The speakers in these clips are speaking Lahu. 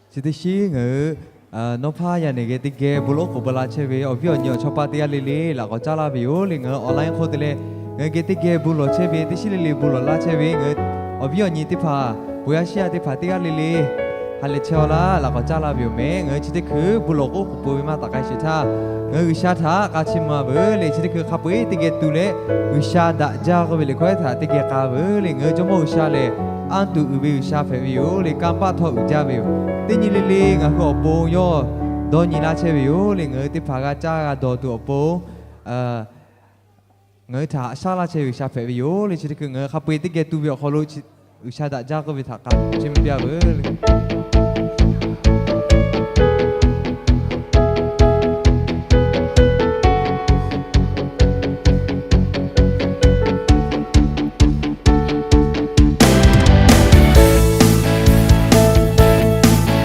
Chi teˇ shiˉ ngaˬ hui nawˉ hpaˇ yaˇ nehˬ geh teˇ geh bon lawˬ oˉ k'oˍ pui la chehˇ ve awˬ viˉ awˬ nyi awˬ chawˇ paˇ teˇ g'aˇ le le laꞈ k'awꞈ caˉ laˇ ve yoˬ le. Ngaˬ hui online hk'oˆ te leh ngaˬ hui geh teˇ geh bon lawˬ chehˇ ve teˇ shiˉ le le bon lawˬ laˇ chehˇ ve ngaˬ hui awˬ viˉ awˬ nyi teˇ hpaˍ, bon yaˇ shiˉ yaˇ teˇ hpaˍ teˇ g'aˇ le le ha lehˬ chehˇ-aw laˇ laꞈ k'awꞈ caˉ laˇ ve yoˬ mehˍ. Ngaˬ hui chi teˇ hkui bon lawˬ k'oˉ k'oˍ pui ve maˇ taˍ k'ai sheˍ htaˇ, ngaˬ hui G'uiˬsha htaꞈ k'a chiˇ mvuh-a veuˬ le. Chi teˇ hkui hk'a peu-eˬ teˇ geh tu leh G'uiˬsha daꞈ jaˇ k'oˆ ve liꞈ hkawˇ htaꞈ teˇ geh k'a veuˬ le. Ngaˬ hui Jawˇmawˇ G'uiˬsha lehˬ, anˇ tuˬ uiˍ ve G'uiˬsha hpehꞈ ve yoˬ le. Kanˇ paˆ htawˇ uiˍ jaˇ ve yoˬ. Teˇ nyi le le ngaˬ hui awˬ pon yawˇ dawˇ nyi laˇ chehˇ ve yoˬ le. Ngaˬ hui teˇ hpaˍ g'a caˇ g'a dawˬ tuˬ awˬ pon ngaˬ hui htaꞈ haꞈ shaˉ laˇ chehˇ ve G'uiˬsha hpehꞈ ve yoˬ le. Chi teˇ hkui ngaˬ hui hk'a peu-eˬ teˇ geh tu ve awˬ hk'aw lo G'uiˬsha daꞈ jaˇ k'oˆ ve htaꞈ k'a chiˇ mvuh piˇ-a veuˬ le. G'uiˬsha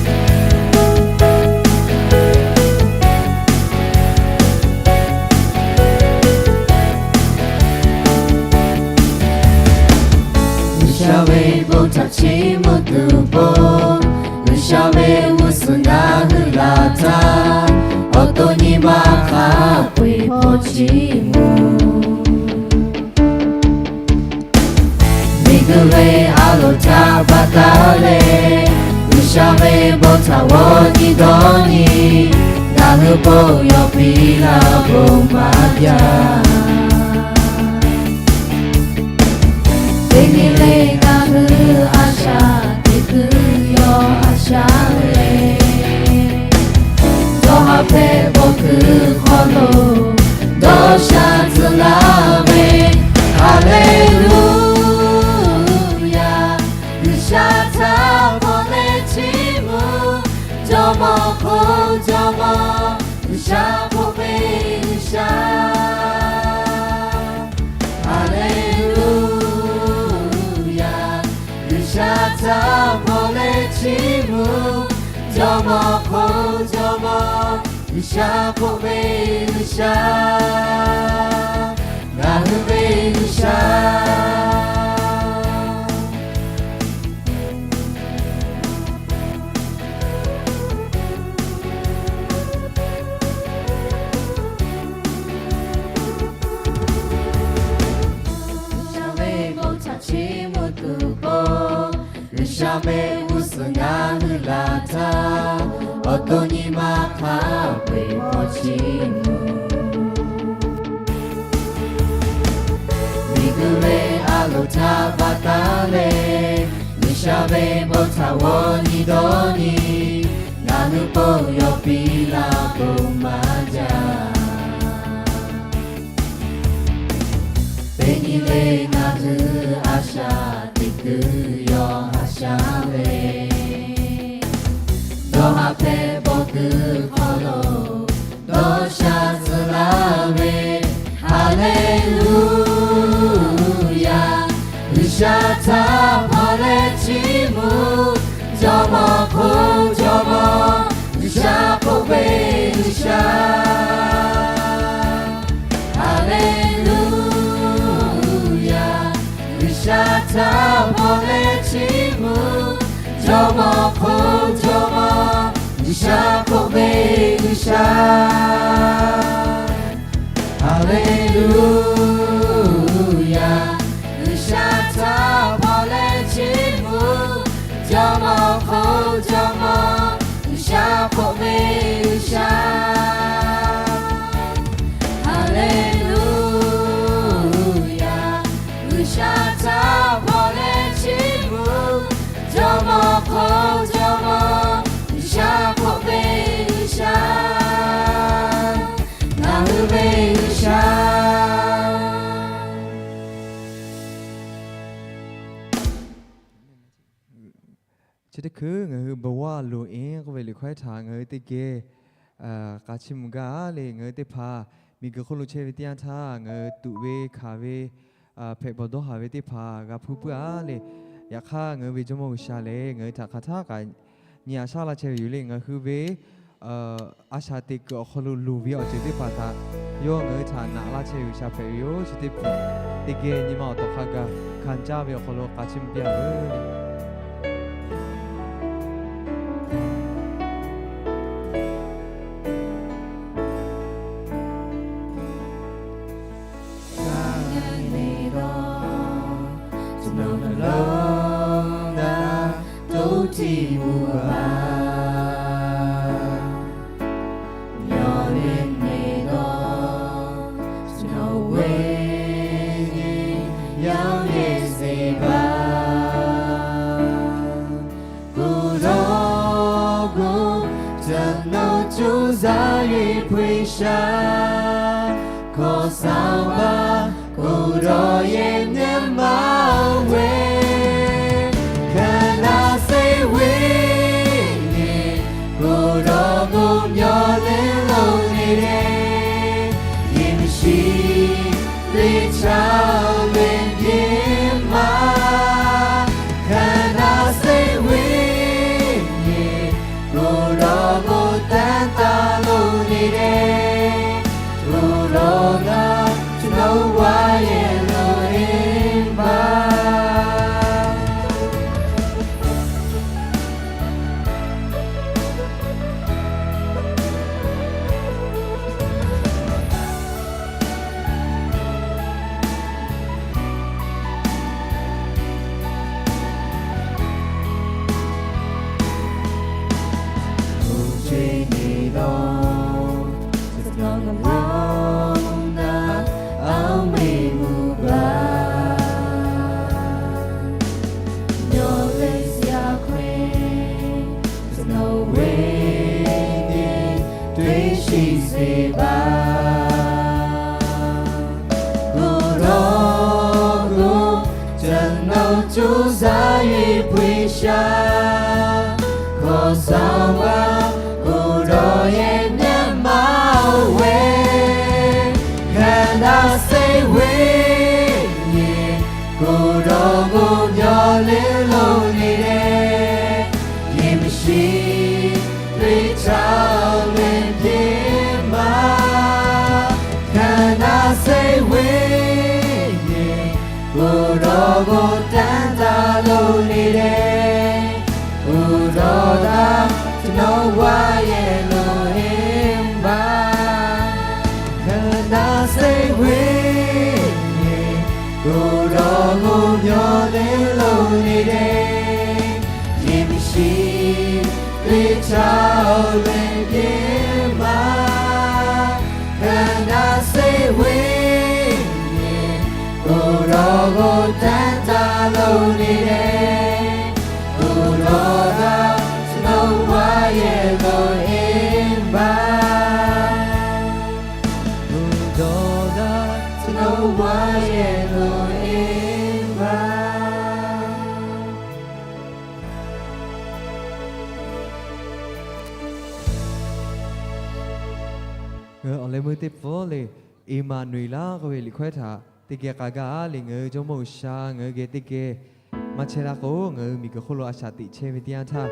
ve bon htaꞈ chiˇ mvuh tuˬ pon, G'uiˬsha ve g'uˇ suhˍ ngaˬ hui laˬ htaˇ, awˬ to nyi ma hk'a peu-eˬ hpawˇ chiˇ mvuh. Miˬguiˬ ve a loˍ htaꞈ baˬ taˍ leh, G'uiˬsha ve bon htaꞈ g'awˇ nyi dawˇ nyi, ngaˬ hui bon yawˬ piˇ laˇ bon maˇ jaˇ. Teˇ nyi le ngaˬ hui a shaꞈ teꞈ kuiˬ yawˇ a shaꞈ ve, dawˇ haˍ hpehꞈ bawˬ kuiˬ hk'aw lo dawˇ sha tcuh laˇ ve, Haˍleˍluˍyaˍ. G'uiˬsha htaꞈ hpaw leh chiˇ mvuh, jawˇmawˇ hk'oˆ jawˇmawˇ, G'uiˬsha hk'oˆ ve G'uiˬsha. Haˍleˍluˍyaˍ. G'uiˬsha htaꞈ hpaw leh chiˇ mvuh, jawˇmawˇ hk'oˆ jawˇmawˇ, G'uiˬsha hk'oˆ ve G'uiˬsha, ngaˬ hui ve G'uiˬsha. G'uiˬsha ve bon htaꞈ chiˇ mvuh tuˬ pon, G'uiˬsha ve g'uˇ suhˍ ngaˬ hui laˬ htaˇ, awˬ to nyi ma hk'a peu-eˬ hpawˇ chiˇ mvuh. Miˬguiˬ ve a loˍ htaꞈ baˬ taˍ leh, G'uiˬsha ve bon htaꞈ g'awˇ nyi dawˇ nyi, ngaˬ hui bon yawˬ piˇ laˇ bon maˇ jaˇ. Teˇ nyi le ngaˬ hui a shaꞈ teꞈ kuiˬ yawˇ a shaꞈ ve, dawˇ haˍ hpehꞈ bawˬ kuiˬ hk'aw lo dawˇ sha tcuh laˇ ve, Haˍleˍluˍyaˍ. G'uiˬsha htaꞈ hpaw leh chiˇ mvuh, jawˇmawˇ hk'oˆ jawˇmawˇ, G'uiˬsha hk'oˆ ve G'uiˬsha. Haˍleˍluˍyaˍ. G'uiˬsha htaꞈ hpaw leh chiˇ mvuh, jawˇmawˇ hk'oˆ jawˇmawˇ, G'uiˬsha hk'oˆ ve G'uiˬsha, Haˍleˍluˍyaˍ. G'uiˬsha htaꞈ hpaw leh chiˇ mvuh, jawˇmawˇ hk'oˆ jawˇmawˇ, G'uiˬsha hk'oˆ ve G'uiˬsha, Haˍleˍluˍyaˍ. G'uiˬsha htaꞈ hpaw leh chiˇ mvuh, jawˇmawˇ hk'oˆ jawˇmawˇ, G'uiˬsha hk'oˆ ve G'uiˬsha, ngaˬ hui ve G'uiˬsha. Chi teˇ hkui ngaˬ hui ဘဝလိုအင်း k'oˆ ve liꞈ hkawˇ htaꞈ ngaˬ hui teˇ geh k'a chiˇ mvuh gaˇ le. Ngaˬ hui teˇ hpaˍ miˬguiˬ hk'oˆ lo chehˇ ve teˇ yanˇ htaˇ ngaˬ hui tuꞈ ve hkanˍ ve hpehꞈ bawˬ dawˇ haˍ ve teˇ hpaˍ g'a hpuˇ puiˉ-a le. Yaꞈ hk'aˇ ngaˬ hui ve Jawˇmawˇ G'uiˬsha lehˬ ngaˬ hui htaꞈ hk'aˬ htaˇ kaꞈ nyi a shaˉ laˇ chehˇ ve yoˬ le. Ngaˬ hui ve a shaꞈ teꞈ kuiˬ awˬ hk'aw lo loˍ ve awˬ ceuˬ teˇ hpaˍ htaꞈ yawˇ ngaˬ hui htaꞈ naꞈ laˇ chehˇ ve G'uiˬsha hpehꞈ ve yoˬ. Chi teˇ hpaˍ teˇ geh nyi ma awˬ tawˍ hk'a gaˬ hkanˍ caˇ ve awˬ hk'aw lo k'a chiˇ mvuh piˇ-a veuˬ. Zuhˬ yaˇ ve hpu-e sha, hkaw saˍ baˆ k'oˍ dawˬ yehˬ nyi ma-oˬ ve, hk'aˬ naˆ seˍ ve nyi, k'oˍ dawˬ k'o myaw le lo le le, yehˬ miˬ shiˍ teˇ chaˇ le nyi ma, hk'aˬ naˆ seˍ ve nyi, k'oˍ dawˬ k'o tanˇ taˍ lo le le, k'oˍ dawˬ g'a ကျွန်တော်ဝါရဲ့ လိုအင်းပါ. K'oˍ dawˬ k'o, ကျွန်တော် ကြိုးစား၍ ဖွင့်ရှာ, ခေါ်ဆောင်ပါ, ကိုယ်တော်ရဲ့ မျက်မှောက်ဝဲ, ခန္ဓာစိတ်ဝိညာဉ် ကိုယ်တော်ကို မျှော်လင့်လို့နေတယ်. ရေမရှိ သွေးခြောက်လင်ပြင်မှာ ခန္ဓာစိတ်ဝိညာဉ် ကိုယ်တော်ကို တမ်းတလို့နေတယ်. ကိုယ်တော်သာ ကျွန်တော်ဝါရဲ့ လိုအင်းပါ. ခန္ဓာစိတ်ဝိညာဉ် ကိုယ်တော်ကို မျှော်လင့်လို့နေတယ်. ရေမရှိ သွေးခြောက်လင်ပြင်မှာ ခန္ဓာစိတ်ဝိညာဉ် ကိုယ်တော်ကို တမ်းတလို့နေတယ်. ကိုယ်တော်သာ ကျွန်တော်ဝါရဲ့ လိုအင်းပါ. ကိုယ်တော်သာ ကျွန်တော်ဝါရဲ့ လိုအင်းပါ. ငါ awˬ leh meuˇ teˇ pfuhˇ le, Eˍmaˍnuˍeˍlaˆ k'oˆ ve liꞈ hkawehˇ htaꞈ teˇ geh k'a gaˇ le. Ngaˬ hui Jawˇmawˇ G'uiˬsha ngaˬ hui geh teˇ geh maˇ chehˇ laˇ k'o, ngaˬ hui miˬguiˬ hk'oˆ lo a shaꞈ teꞈ chehˇ ve teˇ yanˇ htaˇ,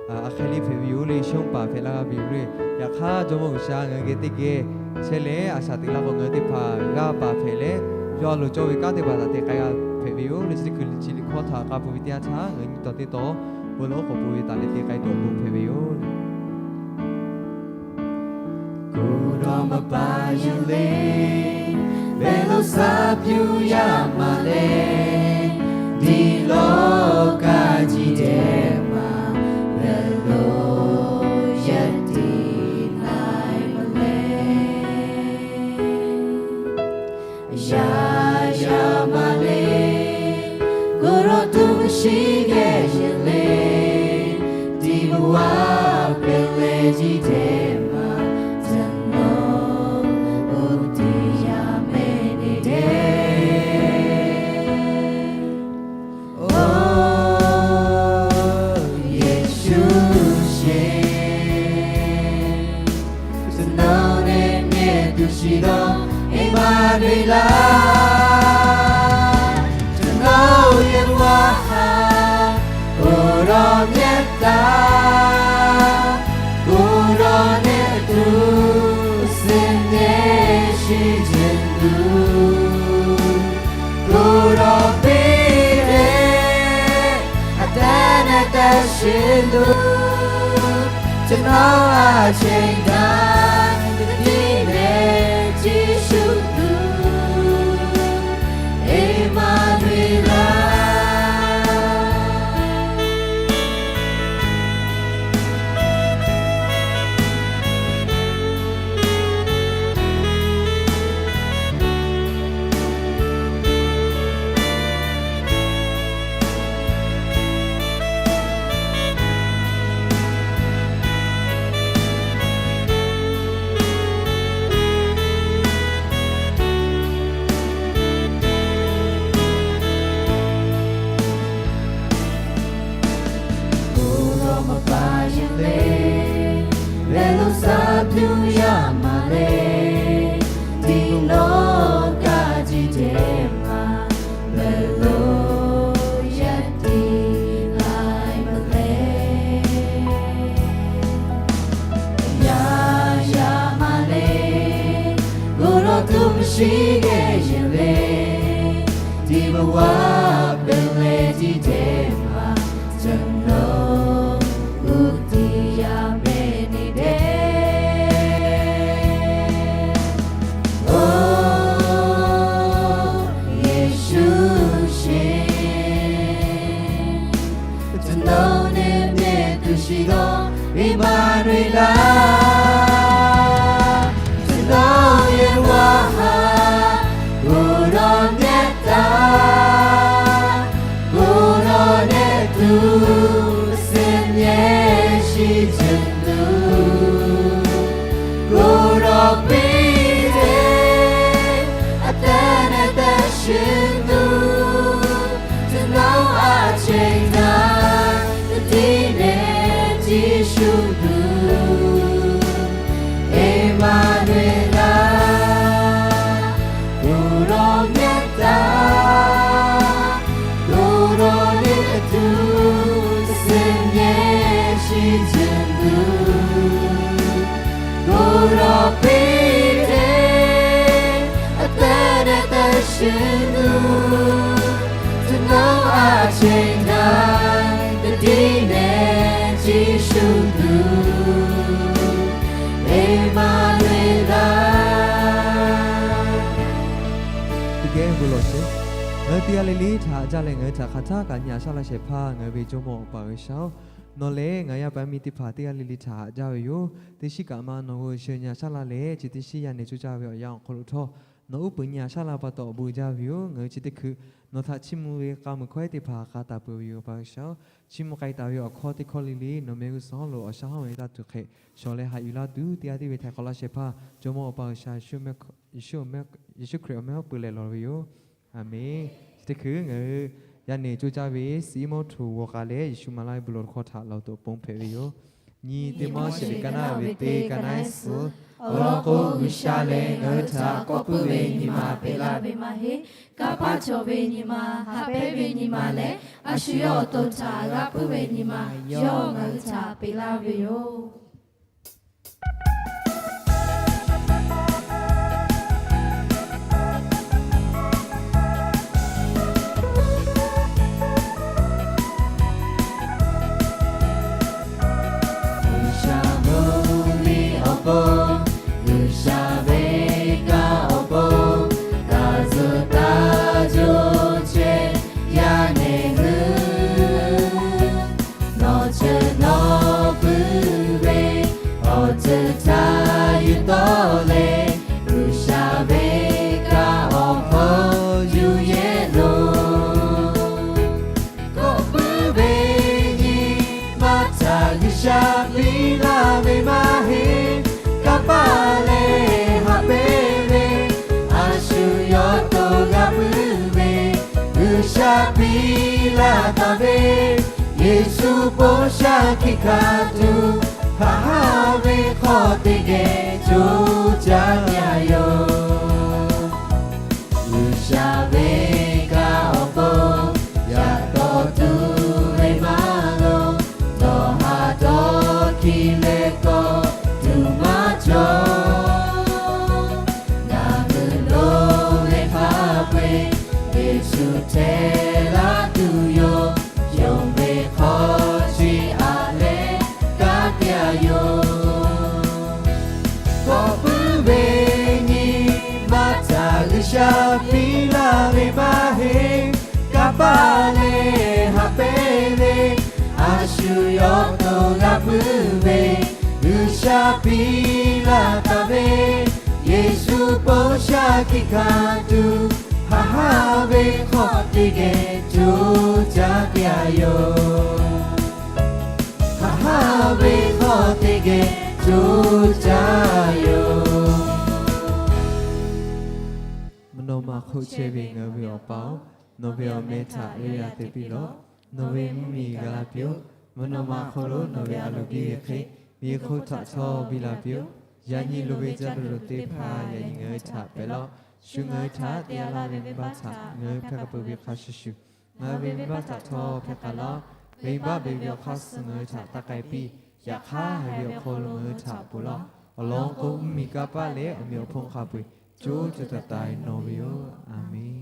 a hk'e le hpehꞈ ve yoˬ le, shonˇ paˍ hpehꞈ la g'a ve yoˬ le. Yaꞈ hk'aˇ, Jawˇmawˇ G'uiˬsha ngaˬ hui geh teˇ geh chehˇ leh a shaꞈ teꞈ laˇ k'o, ngaˬ hui teˇ hpaˍ g'aˇ paˍ hpehꞈ leh, yawˇ a loˍ cawˇ ve kanˉ teˇ hpaˍ htaꞈ te k'ai g'a hpehꞈ ve yoˬ le. Chi teˇ hkui chi liꞈ hkawˇ htaꞈ k'a peuˬ ve teˇ yanˇ htaˇ, ngaˬ hui nyiˇ taw teˇ taw bon lawˬ k'awꞈ bon ve taˍ leh te k'ai tuˬ awˬ bon hpehꞈ ve yoˬ. ကိုယ်တော်မပါရင်လေ ဘယ်လိုစပြုရမှာလဲ ဒီလောကကြီးထဲမှာ ဘယ်လိုရပ်တည်နိုင်မလဲ အရာရာမှာလေ ကိုယ်တော်သူမရှိခဲ့ရင်လေ ဒီဘဝပင်လယ်ကြီးထဲမှာ ကျွန်တော်အိုးတေရမယ်နေတယ်. အိုးယေရှုရှင် ကျွန်တော်နဲ့မြဲသူရှိသော ဧမာနွေလ ကျွန်တော်ရဲ့ဘဝဟာ ကိုယ်တော်မျက်သာ ကိုယ်တော်နဲ့အတူ ဆင်မြဲရှိခြင်းသူ ကိုယ်တော်ပေးတဲ့ အသက်နဲ့သက်ရှင်သူ ကျွန်တော်အချိန်တိုင်း သတိနဲ့ကြည့်ရှုသူ ဧမာနွေလ Awˬ shiˉ geh yehˬ ve, ဒီဘဝပင်လယ်ကြီးထဲမှာ ကျွန်တော် ဦးတည်ရာမဲ့နေတယ်။ အိုယေရှုရှင် ကျွန်တော်နဲ့အမြဲသူရှိသော ဧမာနွေလ ကျွန်တော်ရဲ့ဘဝဟာ ကိုယ်တော်မျက်တၢ် ကိုယ်တော်နဲ့အတူ အစဉ်အမြဲရှိချင်သူ ကိုယ်တော်ပေးတဲ့ အသက်နဲ့အသက်ရှင်သူ ကျွန်တော်အချိန်တိုင်း သတိနဲ့ကြည့်ရှုသူ ဧမာနွေလ ကိုယ်တော်မျက်တၢ် ကိုယ်တော်နဲ့အတူ အစဉ်အမြဲရှိချင်သူ ကိုယ်တော်ပေးတဲ့ အသက်နဲ့အသက်ရှင်သူ ကျွန်တော်အချိန်တိုင်း သတိနဲ့ကြည့်ရှုသူ ဧမာနွေလ Teˇ geh bon lawˬ sheˍ. Ngaˬ hui teˇ g'aˇ le le htaꞈ haꞈ jaˇ leh ngaˬ hui htaꞈ hk'aˬ htaˇ kaꞈ nyi aꞈ shaˉ laˇ shehˍ hpaˇ ngaˬ hui ve Jawˇmawˇ Awˬ pa G'uiˬsha-oˬ, nawˬ lehˬ ngaˬ yaˇ paˍ miˇ teˇ hpaˍ teˇ g'aˇ le le htaꞈ haꞈ jaˇ ve yoˬ. Teˇ shiˉ kaꞈ ma nawˬ hui sheh nyi aꞈ shaˉ laˇ leh, chi teˇ shiˉ yaˇ nehˬ coˇ caˇ ve awˬ yanˇ awˬ hk'aw lo htawˇ, nawˬ uˉ peunˍ nyi aꞈ shaˉ laˇ pa taw awˬ bon jaˇ ve yoˬ. Ngaˬ hui chi teˇ hkui nawˬ htaꞈ chiˇ mvuh ve k'a muiˬ hkawehˉ teˇ hpaˍ k'a taˍ peuˬ ve yoˬ. Awˬ pa G'uiˬsha-oˬ, chiˇ mvuh k'ai taˍ ve awˬ hkawˇ teˇ hkawˇ le le nawˬ mehˆ g'uˇ suhˍ hawˉ lo awˬ shaˉ hawˉ ve taˇ tuˬ hk'e, shawˍ leh haꞈ yuˬ laˇ tuˬ teˇ g'aˇ tiˉ ve htaiˍ hk'awꞈ laˇ shehˍ hpaˇ Jawˇmawˇ Awˬ pa G'uiˬsha, Yeˍsuˆ Hkriꞈ awˬ mehˆ hawˉ peuˬ leh lawˬ ve yoˬ. Aˍmenˍ. Chi teˇ hkui ngaˬ hui yaˇ nehˬ coˇ caˇ ve suhˍ iˉ mawˇ htuꞈ g'awˬ k'ai leh, Yeˍsuˆ maˍ laˇ ve bon lawˬ hkawˇ htaꞈ laˬ tuˬ awˬ pon hpehꞈ ve yoˬ. Nyi teˇ mawˇ shehˍ ka naˉ ve teˇ ka naˉ suhˍ, awˬ lawn k'o G'uiˬsha lehˬ ngaˬ hui htaꞈ kawˆ puiˉ ve nyi ma peꞈ laˇ ve maˇ heˆ. Kanˇ paˆ cawˬ ve nyi ma, haꞈ pehnˇ ve nyi ma leh, a shu yawˇ awˬ to htaꞈ g'aˇ puiˉ ve nyi ma yawˇ ngaˬ hui htaꞈ peꞈ laˇ ve yoˬ. G'uiˬsha mvuhˇ miˬ awˬ pon, G'uiˬsha ve kanˇ awˬ pon, taˇ zuhꞈ taˇ co chehˇ yaˇ nehˬ hui, nawˬ ceuˬ nawˬ puiˉ ve awˬ ceuˬ htaꞈ yuˬ tawˆ leh, G'uiˬsha ve kanˇ awˬ hk'aw yuˬ yehˬ loˬ. Kawˆ puiˉ ve nyi ma htaꞈ G'uiˬsha piˇ laˇ ve maˇ heˆ. Kanˇ paˆ leh haꞈ pehnˇ ve, a shu yawˇ to g'a puiˉ ve, G'uiˬsha piˇ laˇ taˍ ve, Yeˍsuˆ bon sha hkiˆ hkanˍ tuˬ, haꞈ haˉ ve hk'aw teˇ geh co caˇ ve a yoˬ. G'uiˬsha ve kanˇ awˬ pon yaꞈ taw tuˬ ve maˇ loˍ, nawˬ haꞈ dawˇ hkiˇ leh kawˆ tuˬ maˇ cawˬ. Ngaˬ hui loˍ ve hk'a peu-eˬ, Yeˍsuˆ hteˇ laˇ tuˬ yoˬ. Yonˍ ve hk'aw chi aꞈ leh kanˉ te a yoˬ. Kawˆ puiˉ ve nyi ma htaꞈ G'uiˬsha piˇ laˇ ve maˇ heˆ. Kanˇ paˆ leh haꞈ pehnˇ ve, a shu yawˇ to g'a puiˉ ve, G'uiˬsha piˇ laˇ taˍ ve, Yeˍsuˆ bon sha hkiˆ hkanˍ tuˬ, haꞈ haˉ ve hk'aw teˇ geh co caˇ ve a yoˬ. Haꞈ haˉ ve hk'aw teˇ geh co caˇ yoˬ. Mvuhˇ naw ma hk'oˆ chehˇ ve ngaˬ hui ve Awˬ pa-oˬ, nawˬ ve awˬ meh htaꞈ ve yaꞈ te piˇ lawˬ. Nawˬ ve mvuhˇ miˬ gaˬ la piˇ-oˆ. Mvuhˇ naw ma hk'aw lo nawˬ ve a loˍ piˇ ve hk'e, miˬ hk'oˆ htaꞈ htawˇ biˇ la piˇ-oˆ. Yaꞈ nyi loˍ ve ca loˍ teˇ hpaˍ yaꞈ nyi ngaˬ hui htaꞈ pehꞈ lawˬ. Shu ngaˬ hui htaꞈ te a laˇ ve venˇbaˆ htaꞈ ngaˬ hui hpehˇ k'a peuˬ ve hk'a shuˍ shuˍ, ngaˬ hui ve venˇbaˆ htaꞈ htawˇ hpehˇ k'ai lawˬ. Venˇbaˆ ve ve awˬ hk'aˇ suh ngaˬ hui htaꞈ taˇ k'ai piˇ. Yaꞈ hk'aˇ, haiˬ ve awˬ hk'aw lo ngaˬ hui htaꞈ ponˬ lawˬ. Awˬ lawn k'o, mvuhˇ miˬ kanˇ paˆ leh awˬ meꞈ awˬ hponˇ hk'a peu-eˬ co co taiˍ taiˍ nawˬ ve yoˬ. A menˬ.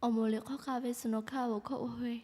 Awˬ moˍ liꞈ hk'aw k'ai ve suhˍ nawˬ hk'a awˬ hkawˇ oˇ ve.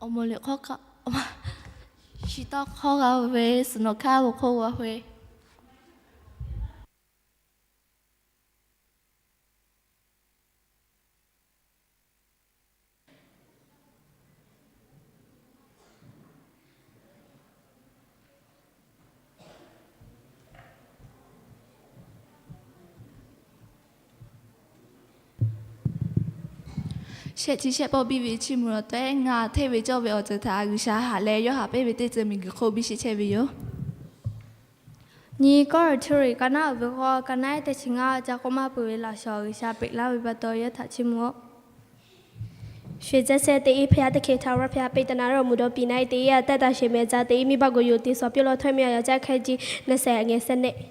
Awˬ moˍ liꞈ hk'aw, shi tawˇ hk'awˇ g'a ve suhˍ nawꞈ hkanˇ g'aw hk'oˆ g'a ve. Shehˆ chi shehˆ pawˆ biˇ ve chiˇ mvuh awˬ tehˉ, ngaˬ hteˇ ve cawˇ ve awˬ ceuˬ htaꞈ G'uiˬsha haꞈ leh yawˇ haꞈ pehnˇ ve teˇ ceuˬ miˬguiˬ hk'oˆ biˇ sheˆ chehˇ ve yoˬ. Nyi Kawˇrenˍhtuˆ liꞈ ka naˉ uiˍ ve k'o, ka naˉ ehˉ teˇ chi ngaˇ, ca k'oˆ maˇ peuˬ ve laꞈ shawˍ G'uiˬsha peꞈ laˇ ve pa taw yawˇ htaꞈ chiˇ mvuh-oˆ. ရွှေစက်စက် တအီး ဘုရားသခင် ထာဝရဘုရား ပေးသနားတော်မူသော ပြည်၌ တအီး အသက်တာ ရှင်ဘုရား တအီး မိဘကို ယို တည်စွာ ပြုလုပ် ထွတ် မြောက် ရာ ကျမ်း ခန်းကြီး နှစ်ဆယ် အငယ် ဆယ့်နှစ်။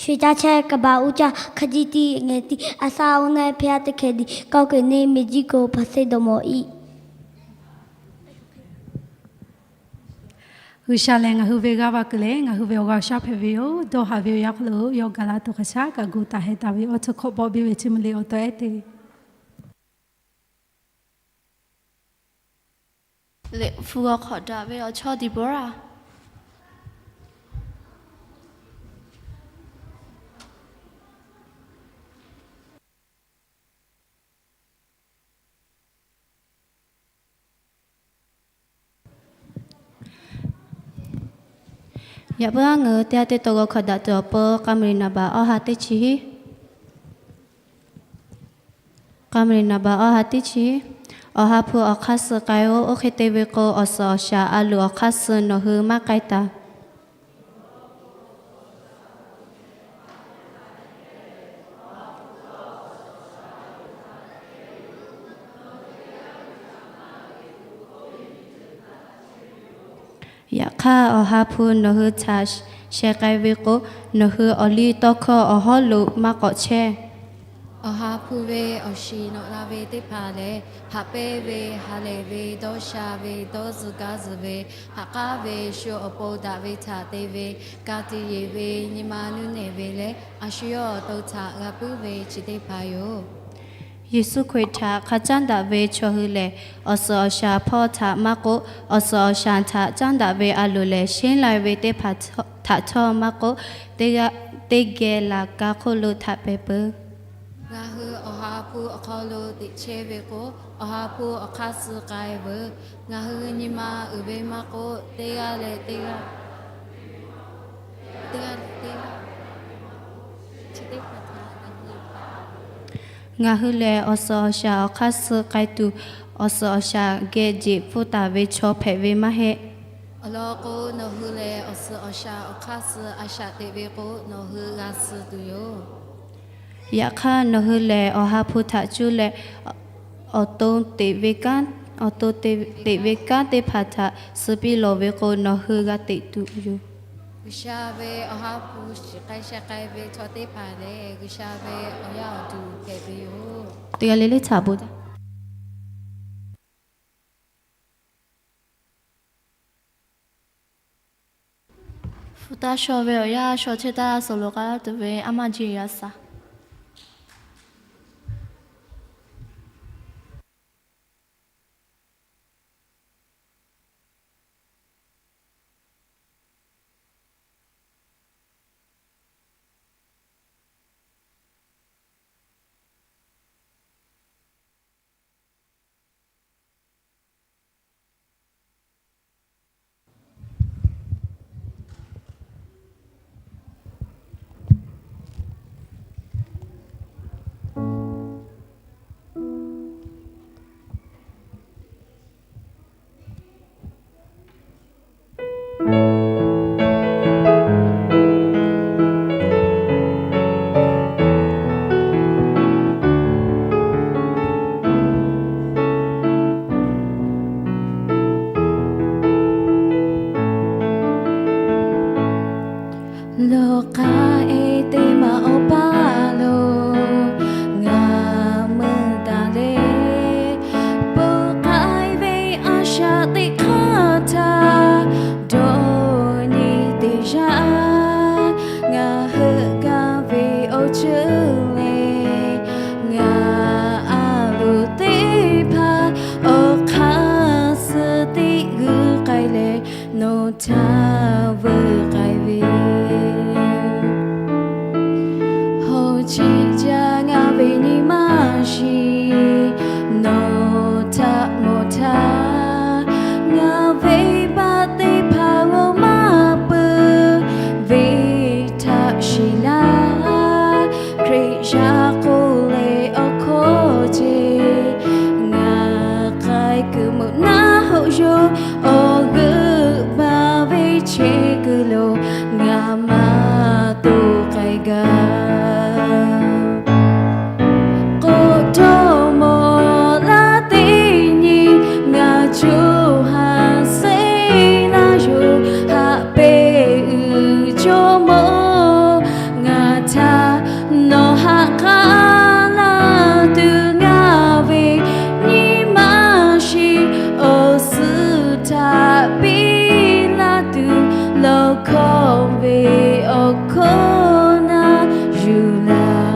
ရွှေစက်စက် ကမ္ဘာဦးကျမ်း ခန်းကြီး တစ် အငယ် တစ် အစအဦး ၌ ဘုရားသခင်သည် ကောင်းကင်နှင့် မြေကြီးကို ဖန်ဆင်းတော်မူ၏။ G'uiˬsha lehˬ ngaˬ hui ve g'aˇ va kuiˬ leh ngaˬ hui ve awˬ g'aˇ awˬ shaˉ hpehꞈ ve yoˬ. Dawˇ haꞈ ve awˬ yanˇ hk'aw lo yawˇ gaˬ la tuˬ hk'a shaˉ kaꞈ gu taˍ heh taˍ ve awˬ hk'aw hk'awꞈ bawˆ biˇ ve chi mvuh liꞈ awˬ taw ehˉ te Liꞈ hpu g'aw hk'awꞈ daꞈ ve awˬ chawˇ Deˍboˇraˆ. Yaꞈ puiˉ aˉ ngeuˬ teˇ g'aˇ teˇ taw g'aw hkawꞈ daꞈ tuˬ awˬ pon K'a muiˬ liꞈ naˍ baꞈ awˇ ha teˇ chi hiˆ. K'a muiˬ liꞈ naˍ baꞈ awˇ ha teˇ chi hiˆ. Awˬ ha hpu awˬ hk'aˇ suh k'ai-oˬ. Oˇ hk'e te ve k'o, awˬ suhˍ awˬ shaˍ a loˍ awˬ hk'aˇ suh nawˬ hui maˇ k'ai taˍ. Yaꞈ hk'aˇ, Awˬ ha hpu nawˬ hui htaꞈ sheh k'ai ve k'o, nawˬ hui awˬ liˇ tawˇ hkawˇ awˬ hawˉ lo maˇ k'awꞈ chehˇ. Awˬ ha hpu ve awˬ shiˍ nawꞈ la ve teˇ hpaˍ lehˬ, haꞈ pehnˇ ve, ha lehˬ ve, dawˇ sha ve, dawˇ zuhˬ gaˇ zuhˬ ve, ha k'aˉ ve, shu awˬ pon daꞈ ve htaꞈ te ve, ka tiꞈ yeˬ ve, nyi ma nuˇ nehˬ ve leh, a shu yawˇ awˬ to htaꞈ g'a puiˉ ve chi teˇ hpaˍ yoˬ. Yeˍsuˆ Hkriꞈ htaꞈ hk'a caˉ daꞈ ve chaw hui lehˬ, awˬ suhˍ awˬ shaˍ hpawˇ htaꞈ maˇ k'oˆ, awˬ suhˍ awˬ shaˍ htaꞈ caˉ daꞈ ve a loˍ lehˬ, sheˉ lai ve teˇ hpaˍ htaꞈ htawˇ maˇ k'oˆ, teˇ geh laꞈ ka hk'oˆ lo htaꞈ pehˍ peuˬ. Ngaˬ hui Awˬ ha hpu awˬ hk'aw lo teꞈ chehˇ ve k'o, Awˬ ha hpu awˬ hk'aˇ suh k'ai veuˬ. Ngaˬ hui nyi ma uiˍ ve maˇ k'oˆ, teˇ g'aˇ leh teˇ g'aˇ, teˇ g'aˇ leh teˇ g'aˇ, ngaˬ hui lehˬ awˬ suhˍ awˬ shaˍ awˬ hk'aˇ suh k'ai tuˬ, awˬ suhˍ awˬ shaˍ geh jeꞈ pfuhˇ taˍ ve chaw hpehꞈ ve maˇ heˆ. Awˬ lawn k'o, nawˬ hui lehˬ awˬ suhˍ awˬ shaˍ awˬ hk'aˇ suh a shaꞈ teꞈ ve k'o, nawˬ hui g'a suh tuˬ yoˬ. Yaꞈ hk'aˇ, nawˬ hui lehˬ Awˬ ha hpu htaꞈ cuˇ leh, awˬ to teꞈ ve kanˉ, awˬ to teꞈ ve kanˉ teˇ hpaˍ htaꞈ suh piˇ lawˬ ve k'o, nawˬ hui g'a teꞈ tuˬ yoˬ. G'uiˬsha ve Awˬ ha hpu shiˍ k'ai sheh k'ai ve chaw teˇ hpaˍ lehˬ, G'uiˬsha ve awˬ yaˇ awˬ duˬ hpehꞈ ve yoˬ. Teˇ g'aˇ le le htaꞈ bon Hpu taˇ shaw ve awˬ yanˇ shaw chehˇ taˇ suhˍ loˍ k'ai laˇ tuˬ ve aˉ maˇ jeˬ g'a shaˍ. Chi jaˇ ngaˬ ve nyi ma shiˍ, nawˬ htaꞈ mawˬ htaˇ, ngaˬ ve baˆ teˇ hpaˍ g'aw maˇ peuˬ ve htaꞈ shiˍ laˇ. Hkriꞈ yaˇ k'oˆ leh awˬ hkawˇ ce, ngaˬ k'ai kuiˬ meuꞈ naˉ hoꞈ yoˬ. Awˬ g'euˆ baˬ ve chehˇ kuiˬ lo ngaˬ maˇ toꞈ k'ai gaˇ. K'oˆ dawˇ mawˬ laˇ teˇ nyi, ngaˬ co ha seˉ laˇ yoˬ. Haꞈ pehnˇ uiˍ jawˇ mawˇ ngaˬ htaꞈ nawˬ ha k'aˉ laˇ tuˬ, ngaˬ ve nyi ma shiˍ awˬ suhˍ htaꞈ piˇ laˇ tuˬ, lawˬ hkawˇ ve awˬ hkawˇ naˆ yuˬ laˇ.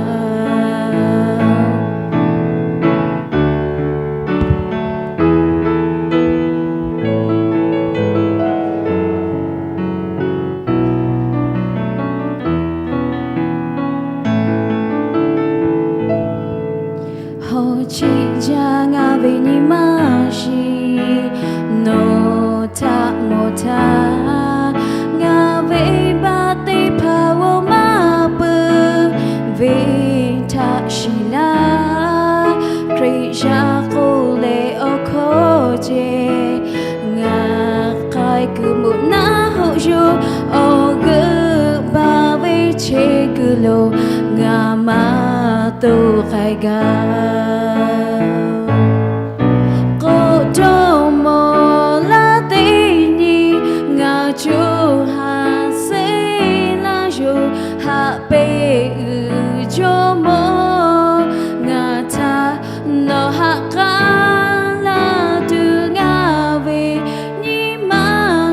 Hawˉ chi jaˇ ngaˬ ve nyi ma shiˍ, nawˬ htaꞈ mawˬ htaˇ, ngaˬ ve baˆ teˇ hpaˍ g'aw maˇ peuˬ ve htaꞈ shiˍ laˇ. Hkriꞈ yaˇ k'oˆ leh awˬ hkawˇ ce, ngaˬ k'ai kuiˬ meuꞈ naˉ hoꞈ yoˬ. Awˬ g'euˆ baˬ ve chehˇ kuiˬ lo ngaˬ maˇ toꞈ k'ai gaˇ. K'oˆ dawˇ mawˬ laˇ teˇ nyi, ngaˬ co ha seˉ laˇ yoˬ. Haꞈ pehnˇ uiˍ jawˇ mawˇ ngaˬ htaꞈ nawˬ ha k'aˉ laˇ tuˬ, ngaˬ ve nyi ma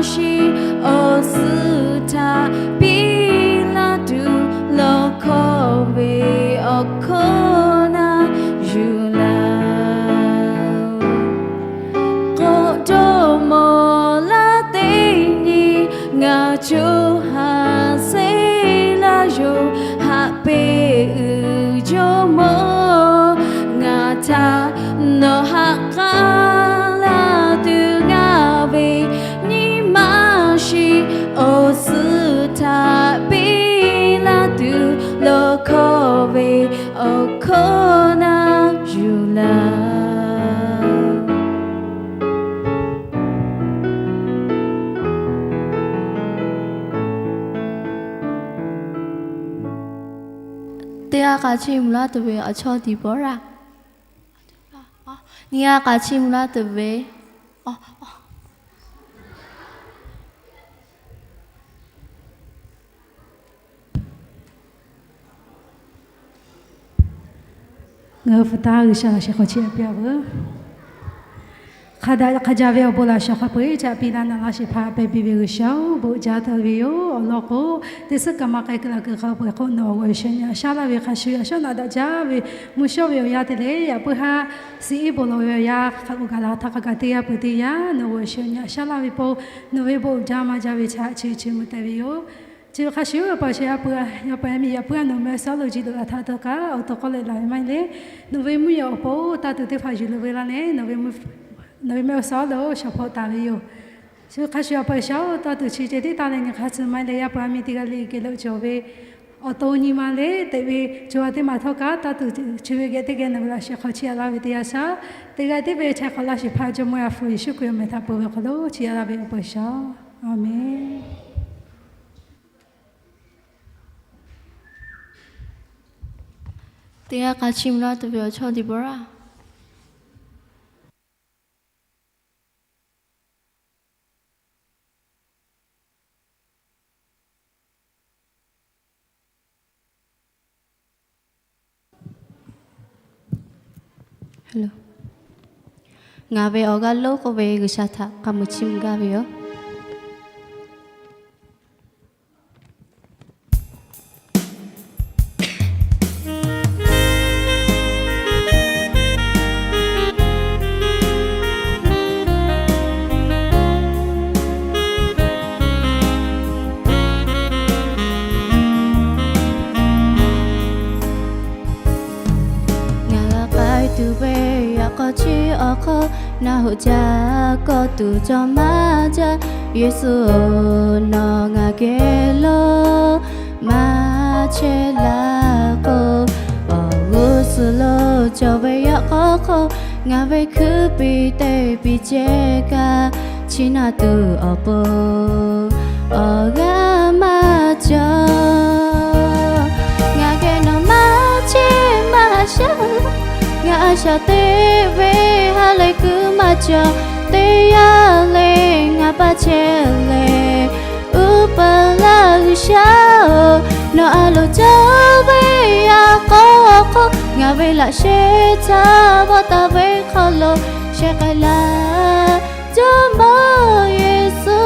shiˍ awˬ suhˍ htaꞈ piˇ laˇ tuˬ, lawˬ hkawˇ ve awˬ hkawˇ naˆ yuˬ laˇ. K'oˆ dawˇ mawˬ laˇ teˇ nyi, ngaˬ co ha seˉ laˇ yoˬ. Haꞈ pehnˇ uiˍ jawˇ mawˇ ngaˬ htaꞈ nawˬ ha k'aˉ laˇ tuˬ, ngaˬ ve nyi ma shiˍ awˬ suhˍ htaꞈ piˇ laˇ tuˬ, lawˬ hkawˇ ve awˬ hkawˇ naˆ yuˬ laˇ. Teˇ g'aˇ k'a chiˇ mvuh laˇ tuˬ ve awˬ chawˇ Deborah. Nyiˇ g'aˇ k'a chiˇ mvuh laˇ tuˬ ve, ngaˬ hui hpu taˇ G'uiˬsha laꞈ sheh hk'aw chiˇ aꞈ piˇ-a veuˬ. Hk'a daꞈ hk'a jaˇ ve awˬ bon laꞈ shawˍ hk'a peu-eˬ caꞈ piˇ laˇ naꞈ laˇ shehˍ hpaˇ pehˇ piˇ ve G'uiˬsha-oˬ, bon jaˇ taˍ ve yoˬ. Awˬ lawn k'o, teˇ suhˉ kaꞈ maˇ k'ai kuiˬ la kuiˬ hk'a peu-eˬ k'o, nawˬ g'aw shu nyi aꞈ shaˉ laˇ ve hk'a shuˍ, aꞈ shaˉ naꞈ daꞈ jaˇ ve mvuhˇ shawˉ ve awˬ yanˇ te leh, yaꞈ puiˉ haˉ suh iˉ bon lawˬ ve awˬ yanˇ hk'a k'oˆ gaˬ la htaˇ hk'a gaˬ teˇ yanˇ peuˬ teˇ yanˇ, nawˬ g'aw shu nyi aꞈ shaˉ laˇ ve pon, nawˬ ve bon uiˍ jaˇ maˇ jaˇ ve htaꞈ chi chi mvuh taˍ ve yoˬ. Chi hk'a shuˍ pa shuˍ yaˇ peuˬ, yaˇ peuˬ miˬ yaꞈ puiˉ-a nawˬ meh suhˉ lo jiˇ loꞈ la htaˇ tawˇ kaꞈ awˬ to k'awˇ leh laˬ ve maˇ heˆ le. Nawˬ ve mvuhˇ yaˇ awˬ pon taˇ tuˬ teˇ hpaˍ yuˬ loꞈ ve laˇ leh, nawˬ ve meh suhˉ lo shaˍ hpaw taˍ ve yoˬ. Chi hk'a shuˍ pa shuˍ-oˬ, taˇ tuˬ chi ceh tiˉ taˇ leh nyi hk'a tcuh maˇ leh, yaˇ peuˬ miˬ teˇ g'aˇ le geh loꞈ cawˬ ve awˬ to nyi ma le tehꞈ ve co ha teˇ maˬ htawˇ kaꞈ taˇ tuˬ chi ve geh teˇ geh nawˬ ve laꞈ sheh hk'aw chiˇ aꞈ laˇ ve teˇ yanˇ shaˉ, teˇ g'aˇ tiˉ ve chehˇ hk'awꞈ laˇ shehˍ hpaˇ Jawˇmawˇ Yaˇ hpu Yeˍsuˆ Hkriꞈ awˬ meh htaꞈ peuˬ ve awˬ hk'aw lo chiˇ aꞈ laˇ ve awˬ pon shaˍ. Aˍmenˍ. Teˇ g'aˇ k'a chiˇ mvuh laˇ tuˬ ve awˬ chawˇ Deborah. Ngaˬ ve awˬ g'aˇ lonˉ k'oˆ ve G'uiˬsha htaꞈ k'a muiˬ chiˇ mvuh gaˇ ve yoˬ. tuˬ ve yaꞈ k'aw chi awˬ hk'aw, na hoꞈ jaˇ kawˆ tuˬ cawˬ maˇ jaˇ. Yeˍsuˆ-oˬ, nawˬ ngaˬ geh lo maˇ chehˇ laˇ k'o, awˬ g'uˇ suhˍ lo cawˬ ve yaꞈ k'aw hk'oˆ ngaˬ ve hkuiˉ piˇ teˇ piˇ ceh kaꞈ chiˇ naˆ tuˬ awˬ pon awˬ g'aˇ maˇ cawˬ. Ngaˬ geh nawˬ maˇ chehˇ maˇ shaˉ, ngaˬ a shaꞈ teꞈ ve ha lehˬ kuiˬ maˇ cawˬ. Teˇ yanˇ le ngaˬ paˇ chehˇ leh, uˉ peunˍ laˇ G'uiˬsha-oˬ, nawˬ a loˍ cawˬ ve yaꞈ k'aw hk'oˆ ngaˬ ve laꞈ sheh htaꞈ vawˆ taˍ ve hk'aw lo sheh k'ai laˇ, Jawˇmawˇ Yeˍsuˆ.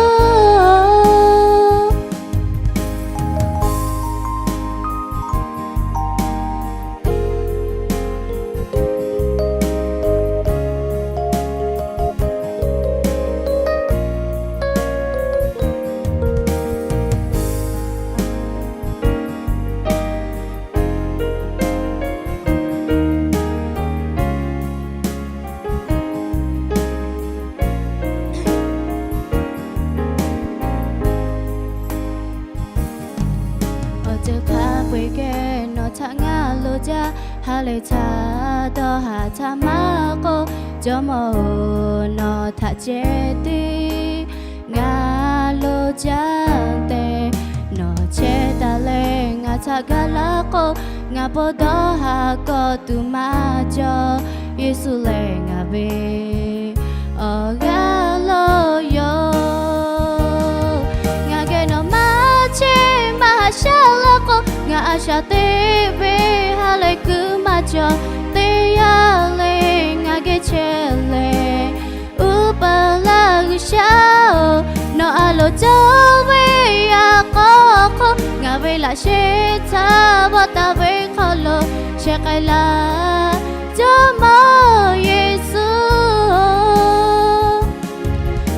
Awˬ ceuˬ hk'a peu-eˬ geh nawˬ htaꞈ ngaˬ loˍ jaˇ. Ha lehˬ htaꞈ dawˇ haˍ htaˇ maˇ k'oˆ, Jawˇmawˇ-oˬ, nawˬ htaꞈ ceh tiˉ ngaˬ loˍ jaˇ tehꞈ, nawˬ chehˇ taˍ leh ngaˬ htaꞈ gaˬ laˇ k'o, ngaˬ pon dawˇ haˍ kawˆ tuˬ maˇ cawˬ. Yeˍsuˆ lehˬ ngaˬ ve awˬ g'aˇ lo yoˬ. Ngaˬ geh nawˬ maˇ chehˇ maˇ haꞈ shaˉ laˇ k'o, ngaˬ a shaꞈ teꞈ ve ha lehˬ kuiˬ maˇ cawˬ. Teˇ yanˇ le ngaˬ geh chehˇ leh, uˉ peunˍ laˇ G'uiˬsha-oˬ, nawˬ a loˍ cawˬ ve yaꞈ k'aw hk'oˆ ngaˬ ve laꞈ sheh htaꞈ vawˆ taˍ ve hk'aw lo sheh k'ai laˇ, Jawˇmawˇ Yeˍsuˆ-oˬ.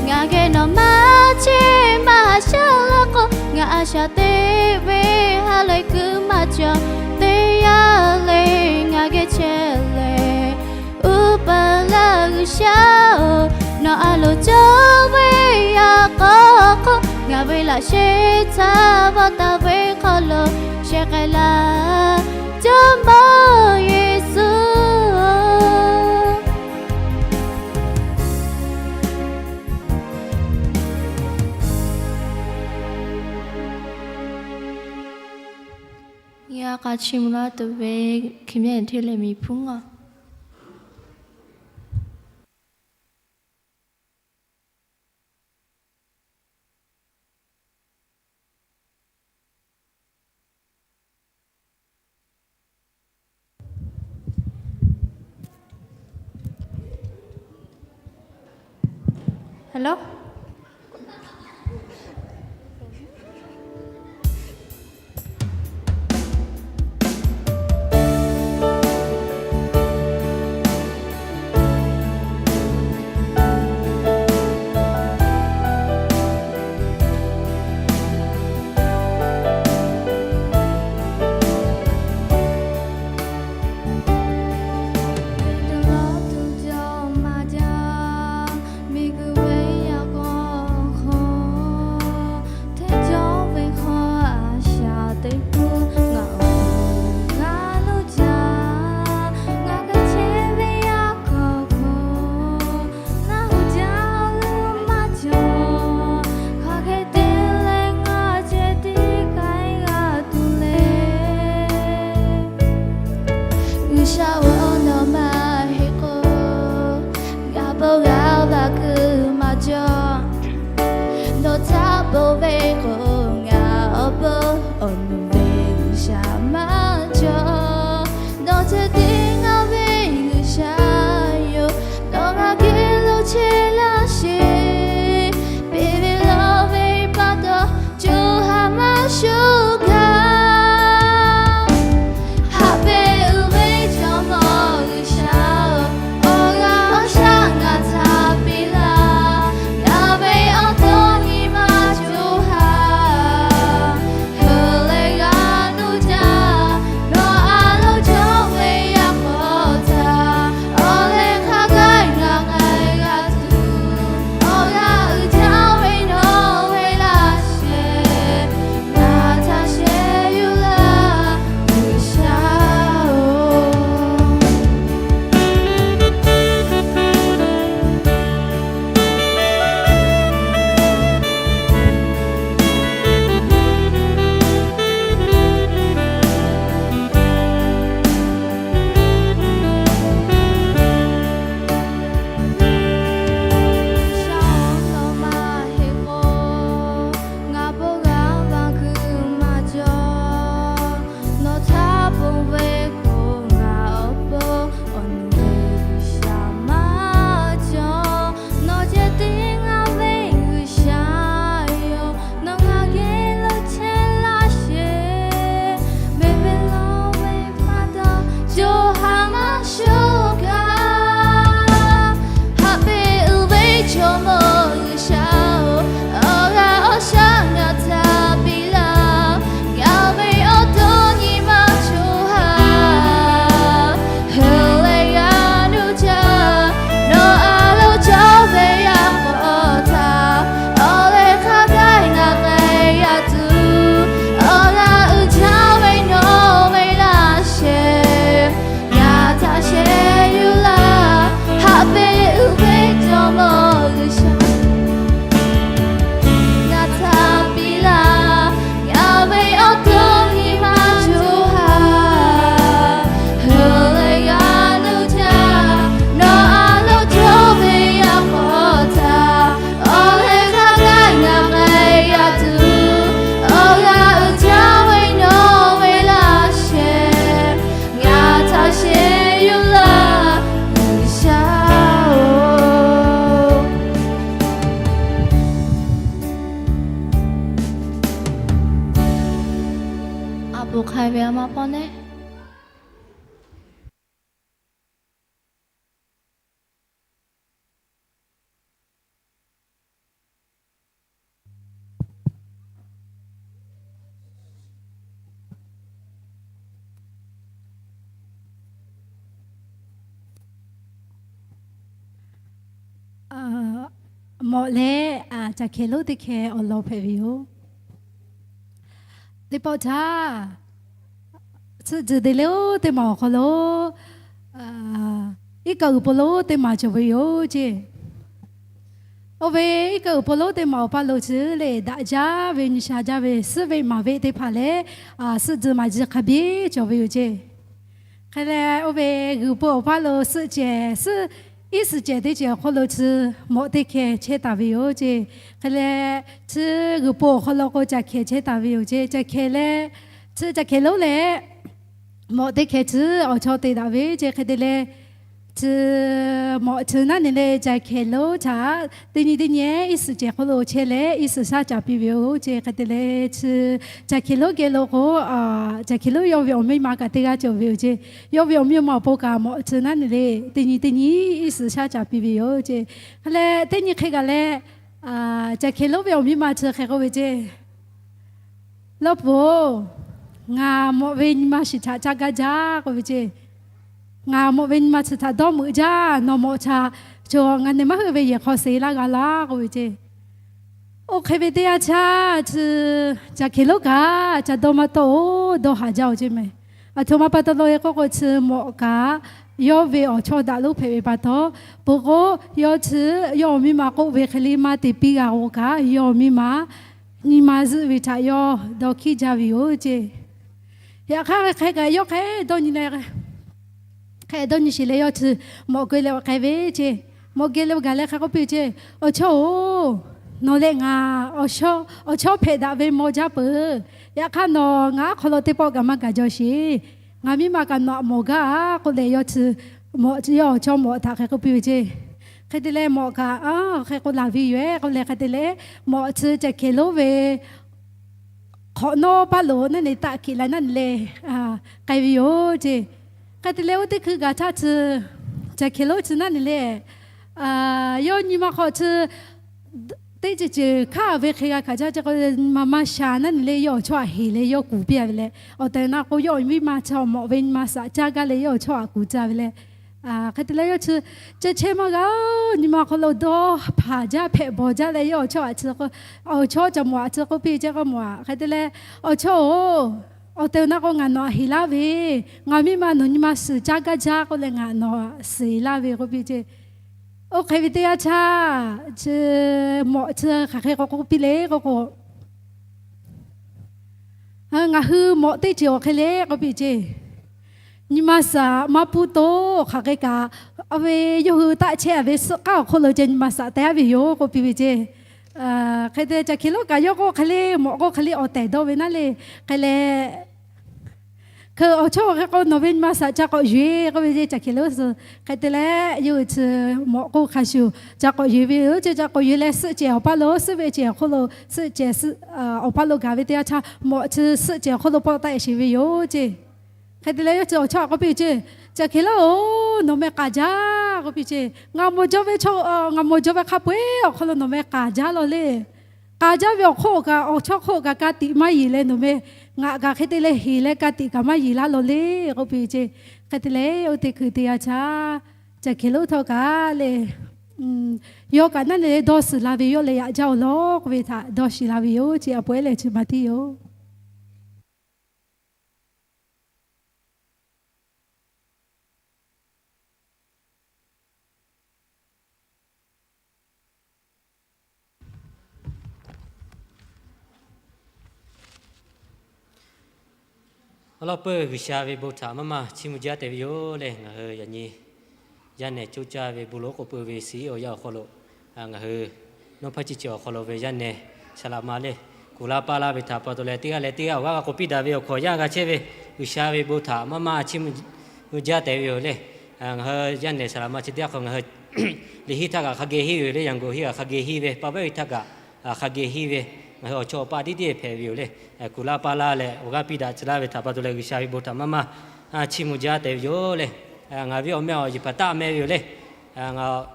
Ngaˬ geh nawˬ maˇ chehˇ maˇ haꞈ shaˉ laˇ k'o, ngaˬ a shaꞈ teꞈ ve ha lehˬ kuiˬ maˇ cawˬ. Teˇ yanˇ le ngaˬ geh chehˇ leh, uˉ peunˍ laˇ G'uiˬsha-oˬ, nawˬ a loˍ cawˬ ve yaꞈ k'aw hk'oˆ ngaˬ ve laꞈ sheh htaꞈ vawˆ taˍ ve hk'aw lo sheh k'ai laˇ, Jawˇmawˇ Yeˍsuˆ-oˬ. Yaꞈ hk'aˇ, chiˇ mvuh laˇ tuˬ ve hkiˬ mehˆ hteˇ leh miˬ hpuˉ ngaˬ Hello? Miˬguiˬ ve yaꞈ k'aw hk'aw, hteˇ cawˇ ve hk'aw a shaꞈ teꞈ peuˬ. Ngaˬ awˬ g'aˇ lo jaˇ, ngaˬ g'a chehˇ ve yaꞈ k'aw hk'aw, naˆ hoꞈ jaˇ lo maˇ cawˬ. Hk'aˬ hk'e te leh ngaˬ ceh tiˉ k'ai g'a tuˬ le. G'uiˬsha-oˬ, nawˬ maˇ heˆ k'o, ngaˬ pon g'a laˇ kuiˬ maˇ cawˬ. Nawˬ htaꞈ pon ve k'o, ngaˬ awˬ pon awˬ nuˬ ve G'uiˬsha maˇ cawˬ. Nawˬ ceh tiˉ ngaˬ ve G'uiˬsha yoˬ. Nawˬ ngaˬ geh lo chehˇ laˇ sheˍ. Beˬ ve lawˬ ve pa taw, co ha maˇ shuˍ gaˇ. Haꞈ ve uˉ ve Jawˇmawˇ Amen. Mawꞈ leh caˬ hkehˍ lonˉ teˇ hkeh awˬ lawn hpehꞈ ve yoˬ. Teˇ pawˆ htaˇ, suhˆ tcuh te le oˇ teˇ maˬ awˬ hk'aw lo iˉ kaˆ uiˍ pon lonˉ teˇ maˬ cawˬ ve yoˬ ceˇ. Oˇ ve iˉ kaˆ uiˍ pon lonˉ teˇ maˬ awˬ paˇ lo chi lehˬ, daꞈ jaˇ ve nyi sha jaˇ ve suhˆ veˆ maˍ veˆ teˇ hpaˍ leh, suhˆ tcuh maˍ tcuh hk'a biˇ cawˬ ve yoˬ ceˇ. Hk'e leh, oˇ ve g'uiˬ pon awˬ paˇ lo suhˆ cehˬ suhˆ, iˉ suhˍ cehˬ teˇ cehˬ awˬ hk'aw lo chi mawꞈ teˇ hkeh chehˇ taˍ ve yoˬ ceˇ. Hk'e leh, chi g'uiˬ pon awˬ hk'aw lo k'o caˬ hkehˍ chehˇ taˍ ve yoˬ ceˇ. Caˬ hkehˍ leh, chi caˬ hkehˍ lonˉ leh mawꞈ teˇ hkeh chi awˬ chawˇ te daꞈ ve ceˇ. Hk'e te leh, chi mawꞈ chi naˉ ne leh caˬ hkehˍ lonˉ htaꞈ teˇ nyi teˇ nyi iˉ suhˍ cehˬ hk'aw lo chehˇ leh iˉ suhˍ shaˉ caˍ piˇ ve yoˬ ceˇ. Hk'e te leh, chi caˬ hkehˍ lonˉ geh lo k'o, caˬ hkehˍ lonˉ yawˇ ve awˬ miˇ ma kaꞈ teˇ g'aˇ cawˬ ve yoˬ ceˇ. Yawˇ ve awˬ miˇ ma awˬ pon kaꞈ mawꞈ chi naˉ ne leh teˇ nyi teˇ nyi iˉ suhˍ shaˉ caˍ piˇ ve yoˬ ceˇ. Hk'e leh, teˇ nyi hk'e kaꞈ leh, caˬ hkehˍ lonˉ ve awˬ miˇ ma chi hk'e k'oˆ ve ceˇ. Lawˇ puˍ-oˬ, ngaˬ mawꞈ ve nyi ma shiˍ htaꞈ caˇ gaˇ jaˇ k'oˆ ve ceˇ. Ngaˬ mawꞈ ve nyi ma shiˍ htaꞈ dawˇ meuꞈ jaˇ. Nawˬ mawꞈ htaꞈ chaw ngaˬ nehˬ maˇ heuˆ ve yehˬ hk'aw suh laˇ g'a laˇ k'oˆ ve ceˇ. Oˇ hk'e ve teˇ yanˇ htaˇ, chi caˬ hkehˍ lonˉ kaꞈ ca dawˇ maˇ tawˆ-oˬ, dawˇ haˍ jaˇ-oˬ ceˇ mehˍ. Aˬ htoꞈ ma pa taw lo e k'oˆ k'o, chi mawꞈ kaꞈ yawˇ ve awˬ chawˇ daꞈ lonˉ hpehꞈ ve pa taw, peuˬ k'o, yawˇ chi yawˇ awˬ miˇ ma k'oˆ ve hk'e le maˇ te piˇ g'a k'o kaꞈ, yawˇ awˬ miˇ ma nyi ma zuhˆ ve htaꞈ yawˇ dawˇ hkiˉ jaˇ ve yoˬ ceˇ. Yaꞈ hk'aˇ ve hk'e kaꞈ yawˇ hk'e dawˇ nyi leh, hk'e dawˇ nyi sheˍ leh yawˇ chi mawꞈ geh leh k'ai ve ceˇ. Mawꞈ geh leh gaˬ leh hk'e k'oˆ piˇ ceˇ. Awˬ chawˇ-oˬ, nawˬ leh ngaˬ awˬ chawˇ hpehꞈ daꞈ ve maw jaˇ peuˬ. Yaꞈ hk'aˇ nawˬ ngaˬ aˉ hk'aw lo teˇ pawˆ kaꞈ maˇ gaˬ jaw sheˍ. Ngaˬ miˇ ma kaꞈ nawˬ aꞈ mawˬ gaˇ-a k'oˆ leh yawˇ chi mawꞈ, yawˇ awˬ chawˇ mawꞈ htaꞈ hk'e k'oˆ piˇ ve ceˇ. Hk'e te leh mawꞈ kaꞈ, Hk'e k'o laˬ ve yoˬ-e k'oˆ leh hk'e te leh, mawꞈ chi caˬ hkehˍ lonˉ ve hk'awꞈ nawˉ paˇ lo naˉ ne taˆ kiꞈ la naˉ ne leh k'ai ve yoˬ ceˇ. Hk'e te leh oˇ teˇ hkui gaˬ htaˇ chi caˬ hkehˍ lonˉ chi naˉ ne leh, yawˇ nyi ma hk'aw chi teˇ ceuˬ ceuˬ hkaˆ ve hk'e g'a hkanˍ jaˇ ceˇ k'o, nyi ma maˇ sha naˉ ne leh yawˇ awˬ chawˇ aꞈ heˍ leh yawˇ kuˬ piˇ-a ve leh, awˬ tehˬ awˬ na k'o yawˇ awˬ miˇ ma chi mawꞈ ve nyi ma suhˍ caˇ gaˇ leh yawˇ awˬ chawˇ aꞈ kuˬ tcuh ve leh, hk'e te leh yawˇ chi ceh chehˇ maˇ g'a-oˬ, nyi ma hk'aw lo dawˇ hpanˍ jaˇ hpehꞈ bawˬ jaˇ leh yawˇ awˬ chawˇ aꞈ chi k'o, awˬ chawˇ caˬ mawꞈ aꞈ chi k'oˆ piˇ ceˇ k'o, mawꞈ aꞈ hk'e te leh, Awˬ chawˇ-oˬ, awˬ tehˬ awˬ na k'o ngaˬ nawˬ aꞈ heˍ laˇ ve, ngaˬ miˇ ma nawˬ nyi ma suhˍ caˇ gaˇ jaˇ k'oˆ leh ngaˬ nawˬ aꞈ suhˍ laˇ ve k'oˆ piˇ ceˇ. Oˇ hk'e ve teˇ yanˇ htaˇ, mawꞈ chi hk'aˬ hk'e k'awꞈ k'oˆ piˇ le k'oˆ k'o, ngaˬ hui mawꞈ teˇ ceuˬ awˬ hk'e le k'oˆ piˇ ceˇ. Nyi ma suhˍ maˇ puˇ toˬ hk'aˬ hk'e kaꞈ, a ve yawˇ hui taˆ chehˇ-a ve suhˆ k'aˉ awˬ hk'oˆ lo ceh nyi ma suhˍ te-a ve yoˬ k'oˆ piˇ ve ceˇ. Hk'e te caˬ hkehˍ lonˉ kaꞈ yawˇ k'oˆ hk'e le mawꞈ k'oˆ hk'e le awˬ tehˬ dawˇ ve naˉ le, hk'e leh, hk'e awˬ chawˇ hk'e k'o nawˬ ve nyi ma suhˍ ca k'awꞈ yuˬ-e k'oˆ ve ceˇ. Caˬ hkehˍ lonˉ suh hk'e te leh yawˇ hui chi mawꞈ k'oˆ hk'a shuˍ ca k'awꞈ yuˬ ve yoˬ ceˇ. Ca k'awꞈ yuˬ leh suhˆ cehˬ awˬ paˇ lo suhˆ ve cehˬ awˬ hk'oˆ lo suhˆ cehˬ awˬ paˇ lo gaˬ ve teˇ yanˇ htaˇ mawꞈ chi suhˆ cehˬ awˬ hk'oˆ lo pawˆ taˆ-e sheˍ ve yoˬ ceˇ. Hk'e te leh yawˇ chi awˬ chawˇ aꞈ k'oˆ piˇ ceˇ. Caˬ hkehˍ lonˉ-oˬ, nawˬ meh k'aˍ jaˇ k'oˆ piˇ ceˇ. Ngaˬ mawˬ jaw ve chaw, ngaˬ mawˬ jaw ve hk'a peu-eˬ awˬ hk'aw lo nawˬ meh k'aˍ jaˇ law le. K'aˍ jaˇ ve awˬ hk'oˆ kaꞈ awˬ chawˇ hk'oˆ kaꞈ ka tiꞈ maˇ yeˬ leh nawˬ meh, ngaˬ kaꞈ hk'e te leh heˍ leh ka tiꞈ kaꞈ maˇ yeˬ laˇ law le k'oˆ piˇ ceˇ. Hk'e te leh oˇ teˇ hkui teˇ yanˇ htaˇ, caˬ hkehˍ lonˉ htawˇ kaꞈ le, yawˇ kaꞈ naˉ ne leh dawˇ suhˍ la ve yawˇ leh yaꞈ jaˇ-oˬ law k'oˆ ve htaꞈ dawˇ shiˍ la ve yoˬ ceˇ. A pawehˉ lehˬ chi ma tiˉ yoˬ. Awˬ lawn peuˬ G'uiˬsha ve bon htaꞈ maˇ maˇ chiˇ mvuh jaˇ tehꞈ ve yoˬ leh, ngaˬ hui yaꞈ nyi yaˇ nehˬ coˇ caˇ ve bon lonˉ k'oˆ peuˬ ve suhˍ-iˉ awˬ yanˇ awˬ hk'aw lo ngaˬ hui Nawˉ hpaˇ chi chi awˬ hk'aw lo ve yaˇ nehˬ saˍ laꞈ ma le, kuˬ la pa la ve htaꞈ pa taw leh teˇ g'aˇ leh teˇ g'aˇ awˬ g'aˇ g'a k'oˆ piˇ daꞈ ve awˬ hk'aw, yaˇ g'a chehˇ ve G'uiˬsha ve bon htaꞈ maˇ maˇ chiˇ mvuh jaˇ tehꞈ ve yoˬ le. Ngaˬ hui yaˇ nehˬ saˍ laꞈ ma chi teˇ g'aˇ hk'aw ngaˬ hui liꞈ henˇ htaˇ kaꞈ hk'a geh henˇ ve yoˬ le. Yaꞈ g'oˍ henˇ kaꞈ hk'a geh henˇ ve, pa vehˉ ve htaˇ kaꞈ hk'a geh henˇ ve ngaˬ hui awˬ chawˇ awˬ paˆ tiˉ tiˉ hpehꞈ ve yoˬ le. Kuˬ laˇ paˇ laˇ leh awˬ g'aˇ piˇ daꞈ tcuh laˇ ve htaꞈ pa taw leh G'uiˬsha ve bon htaꞈ maˇ maˇ chiˇ mvuh jaˇ tehꞈ ve yoˬ le. Ngaˬ ve awˬ meh awˬ yeˬ hpaˍ taˆ meh ve yoˬ le. Ngaˬ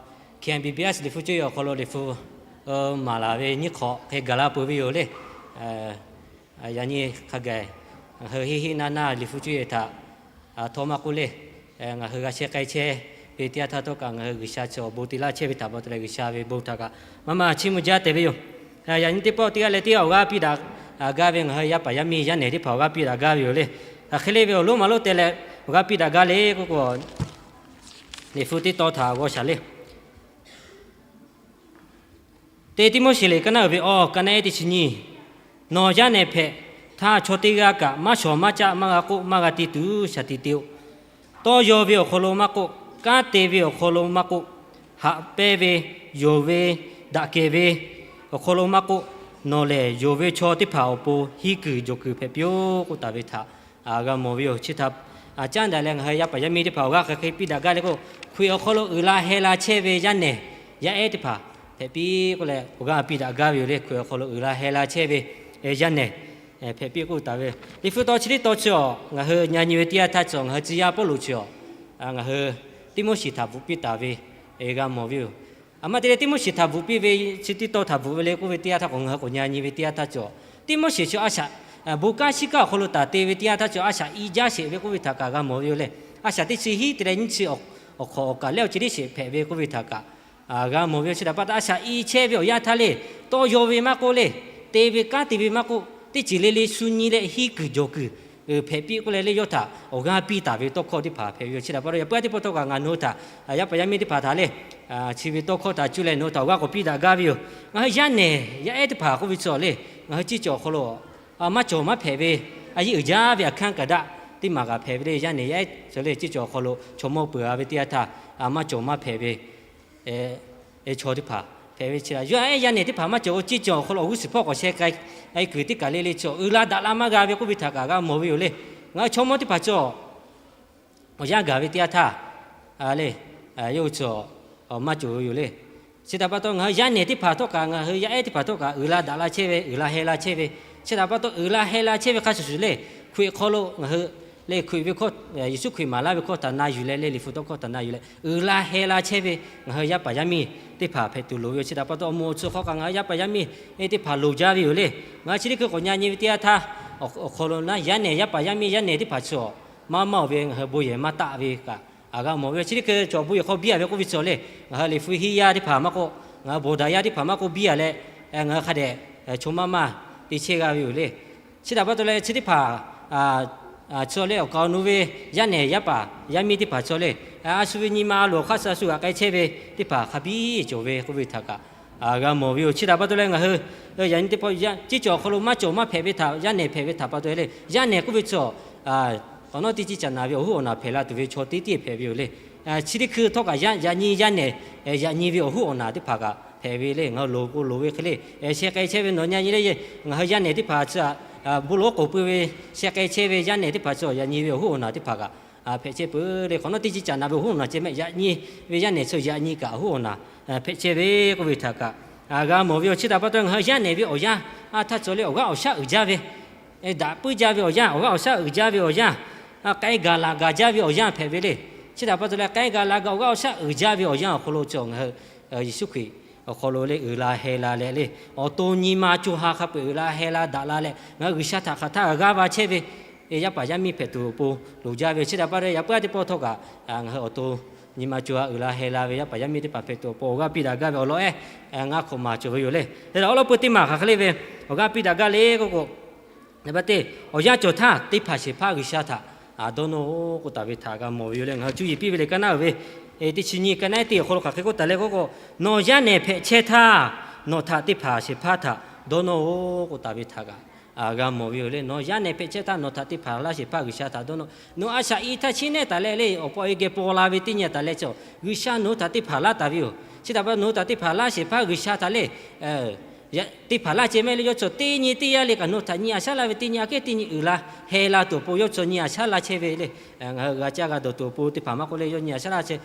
K M B B S Liꞈ hpu cuˇ yiˍ awˬ hk'aw lo Liꞈ hpu maˍ laˬ ve nyiˇ hk'awꞈ hk'e gaˬ la peuˬ ve yoˬ le. Yaꞈ nyi hk'a gaˬ ngaˬ hui hiˆ hiˆ naˇ naˇ Liꞈ hpu cuˇ yiˍ htaꞈ htawˇ maˇ k'oˆ le, ngaˬ hui g'a sheh k'ai chehˇ ve teˇ yanˇ htaˇ htawˇ kaꞈ ngaˬ hui G'uiˬsha chi awˬ bon te laˇ chehˇ ve htaꞈ pa taw leh G'uiˬsha ve bon htaꞈ kaꞈ maˇ maˇ chiˇ mvuh jaˇ tehꞈ ve yoˬ. Yaꞈ nyi teˇ pawˆ teˇ g'aˇ leh teˇ g'aˇ awˬ g'aˇ piˇ daꞈ gaˇ ve ngaˬ hui yaˇ paˍ yaˇ miˇ yaˇ nehˬ teˇ hpaˍ awˬ g'aˇ piˇ daꞈ gaˇ ve yoˬ le. Hk'e le ve awˬ lonˉ maˍ lonˉ te leh awˬ g'aˇ piˇ daꞈ gaˇ le k'oˆ k'o, Liꞈ hpu teˇ tawn htaꞈ g'aw shaˍ le. Teˇ Tiˆmoˉseˍ liꞈ ka naˉ uiˍ ve awˬ ka naˉ ehˉ teˇ chi nyiˇ, nawˬ yaˇ nehˬ hpehꞈ htaˇ chaw teˇ g'aˇ kaꞈ maˇ shawˍ maˇ caˆ maˇ g'a k'oˆ maˇ g'a te tuˬ shaˍ tiꞈ te-o. Tawˇ yaw ve awˬ hk'aw lo maˇ k'oˆ, kanˉ te ve awˬ hk'aw lo maˇ k'oˆ, haꞈ pehnˇ ve, yonˍ ve, daꞈ kehˬ ve awˬ hk'aw lo maˇ k'oˆ, nawˬ lehˬ yonˍ ve chaw teˇ hpaˍ awˬ pon hiˇ kuiˬ jawˬ kuiˬ hpehꞈ piˇ-oˆ k'oˆ taˍ ve htaꞈ g'a mawˬ ve yoˬ. Chi htaꞈ caˉ daꞈ leh ngaˬ hui yaˇ paˍ yaˇ miˇ teˇ hpaˍ awˬ g'aˇ hk'aˬ hk'e piˇ daꞈ gaˇ le k'o, Hkriꞈ awˬ hk'aw lo uiˍ la heh la chehˇ ve yaˇ nehˬ yaˇ ehˉ teˇ hpaˍ hpehꞈ piˇ k'oˆ leh awˬ g'aˇ piˇ daꞈ gaˇ ve yoˬ le. Hkriꞈ awˬ hk'aw lo uiˍ la heh la chehˇ ve yaˇ nehˬ hpehꞈ piˇ k'oˆ taˍ ve, Liꞈ hpu tawn chi tiˉ tawn chi awˬ ngaˬ hui nyi nyi ve teˇ yanˇ htaˇ chi awˬ ngaˬ hui tcuh yaˇ Pawˇluꞈ chi awˬ ngaˬ hui Tiˆmoˉseˍ htaꞈ bvuhꞈ piˇ taˍ ve g'a mawˬ ve yoˬ. Aˬ ma te leh Tiˆmoˉseˍ htaꞈ bvuhꞈ piˇ ve chi tiˉ tawn htaꞈ bvuhꞈ ve le k'oˆ ve teˇ yanˇ htaˇ k'o ngaˬ hui k'awꞈ nyi nyi ve teˇ yanˇ htaˇ chi awˬ Tiˆmoˉseˍ chi a shaꞈ bon kanˉ shiˉ kanˉ awˬ hk'aw lo taˍ te ve teˇ yanˇ htaˇ chi a shaꞈ i jaˇ sheˍ ve k'oˆ ve htaꞈ kaꞈ g'a mawˬ ve yoˬ le. A shaꞈ teˇ chi hiˉ te leh nyiˇ chi awˬ hk'awꞈ awˬ kaꞈ lehˉ awˬ ceuˬ teˇ sheˍ hpehꞈ ve k'oˆ ve htaꞈ kaꞈ g'a mawˬ ve yoˬ. Chi htaꞈ pa taw a shaꞈ i chehˇ ve awˬ yanˇ htaˇ le, tawˇ yaw ve maˇ k'oˆ le, te ve kanˉ te ve maˇ k'oˆ, teˇ ceuˬ le le shu nyi leh hiˇ kuiˬ jawˬ kuiˬ hpehꞈ piˇ k'oˆ leh le yawˇ htaꞈ awˬ g'aˇ piˇ taˍ ve tawˇ hkawˇ teˇ hpaˍ hpehꞈ ve yoˬ. Chi htaꞈ pa taw yaꞈ puiˉ a teˇ pawˆ htawˇ kaꞈ ngaˬ nawˬ hui htaꞈ yaˇ paˍ yaˇ miˇ teˇ hpaˍ htaꞈ le chi ve tawˇ hkawˇ htaꞈ cuˇ leh nawˬ hui htaꞈ awˬ g'aˇ k'awꞈ piˇ daꞈ gaˇ ve yoˬ. Ngaˬ hui yaˇ nehˬ yaˇ ehˉ teˇ hpaˍ k'oˆ ve chi awˬ le, ngaˬ hui ceˇ cawˬ awˬ hk'aw lo maˇ cawˬ maˇ hpehꞈ ve a yeˇ uiˍ jaˇ ve aꞈ hkanˇ kaꞈ daꞈ teˇ maˬ kaꞈ hpehꞈ ve le. Yaˇ nehˬ yaˇ ehˉ chi le ceˇ cawˬ awˬ hk'aw lo chaw mawˇ peuˬ a ve teˇ yanˇ htaˇ maˇ cawˬ maˇ hpehꞈ ve chaw teˇ hpaˍ hpehꞈ ve chi a yaˇ ehˉ yaˇ nehˬ teˇ hpaˍ maˇ cawˬ k'o ceˇ cawˬ awˬ hk'aw lo awˬ g'uˇ suhˍ hpawˇ k'awꞈ sheh k'ai kuiˬ teˇ kaˬ le le chi awˬ uiˍ la daꞈ la maˇ g'a ve k'oˆ ve htaꞈ kaꞈ g'a mawˬ ve yoˬ le. Ngaˬ hui chaw mawˇ teˇ hpaˍ chi awˬ yanˇ gaˬ ve teˇ yanˇ htaˇ le, yawˇ hui chi awˬ maˇ cawˬ ve yoˬ le. Chi htaꞈ pa taw ngaˬ hui yaˇ nehˬ teˇ hpaˍ htawˇ kaꞈ ngaˬ hui yaˇ ehˉ teˇ hpaˍ htawˇ kaꞈ uiˍ la daꞈ la chehˇ ve, uiˍ la heh la chehˇ ve, chi htaꞈ pa taw uiˍ la heh la chehˇ ve hk'a shuˍ shuˍ le, Hkriꞈ hk'aw lo ngaˬ hui le Hkriꞈ ve hkawˇ, Yeˍsuˆ Hkriꞈ maˍ laˇ ve hkawˇ htaꞈ na yuˬ leh le Liꞈ hpu tawˇ hkawˇ htaꞈ na yuˬ leh uiˍ la heh la chehˇ ve ngaˬ hui yaˇ paˍ yaˇ miˇ teˇ hpaˍ hpehꞈ tuˬ loˍ ve yoˬ. Chi htaꞈ pa taw awˬ moˍ awˬ tsuhˇ hk'aw kaꞈ ngaˬ hui yaˇ paˍ yaˇ miˇ teˇ hpaˍ loˍ jaˇ ve yoˬ le. Ngaˬ hui chi teˇ hkui k'awꞈ nyi nyi ve teˇ yanˇ htaˇ awˬ hk'aw lo na yaˇ nehˬ yaˇ paˍ yaˇ miˇ yaˇ nehˬ teˇ hpaˍ chi awˬ maˇ maˇ oˬ ve ngaˬ hui bon yehˬ maˇ taˆ ve kaꞈ g'a mawˬ ve yoˬ. Chi teˇ hkui cawˬ bon yehˬ hk'aw biˇ a ve k'oˆ ve chi awˬ le, ngaˬ hui Liꞈ hpu hiˇ yaˇ teˇ hpaˍ maˇ k'oˆ, ngaˬ hui bawˬ daꞈ yaˇ teˇ hpaˍ maˇ k'oˆ biˇ a leh ngaˬ hui hk'a dehꞈ chaw maˇ maˇ te chehˇ g'a ve yoˬ le. Chi htaꞈ pa taw leh chi teˇ hpaˍ chi awˬ le awˬ kaˍ awˬ nu ve yaˇ nehˬ yaˇ paˍ yaˇ miˇ teˇ hpaˍ chi awˬ le, a shu ve nyi ma loˬ awˬ hk'aˇ suh a shu g'aꞈ k'ai chehˇ ve teˇ hpaˍ hk'a biˇ cawˬ ve k'oˆ ve htaꞈ kaꞈ g'a mawˬ ve yoˬ. Chi htaꞈ pa taw leh ngaˬ hui yaꞈ nyi teˇ pawˆ ceˇ cawˬ awˬ hk'aw lo maˇ cawˬ maˇ hpehꞈ ve htaꞈ yaˇ nehˬ hpehꞈ ve htaꞈ pa taw le, yaˇ nehˬ k'oˆ ve chi awˬ nawˉ teˇ ciˇ caꞈ naˍ ve awˬ huˉ awˬ naˬ hpehꞈ la tuˬ ve chaw teˇ tiˉ hpehꞈ ve yoˬ le. Chi teˇ hkui htawˇ kaꞈ yaꞈ nyi yaˇ nehˬ yaꞈ nyi ve awˬ huˉ awˬ naˬ teˇ hpaˍ kaꞈ hpehꞈ ve le. Ngaˬ hui loˍ k'o loˍ ve hk'e le sheh k'ai chehˇ ve nawˬ nyi nyi le, ngaˬ hui yaˇ nehˬ teˇ hpaˍ chi bon loꞈ k'oˍ pui ve sheh k'ai chehˇ ve yaˇ nehˬ teˇ hpaˍ chi yaꞈ nyi ve awˬ huˉ awˬ naˬ teˇ hpaˍ kaꞈ hpehꞈ chehˇ peuˬ le. Hk'awꞈ nawˉ teˇ ciˇ caꞈ naˍ ve awˬ huˉ awˬ naˬ ceh mehˆ yaꞈ nyi ve yaˇ nehˬ chi yaꞈ nyi kaꞈ awˬ huˉ awˬ naˬ hpehꞈ chehˇ ve k'oˆ ve htaꞈ kaꞈ g'a mawˬ ve yoˬ. Chi htaꞈ pa taw ngaˬ hui yaˇ nehˬ ve awˬ yanˇ a htaˇ cawˬ le awˬ g'aˇ awˬ shaˉ uiˍ jaˇ ve daꞈ puiˉ jaˇ ve awˬ yanˇ, awˬ g'aˇ awˬ shaˉ uiˍ jaˇ ve awˬ yanˇ, k'ai gaˬ laˬ gaˬ jaˇ ve awˬ yanˇ hpehꞈ ve le. Chi htaꞈ pa taw leh k'ai gaˬ laˬ gaˬ awˬ g'aˇ awˬ shaˉ uiˍ jaˇ ve awˬ yanˇ awˬ hk'aw lo cawˬ ngaˬ hui Yeˍsuˆ Hkriꞈ awˬ hk'aw lo le uiˍ la heh la leh le awˬ to nyi ma co ha hk'a peu-eˬ uiˍ la heh la daꞈ la leh ngaˬ hui G'uiˬsha htaꞈ hk'aˬ htaˇ g'a g'aˇ va chehˇ ve yaˇ paˍ yaˇ miˇ hpehꞈ tuˬ awˬ pon loˍ jaˇ ve yoˬ. Chi htaꞈ pa taw yaꞈ puiˉ a teˇ pawˆ htawˇ kaꞈ ngaˬ hui awˬ to nyi ma co ha uiˍ la heh la ve yaˇ paˍ yaˇ miˇ teˇ hpaˍ hpehꞈ tuˬ awˬ pon awˬ g'aˇ piˇ daꞈ gaˇ ve awˬ lawn ehˉ ngaˇ hk'awꞈ maˍ cawˬ ve yoˬ le. Te leh awˉ lawˉ peu teˇ maˬ hk'aˬ hk'e le ve awˬ g'aˇ piˇ daꞈ gaˇ le k'oˆ k'o, teˇ hpaˍ shehˍ hpaˇ G'uiˬsha htaꞈ dawˇ nawˇ-oˆ k'oˆ taˍ ve htaꞈ g'a mawˬ ve yoˬ le. Ngaˬ hui cuˇ yiˍ piˇ ve le ka naˉ uiˍ ve teˇ chi nyiˇ ka naˉ ehˉ teˇ awˬ hk'aw lo hk'aˬ hk'e k'oˆ taˍ le k'oˆ k'o, nawˬ yaˇ nehˬ hpehꞈ chehˇ htaˇ nawˬ htaꞈ teˇ hpaˍ shehˍ hpaˇ htaꞈ dawˇ nawˇ-oˆ k'oˆ taˍ ve htaꞈ kaꞈ g'a mawˬ ve yoˬ le. Nawˬ yaˇ nehˬ hpehꞈ chehˇ htaˇ nawˬ htaꞈ teˇ hpaˍ laˇ shehˍ hpaˇ G'uiˬsha htaꞈ dawˇ nawˇ. Nawˬ a shaꞈ i htaˇ chiˇ nehˉ taˍ leh le awˬ pa awˬ e geh paw la ve teˇ nyi taˍ leh chi G'uiˬsha nawˬ hui htaꞈ teˇ hpaˍ laˇ taˍ ve yoˬ. Chi htaꞈ pa nawˬ hui htaꞈ teˇ hpaˍ laˇ shehˍ hpaˇ G'uiˬsha htaꞈ le teˇ hpaˍ laˇ ceh mehˆ le yawˇ chi teˇ nyi teˇ yanˇ le kaꞈ nawˬ hui htaꞈ nyi a shaˉ laˇ ve teˇ nyi aꞈ kehˉ teˇ nyi uiˍ la heh la tuˬ awˬ pon yawˇ chi nyi a shaˉ laˇ chehˇ ve le. Ngaˬ hui g'a caˇ g'a dawˬ tuˬ awˬ pon teˇ hpaˍ maˇ k'oˆ le yawˇ nyi a shaˉ laˇ chehˇ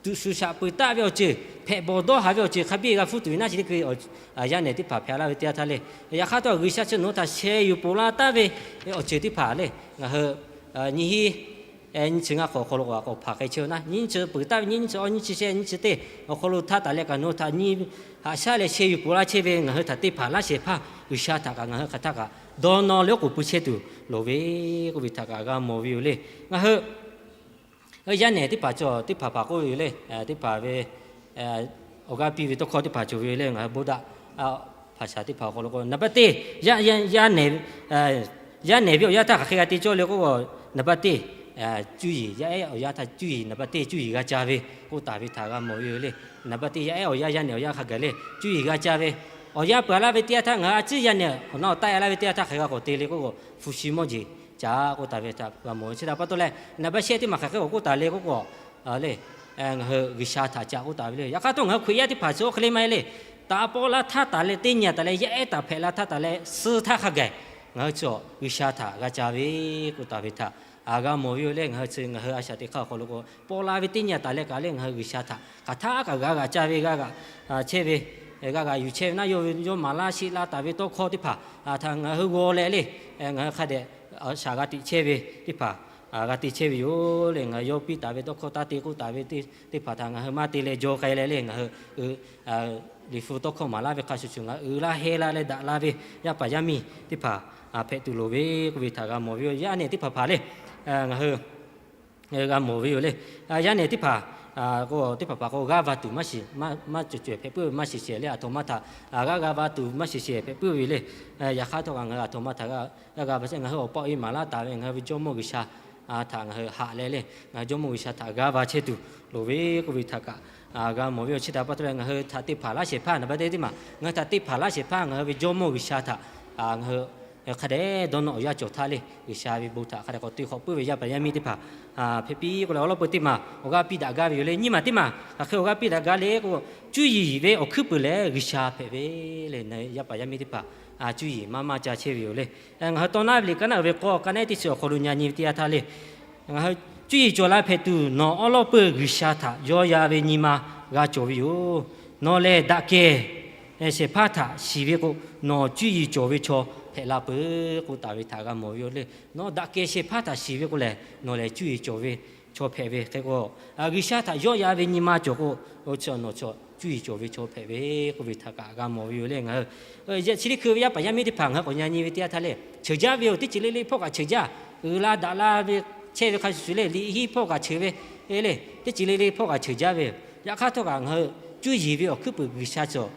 tuꞈ shuˍ shaꞈ peuˬ taˆ ve awˬ ceuˬ, hpehꞈ bawˬ dawˇ haˍ ve awˬ ceuˬ hk'a biˇ g'a hpuˇ tuˬ ve naˉ chi teˇ hkui yaˇ nehˬ teˇ hpaˍ hpehꞈ laˇ ve teˇ yanˇ htaˇ le. Yaꞈ hk'aˇ htawˇ G'uiˬsha chi nawˬ hui htaꞈ sheh yuˬ ponˬ la taˍ ve awˬ ceuˬ teˇ hpaˍ le, ngaˬ hui nyiˇ hinˉ nyiˇ chi ngaˇ hk'awꞈ awˬ hk'aw lo k'awꞈ hpanˍ k'ai chehˇ ve naˉ, nyiˇ chi peuˬ taˍ ve nyiˇ chi awˇ nyiˇ chi shehˆ nyiˇ chi teˇ awˬ hk'aw lo htaˇ taˍ leh kaꞈ nawˬ hui htaꞈ nyi haꞈ shaˉ leh sheh yuˬ ponˬ laˇ chehˇ ve ngaˬ hui htaꞈ teˇ hpaˍ laˇ shehˍ hpaˇ G'uiˬsha htaꞈ kaꞈ ngaˬ hui hk'aˬ htaˇ kaꞈ dawˇ nawˇ leh oˉ k'oˍ pui chehˇ tuˬ loˍ ve k'oˆ ve htaꞈ kaꞈ g'a mawˬ ve yoˬ le. Ngaˬ hui yaˇ nehˬ teˇ hpaˍ cawˬ teˇ hpaˍ hpaˍ k'oˆ ve yoˬ le. Teˇ hpaˍ ve awˬ g'aˇ piˇ ve tawˇ hkawˇ teˇ hpaˍ cawˬ ve yoˬ le. Ngaˬ hui Buddha hpaˍ shaˍ teˇ hpaˍ awˬ hk'aw lo k'o, naˍ baˆ teˇ yaˇ nehˬ ve awˬ yaˇ htaˇ hk'aˬ hk'e g'a te cawˇ le k'o, naˍ baˆ teˇ cuˇ yiˍ, yaˇ ehˉ awˬ yaˇ htaˇ cuˇ yiˍ, naˍ baˆ teˇ cuˇ yiˍ g'a ca ve k'oˆ taˍ ve htaꞈ g'a mawˬ ve yoˬ le. Naˍ baˆ teˇ yaˇ ehˉ awˬ yaˇ, yaˇ nehˬ awˬ yaˇ hk'a gaˬ le cuˇ yiˍ g'a ca ve, awˬ yaˇ peuˬ a laˇ ve teˇ yanˇ htaˇ ngaˬ hui a ciˉ yaˇ nehˬ awˬ na awˬ taˆ a laˇ ve teˇ yanˇ htaˇ hk'aˬ hk'e g'a k'awꞈ te le k'oˆ k'o, hpu shi mawˇ jeˬ ca k'oˆ taˍ ve htaꞈ g'a mawˬ ve. Chi htaꞈ pa taw leh naˍ baˆ shehˆ teˇ maˬ hk'aˬ hk'e k'awꞈ k'oˆ taˍ le k'oˆ k'o, le ngaˬ hui G'uiˬsha htaꞈ ca k'oˆ taˍ ve le. Yaꞈ hk'aˇ htawˇ ngaˬ hui Hkriꞈ yaˇ teˇ hpaˍ chi oˇ hk'e le maˇ heˆ le. Taꞈ paw laˇ htaˇ taˍ leh teˇ nyi a taˍ leh yaˇ ehˉ taˍ hpehꞈ la htaˇ taˍ leh suh htaˇ hk'a gaˬ ngaˬ hui chi G'uiˬsha htaꞈ g'a ca ve k'oˆ taˍ ve htaꞈ g'a mawˬ ve yoˬ le. Ngaˬ hui chi ngaˬ hui a shaꞈ teꞈ hk'aˇ awˬ hk'aw lo k'o, paw la ve teˇ nyi a taˍ leh kaꞈ le ngaˬ hui G'uiˬsha htaꞈ hk'aˬ htaˇ kaꞈ g'a g'a ca ve g'a g'a chehˇ ve, g'a g'a yuˬ chehˇ ve naˉ, yawˇ ve yawˇ maˍ laˇ sheˆ la taˍ ve tawˇ hkawˇ teˇ hpaˍ htaꞈ ngaˬ hui g'aw leh le, ngaˬ hui hk'a dehꞈ shaˍ g'a teꞈ chehˇ ve teˇ hpaˍ g'a te chehˇ ve yoˬ le. Ngaˬ hui yawˇ piˇ taˍ ve tawˇ hkawˇ taˇ te k'oˆ taˍ ve teˇ hpaˍ htaꞈ ngaˬ hui maˇ te leh jaw k'ai leh le ngaˬ hui liꞈ hpu tawˇ hkawˇ maˍ laˇ ve hk'a shuˍ shuˍ ngaˬ hui uiˍ laˇ heh laˇ leh daꞈ la ve yaˇ paˍ yaˇ miˇ teˇ hpaˍ hpehꞈ tuˬ loˍ ve k'oˆ ve htaꞈ g'a mawˬ ve yoˬ. Yaˇ nehˬ teˇ hpaˍ hpaˍ le ngaˬ hui g'a mawˬ ve yoˬ le. Yaˇ nehˬ teˇ hpaˍ k'o teˇ hpaˍ hpaˍ k'o g'aˇ va tuˬ maˇ shiˍ, maˇ cawˬ cawehˬ hpehꞈ puiˉ ve maˇ shiˍ shehˍ le. Aˬ htoꞈ ma htaꞈ g'aˇ g'a va tuˬ maˇ shiˍ shehˍ hpehꞈ puiˉ ve le. Yaꞈ hk'aˇ htawˇ kaꞈ ngaˬ hui aˬ htoꞈ ma htaꞈ g'aˇ g'a va chehˇ, ngaˬ hui awˬ pa awˬ e maˍ laˇ taˍ ve ngaˬ hui ve Jawˇmawˇ G'uiˬsha htaꞈ ngaˬ hui haꞈ leh le, ngaˬ hui Jawˇmawˇ G'uiˬsha htaꞈ g'aˇ va chehˇ tuˬ loˍ ve k'oˆ ve htaꞈ kaꞈ g'a mawˬ ve yoˬ. Chi htaꞈ pa taw leh ngaˬ hui htaꞈ teˇ hpaˍ laˇ shehˍ hpaˇ naˍ baˆ teˇ teˇ maˬ ngaˬ hui htaꞈ teˇ hpaˍ laˇ shehˍ hpaˇ ngaˬ hui ve Jawˇmawˇ G'uiˬsha htaꞈ ngaˬ hui hk'a dehꞈ dawˇ nawˇ awˬ yanˇ cawˬ htaˇ le G'uiˬsha ve bon htaꞈ hk'a dehꞈ k'awꞈ te hk'awꞈ puiˉ ve yaˇ paˍ yaˇ miˇ teˇ hpaˍ hpehꞈ piˇ k'o leh awˬ lawn peu teˇ maˬ awˬ g'aˇ piˇ daꞈ gaˇ ve yoˬ le. Nyiˇ maˬ teˇ maˬ hk'aˬ hk'e awˬ g'aˇ piˇ daꞈ gaˇ le k'o, cuˇ yiˍ ve awˬ hkuiˉ puiˍ lehˬ G'uiˬsha hpehꞈ ve le. Yaˇ paˍ yaˇ miˇ teˇ hpaˍ cuˇ yiˍ maˇ maˇ ca chehˇ ve yoˬ le. Ngaˬ hui tawˇ naˉ ve liꞈ kaˉ naˉ uiˍ ve k'awˇ ka naˉ teˇ chi awˬ hk'aw lo nyi nyi ve teˇ yanˇ htaˇ le, ngaˬ hui cuˇ yiˍ cawˬ la hpehꞈ tuˬ nawˬ awˉ lawˉ peuˬ G'uiˬsha htaꞈ yawˇ ya ve nyi ma g'a cawˬ ve yoˬ. Nawˬ lehˬ daꞈ kehˬ shehˍ hpaˇ htaꞈ shiˍ ve k'o, nawˬ cuˇ yiˍ cawˬ ve chaw hpehꞈ la peuˬ k'oˆ taˍ ve htaꞈ g'a mawˬ ve yoˬ le. Nawˬ daꞈ kehˬ shehˍ hpaˇ htaꞈ shiˍ ve k'o lehˬ, nawˬ lehˬ cuˇ yiˍ cawˬ ve chaw hpehꞈ ve hk'e k'o, G'uiˬsha htaꞈ yawˇ ya ve nyi ma cawˬ k'o, chi nawˬ chaw cuˇ yiˍ cawˬ ve chaw hpehꞈ ve k'oˆ ve htaꞈ kaꞈ g'a mawˬ ve yoˬ le. Ngaˬ hui chi teˇ hkui ve yaˇ paˍ yaˇ miˇ teˇ hpaˍ ngaˬ hui k'awꞈ nyi nyi ve teˇ yanˇ htaˇ le, cheuˬ jaˇ ve yoˬ. Teˇ ceuˬ le le hpawˇ kaꞈ cheuˬ jaˇ. Uiˍ la daꞈ la ve chehˇ ve hk'a shuˍ shuˍ le, liꞈ hiˉ hpawˇ kaꞈ cheuˬ ve le, teˇ ceuˬ le le hpawˇ kaꞈ cheuˬ jaˇ ve yoˬ. Yaꞈ hk'aˇ htawˇ kaꞈ ngaˬ hui cuˇ yiˍ ve awˬ hkuiˉ puiˍ G'uiˬsha cawˬ,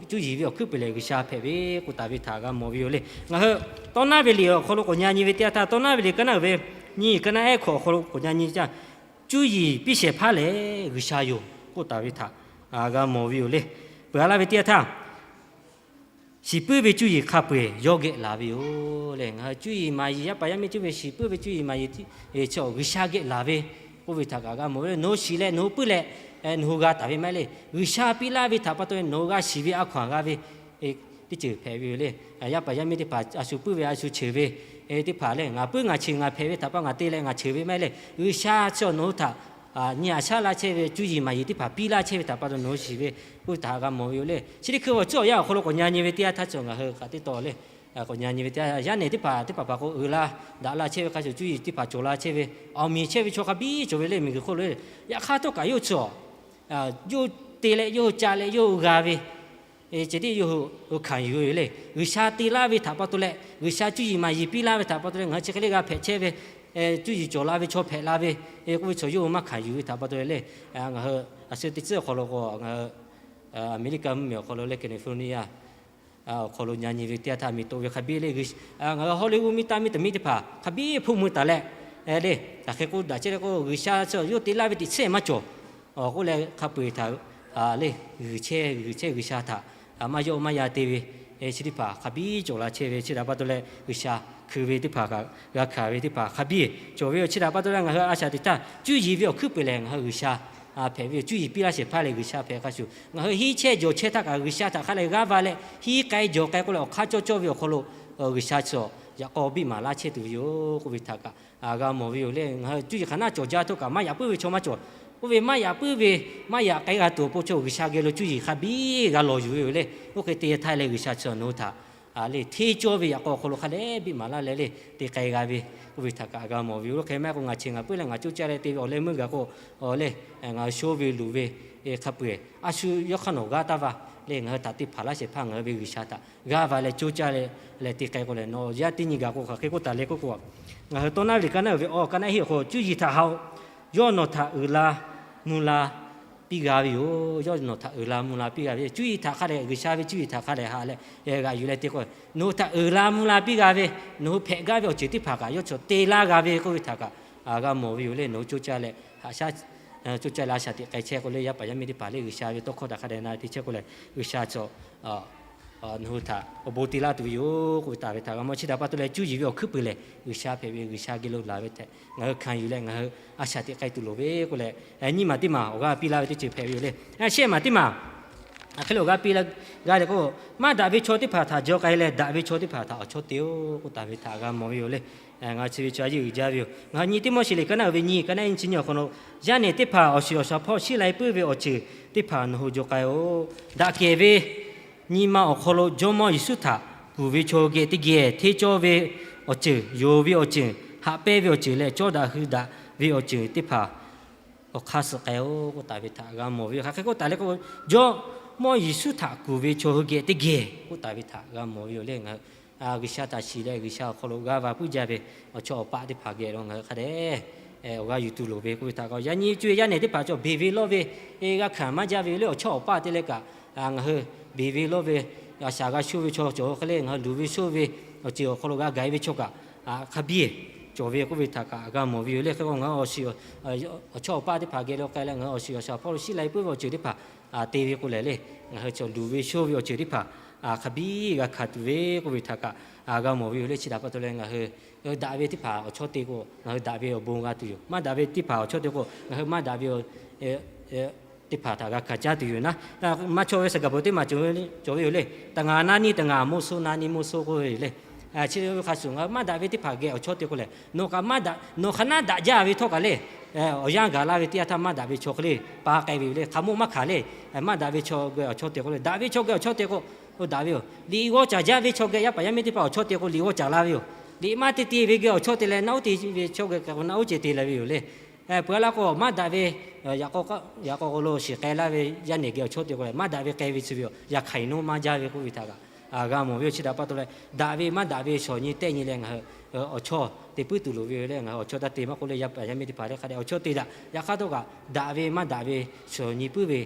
cuˇ yiˍ ve awˬ hkuiˉ puiˍ lehˬ G'uiˬsha hpehꞈ ve k'oˆ taˍ ve htaꞈ g'a mawˬ ve yoˬ le. Ngaˬ hui tawˇ naˉ ve liꞈ awˬ hk'aw lo k'awꞈ nyi nyi ve teˇ yanˇ htaˇ, tawˇ naˉ ve liꞈ kaˉ naˉ uiˍ ve nyiˇ kaˉ naˉ ehˉ hkawꞈ awˬ hk'aw lo k'awꞈ nyi nyi caˇ, cuˇ yiˍ piˇ shehˍ hpaˇ lehˬ G'uiˬsha yoˬ k'oˆ taˍ ve htaꞈ g'a mawˬ ve yoˬ le. Peuˬ a laˇ ve teˇ yanˇ htaˇ shiˍ puiˉ ve cuˇ yiˍ hk'a peu-eˬ yawˇ geh laˬ ve yoˬ le. Ngaˬ hui cuˇ yiˍ maˍ yiˍ yaˇ paˍ yaˇ miˇ cuˇ ve shiˍ puiˉ ve cuˇ yiˍ maˍ yiˍ chi awˬ G'uiˬsha geh laˬ ve k'oˆ ve htaꞈ kaꞈ g'a mawˬ ve le. Nawˬ hui shiˍ leh nawˬ hui puiˉ leh nawˬ hui g'a taˍ ve maˇ heˆ le. G'uiˬsha piˇ laˇ ve htaꞈ pa taw nawˬ hui g'a shiˍ ve a hkaw anˬ g'a ve teˇ ceuˬ hpehꞈ ve yoˬ le. Yaˇ paˍ yaˇ miˇ teˇ hpaˍ a shu puiˉ ve a shu cheuˬ ve teˇ hpaˍ lehˬ, ngaˬ puiˉ ngaˬ cheuˬ ngaˬ hpehꞈ ve htaꞈ pa ngaˬ te leh ngaˬ cheuˬ ve maˇ heˆ le. G'uiˬsha chi nawˬ hui htaꞈ nyi haꞈ shaˉ laˇ chehˇ ve cuˇ yiˍ maˍ yiˍ teˇ hpaˍ piˇ laˇ chehˇ ve htaꞈ pa taw nawˬ hui shiˍ ve k'oˆ ve htaꞈ g'a mawˬ ve yoˬ le. Chi teˇ hkui awˬ tcuhˉ awˬ yanˇ awˬ hk'aw lo k'awꞈ nyi nyi ve teˇ yanˇ htaˇ cawˬ ngaˬ hui hk'aˬ teˇ taw le, k'awꞈ nyi nyi ve teˇ yanˇ, yaˇ nehˬ teˇ hpaˍ teˇ hpaˍ hpaˍ k'o uiˍ la daꞈ la chehˇ ve hk'a shuˍ cuˇ yiˍ teˇ hpaˍ cawˬ la chehˇ ve awˬ miˬ chehˇ ve chaw hk'a biˇ cawˬ ve le. Miˬguiˬ hk'oˆ lo yaꞈ hk'aˇ htawˇ kaꞈ yawˇ chi yawˇ hui te leh yawˇ hui ca leh yawˇ hui g'a ve ceh tiˉ yawˇ hui hkanˍ yuˬ ve yoˬ le. G'uiˬsha te laˇ ve htaꞈ pa taw leh G'uiˬsha cuˇ yiˍ maˍ yiˍ piˇ laˇ ve htaꞈ pa taw leh ngaˬ hui chi hk'e le g'a hpehꞈ chehˇ ve, cuˇ yiˍ cawˬ la ve chaw hpehꞈ la ve k'oˆ ve chaw yawˇ hui maˇ hkanˍ yuˬ ve htaꞈ pa taw leh, ngaˬ hui a shu teˇ tcuhˉ awˬ hk'aw lo k'o ngaˬ hui Aˍmeˍriˆkaˆ mvuhˇmiˬ awˬ hk'aw lo leh California awˬ hk'aw lo nyi nyi ve teˇ yanˇ htaˇ miˬ toꞈ ve hk'a biˇ le. Ngaˬ hui Hollywood miˇ taˇ miˇ taˍ miˇ teˇ hpaˍ hk'a biˇ hpoˆ mui taˍ leh le, hk'aˬ hk'e k'oˆ daꞈ chehˇ le k'o, G'uiˬsha chi yawˇ te laˇ ve teꞈ chiˉ maˇ cawˬ. Awˬ k'oˆ leh hk'a peu-eˬ htaꞈ le g'uiˬ chehˇ g'uiˬ chehˇ G'uiˬsha htaꞈ maˇ yawˆ maˇ yan te ve chi teˇ hpaˍ hk'a biˇ cawˬ la chehˇ ve chi htaꞈ pa taw leh G'uiˬsha hkui ve teˇ hpaˍ kaꞈ g'a hkanˍ ve teˇ hpaˍ hk'a biˇ cawˬ ve yoˬ. Chi htaꞈ pa taw leh ngaˬ hui a shaꞈ teꞈ htaˇ cuˇ yiˍ ve awˬ hkuiˉ puiˍ lehˬ ngaˬ hui G'uiˬsha hpehꞈ ve yoˬ. Cuˇ yiˍ piˇ laˇ shehˍ hpaˇ lehˬ G'uiˬsha hpehꞈ hk'a shuˍ, ngaˬ hui hiˇ chehˇ jawˬ chehˇ htaˇ kaꞈ G'uiˬsha htaꞈ hk'a leh g'aˇ va leh hiˇ k'ai jawˬ k'ai k'oˆ leh awˬ hk'aˇ cawˇ cawˇ ve awˬ hk'aw lo G'uiˬsha chi yaꞈ k'aw biˇ maˍ laˇ chehˇ tuˬ ve yoˬ k'oˆ ve htaꞈ kaꞈ g'a mawˬ ve yoˬ le. Ngaˬ hui cuˇ yiˍ hk'aˬ naˆ cawˬ jaˇ htawˇ kaꞈ maˇ yaꞈ puiˉ ve chaw maˇ cawˬ. Oˇ ve maˇ yaꞈ puiˉ ve, maˇ yaꞈ k'ai g'a tuˬ awˬ pon chaw G'uiˬsha geh lo cuˇ yiˍ hk'a biˇ g'a lawˬ yuˬ ve yoˬ le. Oˇ hk'e te htaˇ leh G'uiˬsha chi nawˬ hui htaꞈ le hteˇ cawˇ ve yaꞈ k'aw awˬ hk'aw lo hk'a dehꞈ biˇ maˍ laˇ leh le te k'ai g'a ve, oˇ ve htaꞈ kaꞈ g'a mawˬ ve yoˬ. Oˇ hk'e maˇ heˆ k'o ngaˬ chi ngaˬ puiˉ leh ngaˬ coˇ caˇ leh te ve awˬ leh meuˇ gaˬ k'o, le, ngaˬ hui sho ve luˬ ve hk'a peu-eˬ a shu yawˇ hk'aˇ nawˬ g'aˇ taˇ va le, ngaˬ hui htaꞈ te hpanˍ laˇ shehˍ hpaˇ ngaˬ hui ve G'uiˬsha htaꞈ g'aˇ va leh coˇ caˇ leh te k'ai k'o leh nawˬ yaˇ teˇ nyi gaˬ k'o hk'aˬ hk'e k'oˆ taˍ le k'oˆ k'o, ngaˬ hui tawˇ naˉ ve liꞈ ka naˉ uiˍ ve awˬ ka naˉ hiˆ awˬ hk'aw lo cuˇ yiˍ htaꞈ haꞈ-oꞈ. Yawˇ nawˬ htaꞈ uiˍ la mvuh la piˇ g'a ve yoˬ. Yawˇ nawˬ htaꞈ uiˍ la mvuh la piˇ g'a ve yoˬ. Cuˇ yiˍ htaꞈ hk'a dehꞈ, G'uiˬsha ve cuˇ yiˍ htaꞈ hk'a dehꞈ haꞈ leh g'aꞈ yuˬ leh te k'o, nawˬ hui htaꞈ uiˍ la mvuh la piˇ g'a ve, nawˬ hui hpehꞈ gaˇ ve awˬ ceuˬ teˇ hpaˍ kaꞈ yawˇ chaw te laˇ g'a ve k'oˆ ve htaꞈ kaꞈ g'a mawˬ ve yoˬ le. Nawˬ hui coˇ caˇ leh haꞈ shaˉ coˇ caˇ leh a shaꞈ teꞈ k'ai chehˇ k'o le, yaˇ paˍ yaˇ miˇ teˇ hpaˍ le G'uiˬsha ve tawˇ hkawˇ htaꞈ hk'a dehꞈ na te chehˇ k'o leh G'uiˬsha chaw nawˬ hui htaꞈ awˬ bon te laˇ tuˬ ve yoˬ k'oˆ ve taˍ ve htaꞈ g'a mawˬ. Chi htaꞈ pa taw leh cuˇ yiˍ ve awˬ hkuiˉ puiˍ lehˬ G'uiˬsha hpehꞈ ve, G'uiˬsha geh lo laˬ ve tehꞈ ngaˬ hui hkanˍ yuˬ leh ngaˬ hui a shaꞈ teꞈ k'ai tuˬ loˍ ve k'oˆ leh, nyiˇ maˬ teˇ maˬ awˬ g'aˇ piˇ laˇ ve teˇ ceuˬ hpehꞈ ve yoˬ le. Shehˆ maˬ teˇ maˬ hk'e le awˬ g'aˇ piˇ laˇ g'a leh k'o, maˇ daꞈ ve chaw teˇ hpaˍ htaꞈ jaw k'ai leh daꞈ ve chaw teˇ hpaˍ htaꞈ awˬ chawˇ te-oˆ k'oˆ taˍ ve htaꞈ g'a mawˬ ve yoˬ le. Ngaˬ chi ve chaw a yeˇ uiˍ jaˇ ve yoˬ. Ngaˬ hui nyi Tiˆmoˉseˍ liꞈ ka naˉ uiˍ ve nyi ka naˉ nyiˇ chi nyiˇ awˬ hk'aw lo, yaˇ nehˬ teˇ hpaˍ awˬ shiˍ awˬ shaˍ hpawˇ shiˉ lai puiˉ ve awˬ ceuˬ teˇ hpaˍ nawˬ hui jaw k'ai-oˬ. Daꞈ kehˬ ve nyi ma awˬ hk'aw lo Jawˇmawˇ Yeˍsuˆ htaꞈ kuˬ ve chaw hui geh teˇ geh hteˇ cawˇ ve awˬ ceuˬ, yonˍ ve awˬ ceuˬ, haꞈ pehnˇ ve awˬ ceuˬ leh cawˇ daꞈ hui daꞈ ve awˬ ceuˬ teˇ hpaˍ awˬ hk'aˇ suh k'ai-oˬ k'oˆ taˍ ve htaꞈ g'a mawˬ ve yoˬ. Hk'aˬ hk'e k'oˆ taˍ le k'o, Jawˇmawˇ Yeˍsuˆ htaꞈ kuˬ ve chaw hui geh teˇ geh k'oˆ taˍ ve htaꞈ g'a mawˬ ve yoˬ le. Ngaˬ hui G'uiˬsha htaꞈ shiˍ leh G'uiˬsha awˬ hk'aw lo g'aˇ va puiˉ jaˇ ve awˬ chawˇ awˬ paˆ teˇ hpaˍ geh lo ngaˬ hui hk'a dehꞈ awˬ g'aˇ yuˬ tuˬ loˍ ve k'oˆ ve htaꞈ k'o, yaꞈ nyi cuˇ ve yaˇ nehˬ teˇ hpaˍ cawˬ beˬ ve lawˇ ve g'a hkanˍ maˇ jaˇ ve yoˬ le. Awˬ chawˇ awˬ paˆ te leh kaꞈ ngaˬ hui beˬ ve lawˇ ve a shaꞈ g'a shoˇ ve chaw cawˬ hk'e le, ngaˬ hui luˬ ve shoˇ ve awˬ ceuˬ awˬ hk'aw lo g'a gaˬ ve chaw kaꞈ hk'a biˇ cawˬ ve k'oˆ ve htaꞈ kaꞈ g'a mawˬ ve yoˬ le. Hk'e k'o ngaˬ hui awˬ shiˍ awˬ chawˇ awˬ paˆ teˇ hpaˍ geh lo k'ai leh ngaˬ hui awˬ shiˍ awˬ shaˍ hpawˇ lo shiˉ lai puiˉ ve awˬ ceuˬ teˇ hpaˍ te ve k'o lehˬ le, ngaˬ hui cawˬ luˬ ve shoˇ ve awˬ ceuˬ teˇ hpaˍ hk'a biˇ g'a hkanˍ tuˬ ve k'oˆ ve htaꞈ kaꞈ g'a mawˬ ve yoˬ le. Chi htaꞈ pa taw leh ngaˬ hui daꞈ ve teˇ hpaˍ awˬ chawˇ te k'o ngaˬ hui daꞈ ve awˬ bon g'a tuˬ yoˬ. Maˇ daꞈ ve teˇ hpaˍ awˬ chawˇ te k'o ngaˬ hui maˇ daꞈ ve teˇ hpaˍ htaꞈ g'a hkanˍ caˇ tuˬ yoˬ naˉ. Maˇ chawˇ ve saˍ gaˍ pawˍ teˇ maˬ cawˬ ve yoˬ le. Taˍ ngaˬ naˇ niˇ taˍ ngaˬ, mawˇ suhˉ naˇ niˇ mawˇ suhˉ k'oˆ ve yoˬ le. Chi ve hk'a shuˍ ngaˬ hui maˇ daꞈ ve teˇ hpaˍ geh awˬ chawˇ te k'o lehˬ, nawˬ kaꞈ maˇ daꞈ, nawˬ hk'a naˉ daꞈ jaˇ ve htawˇ kaꞈ le, awˬ yanˇ gaˬ laˇ ve teˇ yanˇ htaˇ maˇ daꞈ ve chaw hk'e le pa k'ai ve yoˬ le. Hk'aˬ mawˇ maˇ hkanˍ le. Maˇ daꞈ ve chaw geh awˬ chawˇ te k'o le, daꞈ ve chaw geh awˬ chawˇ te k'o, daꞈ ve yoˬ. Liꞈ g'awˇ caˍ jaˇ ve chaw geh yaˇ paˍ yaˇ miˇ teˇ hpaˍ awˬ chawˇ te k'o liꞈ g'awˇ caˍ laˇ ve yoˬ. Liꞈ maˇ te te ve geh awˬ chawˇ te leh naˆ uˉ te ve chaw geh k'o naˆ uˉ ceh te leh ve yoˬ le. Peuˬ a laˇ k'o maˇ daꞈ ve yaꞈ k'aw k'aw lo shiˍ k'ai laˇ ve yaˇ nehˬ geh awˬ chawˇ te k'o lehˬ, maˇ daꞈ ve k'ai ve chi ve yoˬ. Yaꞈ hk'aˬ e nawˉ maˇ jaˇ ve k'oˆ ve htaꞈ kaꞈ g'a mawˬ ve yoˬ. Chi htaꞈ pa taw leh daꞈ ve maˇ daꞈ ve shawˍ nyi tehˆ nyi leh ngaˬ hui awˬ chawˇ te puiˉ tuˬ loˍ ve yoˬ le. Ngaˬ hui awˬ chawˇ taˇ te maˇ k'oˆ le, yaˇ paˍ yaˇ miˇ teˇ hpaˍ le hk'a dehꞈ awˬ chawˇ te daꞈ. Yaꞈ hk'aˇ htawˇ kaꞈ daꞈ ve maˇ daꞈ ve shawˍ nyi puiˉ ve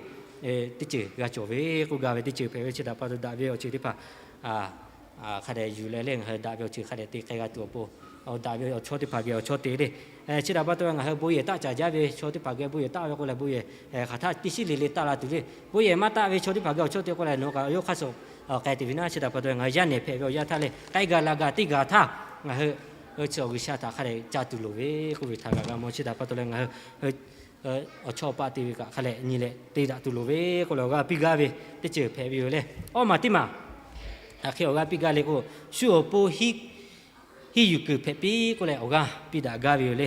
teˇ ceuˬ g'a cawˬ ve k'oˆ gaˇ ve teˇ ceuˬ hpehꞈ ve. Chi htaꞈ pa taw daꞈ ve awˬ ceuˬ teˇ hpaˍ hk'a dehꞈ yuˬ leh le, ngaˬ hui daꞈ ve awˬ ceuˬ hk'a dehꞈ te k'ai g'a tuˬ awˬ pon, daꞈ ve awˬ chawˇ teˇ hpaˍ geh awˬ chawˇ te le. Chi htaꞈ pa taw ngaˬ hui bon yehˬ taˆ caˍ jaˇ ve chaw teˇ hpaˍ geh bon yehˬ taˆ ve k'o lehˬ, bon yehˬ hk'aˬ htaˇ teˇ shiˉ le le taˆ la tuˬ le. Bon yehˬ maˇ taˆ ve chaw teˇ hpaˍ geh awˬ chawˇ te k'o lehˬ, nawˬ kaꞈ yawˇ hk'aˇ suh k'ai tuˬ ve naˉ. Chi htaꞈ pa taw ngaˬ hui yaˇ nehˬ hpehꞈ ve awˬ yanˇ htaˇ le, k'ai gaˬ la gaˬ teˇ gaˬ htaˇ ngaˬ hui chi awˬ G'uiˬsha htaꞈ hk'a dehꞈ ca tuˬ loˍ ve k'oˆ ve htaꞈ kaꞈ g'a mawˬ. Chi htaꞈ pa taw leh ngaˬ hui awˬ chawˇ awˬ paˆ te ve kaꞈ hk'a dehꞈ nyi leh te daꞈ tuˬ loˍ ve k'oˆ leh awˬ g'aˇ piˇ gaˇ ve teˇ ceuˬ hpehꞈ ve yoˬ le. Awˇ maˬ teˇ maˬ hk'e awˬ g'aˇ piˇ gaˇ le k'o, shu awˬ pon hiˇ yuˬ kuiˬ hpehꞈ piˇ k'oˆ leh awˬ g'aˇ piˇ daꞈ gaˇ ve yoˬ le.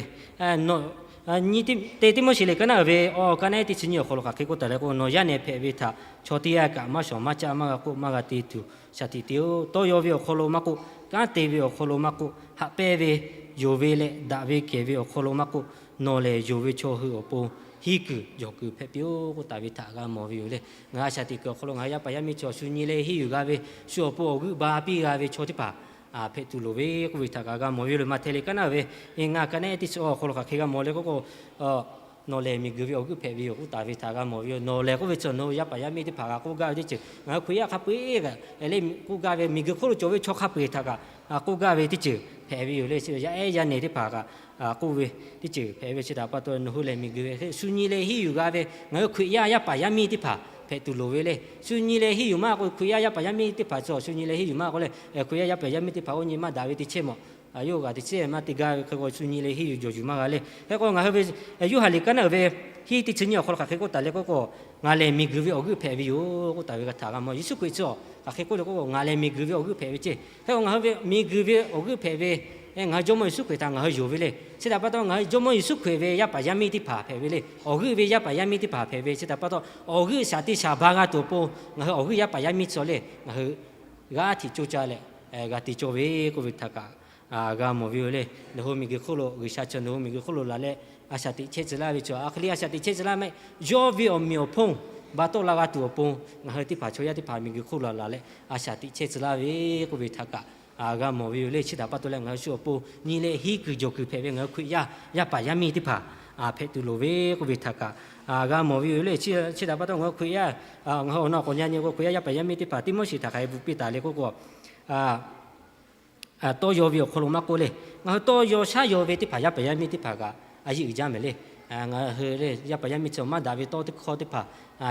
Nyi te Tiˆmoˉseˍ liꞈ ka naˉ uiˍ ve awˬ ka naˉ teˇ chi nyiˇ awˬ hk'aw lo hk'aˬ hk'e k'oˆ taˍ le k'o, nawˬ yaˇ nehˬ hpehꞈ ve htaꞈ chaw teˇ g'aˇ kaꞈ maˇ shawˍ maˇ caˆ maˇ g'a k'oˆ maˇ g'a te tuˬ shaˍ tiꞈ te-oˬ. Tawˇ yaw ve awˬ hk'aw lo maˇ k'oˆ, kanˉ te ve awˬ hk'aw lo maˇ k'oˆ, haꞈ pehnˇ ve, yonˍ ve leh daꞈ ve kehˬ ve awˬ hk'aw lo maˇ k'oˆ, nawˬ lehˬ yonˍ ve chaw hui awˬ pon hiˇ kuiˬ yawˬ kuiˬ hpehꞈ piˇ-oˬ k'oˆ taˍ ve htaꞈ g'a mawˬ ve yoˬ le. Ngaˬ hui a shaꞈ teꞈ kuiˬ awˬ hk'aw lo ngaˬ hui yaˇ paˍ yaˇ miˇ chaw shu nyi leh hiˇ yuˬ g'a ve, shu awˬ pon awˬ g'euˆ ba piˇ g'a ve chaw teˇ hpaˍ hpehꞈ tuˬ loˍ ve k'oˆ ve htaꞈ kaꞈ g'a mawˬ ve yoˬ le. Maꞈhtehˍ liꞈ ka naˉ uiˍ ve ngaˬ ka naˉ teˇ chi awˬ hk'aw lo hk'aˬ hk'e g'a mawˬ le k'o k'o, nawˬ lehˬ miˬguiˬ ve awˬ g'euˆ hpehꞈ ve yoˬ k'oˆ taˍ ve htaꞈ g'a mawˬ ve yoˬ. Nawˬ lehˬ k'oˆ ve chi nawˬ hui yaˇ paˍ yaˇ miˇ teˇ hpaˍ g'a k'oˆ gaˇ ve teˇ ceuˬ, ngaˬ hui Hkriꞈ yaˇ hk'a peu-eˬ kaꞈ le k'oˆ gaˇ ve, miˬguiˬ hk'oˆ lo cawˬ ve chaw hk'a peu-eˬ htaꞈ kaꞈ k'oˆ gaˇ ve teˇ ceuˬ hpehꞈ ve yoˬ le. Yaˇ ehˉ yaˇ nehˬ teˇ hpaˍ kaꞈ k'oˆ ve teˇ ceuˬ hpehꞈ ve. Chi htaꞈ pa taw nawˬ hui lehˬ miˬguiˬ ve shu nyi leh hiˇ yuˬ g'a ve ngaˬ hui Hkriꞈ yaˇ yaˇ paˍ yaˇ miˇ teˇ hpaˍ hpehꞈ tuˬ loˍ ve le. Shu nyi leh hiˇ yuˬ maˇ k'o, Hkriꞈ yaˇ yaˇ paˍ yaˇ miˇ teˇ hpaˍ chi shu nyi leh hiˇ yuˬ maˇ k'o le, Hkriꞈ yaˇ yaˇ paˍ yaˇ miˇ teˇ hpaˍ oˇ nyi maˇ daꞈ ve te chehˇ mawˬ. Yawˇ g'aꞈ teꞈ chehˇ maˇ te gaˇ ve hk'e k'o, shu nyi leh hiˇ yuˬ jawˬ yuˬ maˇ g'a le. Hk'e k'o, ngaˬ hui ve Yoˇhanˬ liꞈ ka naˉ uiˍ ve hiˇ teˇ chi nyiˇ awˬ hk'aw lo hk'aˬ hk'e k'oˆ taˍ le k'oˆ k'o, ngaˬ lehˬ miˬguiˬ ve awˬ g'euˆ hpehꞈ ve yoˬ k'oˆ taˍ ve htaꞈ g'a mawˬ. Yeˍsuˆ Hkriꞈ chi hk'aˬ hk'e k'oˆ le k'oˆ k'o, ngaˬ lehˬ miˬguiˬ ve awˬ g'euˆ hpehꞈ ve ceˇ. Hk'e k'o, ngaˬ hui ve miˬguiˬ ve awˬ g'euˆ hpehꞈ ve Ngaˬ hui Jawˇmawˇ Yeˍsuˆ Hkriꞈ htaꞈ ngaˬ hui yonˍ ve le. Chi htaꞈ pa taw, ngaˬ hui Jawˇmawˇ Yeˍsuˆ Hkriꞈ ve yaˇ paˍ yaˇ miˇ teˇ hpaˍ hpehꞈ ve le. Awˬ g'euˆ ve yaˇ paˍ yaˇ miˇ teˇ hpaˍ hpehꞈ ve chi htaꞈ pa taw, awˬ g'euˆ shaˍ te shaˍ ba g'a tuˬ awˬ pon ngaˬ hui awˬ g'euˆ yaˇ paˍ yaˇ miˇ chi awˬ le ngaˬ hui g'aˇ hteꞈ coˇ caˇ leh g'a te cawˇ ve k'oˆ ve htaꞈ kaꞈ g'a mawˬ ve yoˬ le. Nawˬ hui miˬguiˬ hk'oˆ lo G'uiˬsha chaw nawˬ hui miˬguiˬ hk'oˆ lo laˬ leh a shaꞈ teꞈ chehˇ tcuh laˇ ve chaw, a hk'e le a shaꞈ teꞈ chehˇ tcuh laˇ mehˆ, yawˇ ve awˬ meꞈ awˬ hponˇ ba tawˆ la g'a tuˬ awˬ pon ngaˬ hui teˇ hpaˍ chaw yaˇ teˇ hpaˍ miˬguiˬ hk'oˆ lo laˬ leh a shaꞈ teꞈ chehˇ tcuh laˇ ve k'oˆ ve htaꞈ kaꞈ g'a mawˬ ve yoˬ le. Chi htaꞈ pa taw leh ngaˬ hui shu awˬ pon nyi leh henˇ kuiˬ jawˬ kuiˬ hpehꞈ ve ngaˬ hui Hkriꞈ yaˇ yaˇ paˍ yaˇ miˇ teˇ hpaˍ hpehꞈ tuˬ loˍ ve k'oˆ ve htaꞈ kaꞈ g'a mawˬ ve yoˬ le. Chi htaꞈ pa taw ngaˬ hui Hkriꞈ yaˇ, ngaˬ hui awˬ na k'awꞈ nyi nyi k'o Hkriꞈ yaˇ yaˇ paˍ yaˇ miˇ teˇ hpaˍ Tiˆmoˉseˍ htaꞈ hk'aˬ hk'e bvuhꞈ piˇ taˍ le k'oˆ k'o, tawˇ yaw ve awˬ hk'aw lo maˇ k'oˆ le, ngaˬ hui tawˇ yaw shaˉ yaw ve teˇ hpaˍ yaˇ paˍ yaˇ miˇ teˇ hpaˍ kaꞈ a yeˇ uiˍ jaˇ mehˍ le. Ngaˬ hui le yaˇ paˍ yaˇ miˇ chi maˇ daꞈ ve tawˇ teˇ hkawˇ teˇ hpaˍ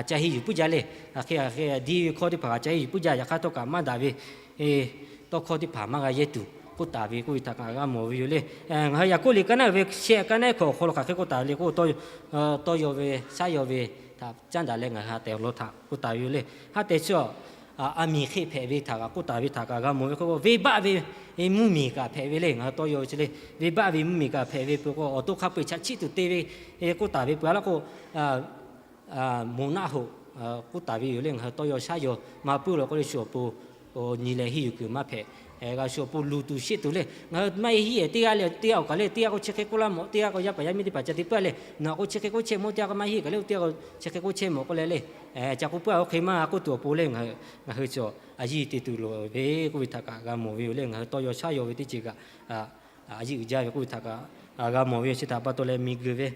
ca henˇ yuˬ puiˉ jaˇ le. Hk'e hk'e diˇ ve hkawˇ teˇ hpaˍ kaꞈ ca henˇ yuˬ puiˉ jaˇ. Yaꞈ hk'aˇ htawˇ kaꞈ maˇ daꞈ ve tawˇ hkawˇ teˇ hpaˍ maˇ g'a yehˇ tuˬ k'oˆ taˍ ve k'oˆ ve htaꞈ kaꞈ g'a mawˬ ve yoˬ le. Ngaˬ hui Yaˍkoˆ liꞈ ka naˉ uiˍ ve shehˆ ka naˉ hkawꞈ awˬ hk'aw lo hk'aˬ hk'e k'oˆ taˍ le k'o, tawˇ yaw ve shaˉ yaw ve htaꞈ caˉ daꞈ leh ngaˬ hui ha tehˬ awˬ lawn htaꞈ k'oˆ taˍ ve yoˬ le. Ha tehˬ chi a miˬ hk'e hpehꞈ ve htaꞈ kaꞈ k'oˆ taˍ ve htaꞈ kaꞈ g'a mawˬ ve k'o, venˇbaˆ ve mvuhˇmiˬ kaꞈ hpehꞈ ve le. Ngaˬ hui tawˇ yaw ve chi le venˇbaˆ ve mvuhˇmiˬ kaꞈ hpehꞈ ve peuˬ k'o, awˬ to hk'a peu-eˬ chaꞈ chiˆ tuˬ te ve k'oˆ taˍ ve peuˬ a laˇ k'o, moˬ naˆ hoꞈ k'oˆ taˍ ve yoˬ le. Ngaˬ hui tawˇ yaw shaˉ yaw maˇ puiˉ la k'oˆ le, shu awˬ pon nyi leh henˇ yuˬ kuiˬ maˇ hpehꞈ. G'a shu awˬ pon luˬ tuˬ sheˆ tuˬ le. Ngaˬ hui maˇ heˆ teˇ g'aˇ le teˇ g'aˇ awˬ kaˬ le teˇ g'aˇ k'o chi hk'e k'oˆ laˇ mawˬ, teˇ g'aˇ k'o yaˇ paˍ yaˇ miˇ teˇ hpaˍ ca te puiˉ le. Nawˬ k'o chi hk'e k'oˆ chehˇ mawˬ, teˇ g'aˇ k'o maˇ heˆ kaꞈ le teˇ g'aˇ k'o chi hk'e k'oˆ chehˇ mawˬ k'oˆ leh le, ca k'oˆ puiˉ a oˇ hk'e maˇ k'oˆ tuˬ awˬ pon le. Ngaˬ hui chi a yeˇ te tuˬ loˍ ve k'oˆ ve htaꞈ kaꞈ g'a mawˬ ve yoˬ le. Ngaˬ hui tawˇ yaw shaˉ yaw ve teˇ ceuˬ kaꞈ a yeˇ uiˍ jaˇ ve k'oˆ ve htaꞈ kaꞈ g'a mawˬ ve yoˬ. Chi htaꞈ pa taw leh miˬguiˬ ve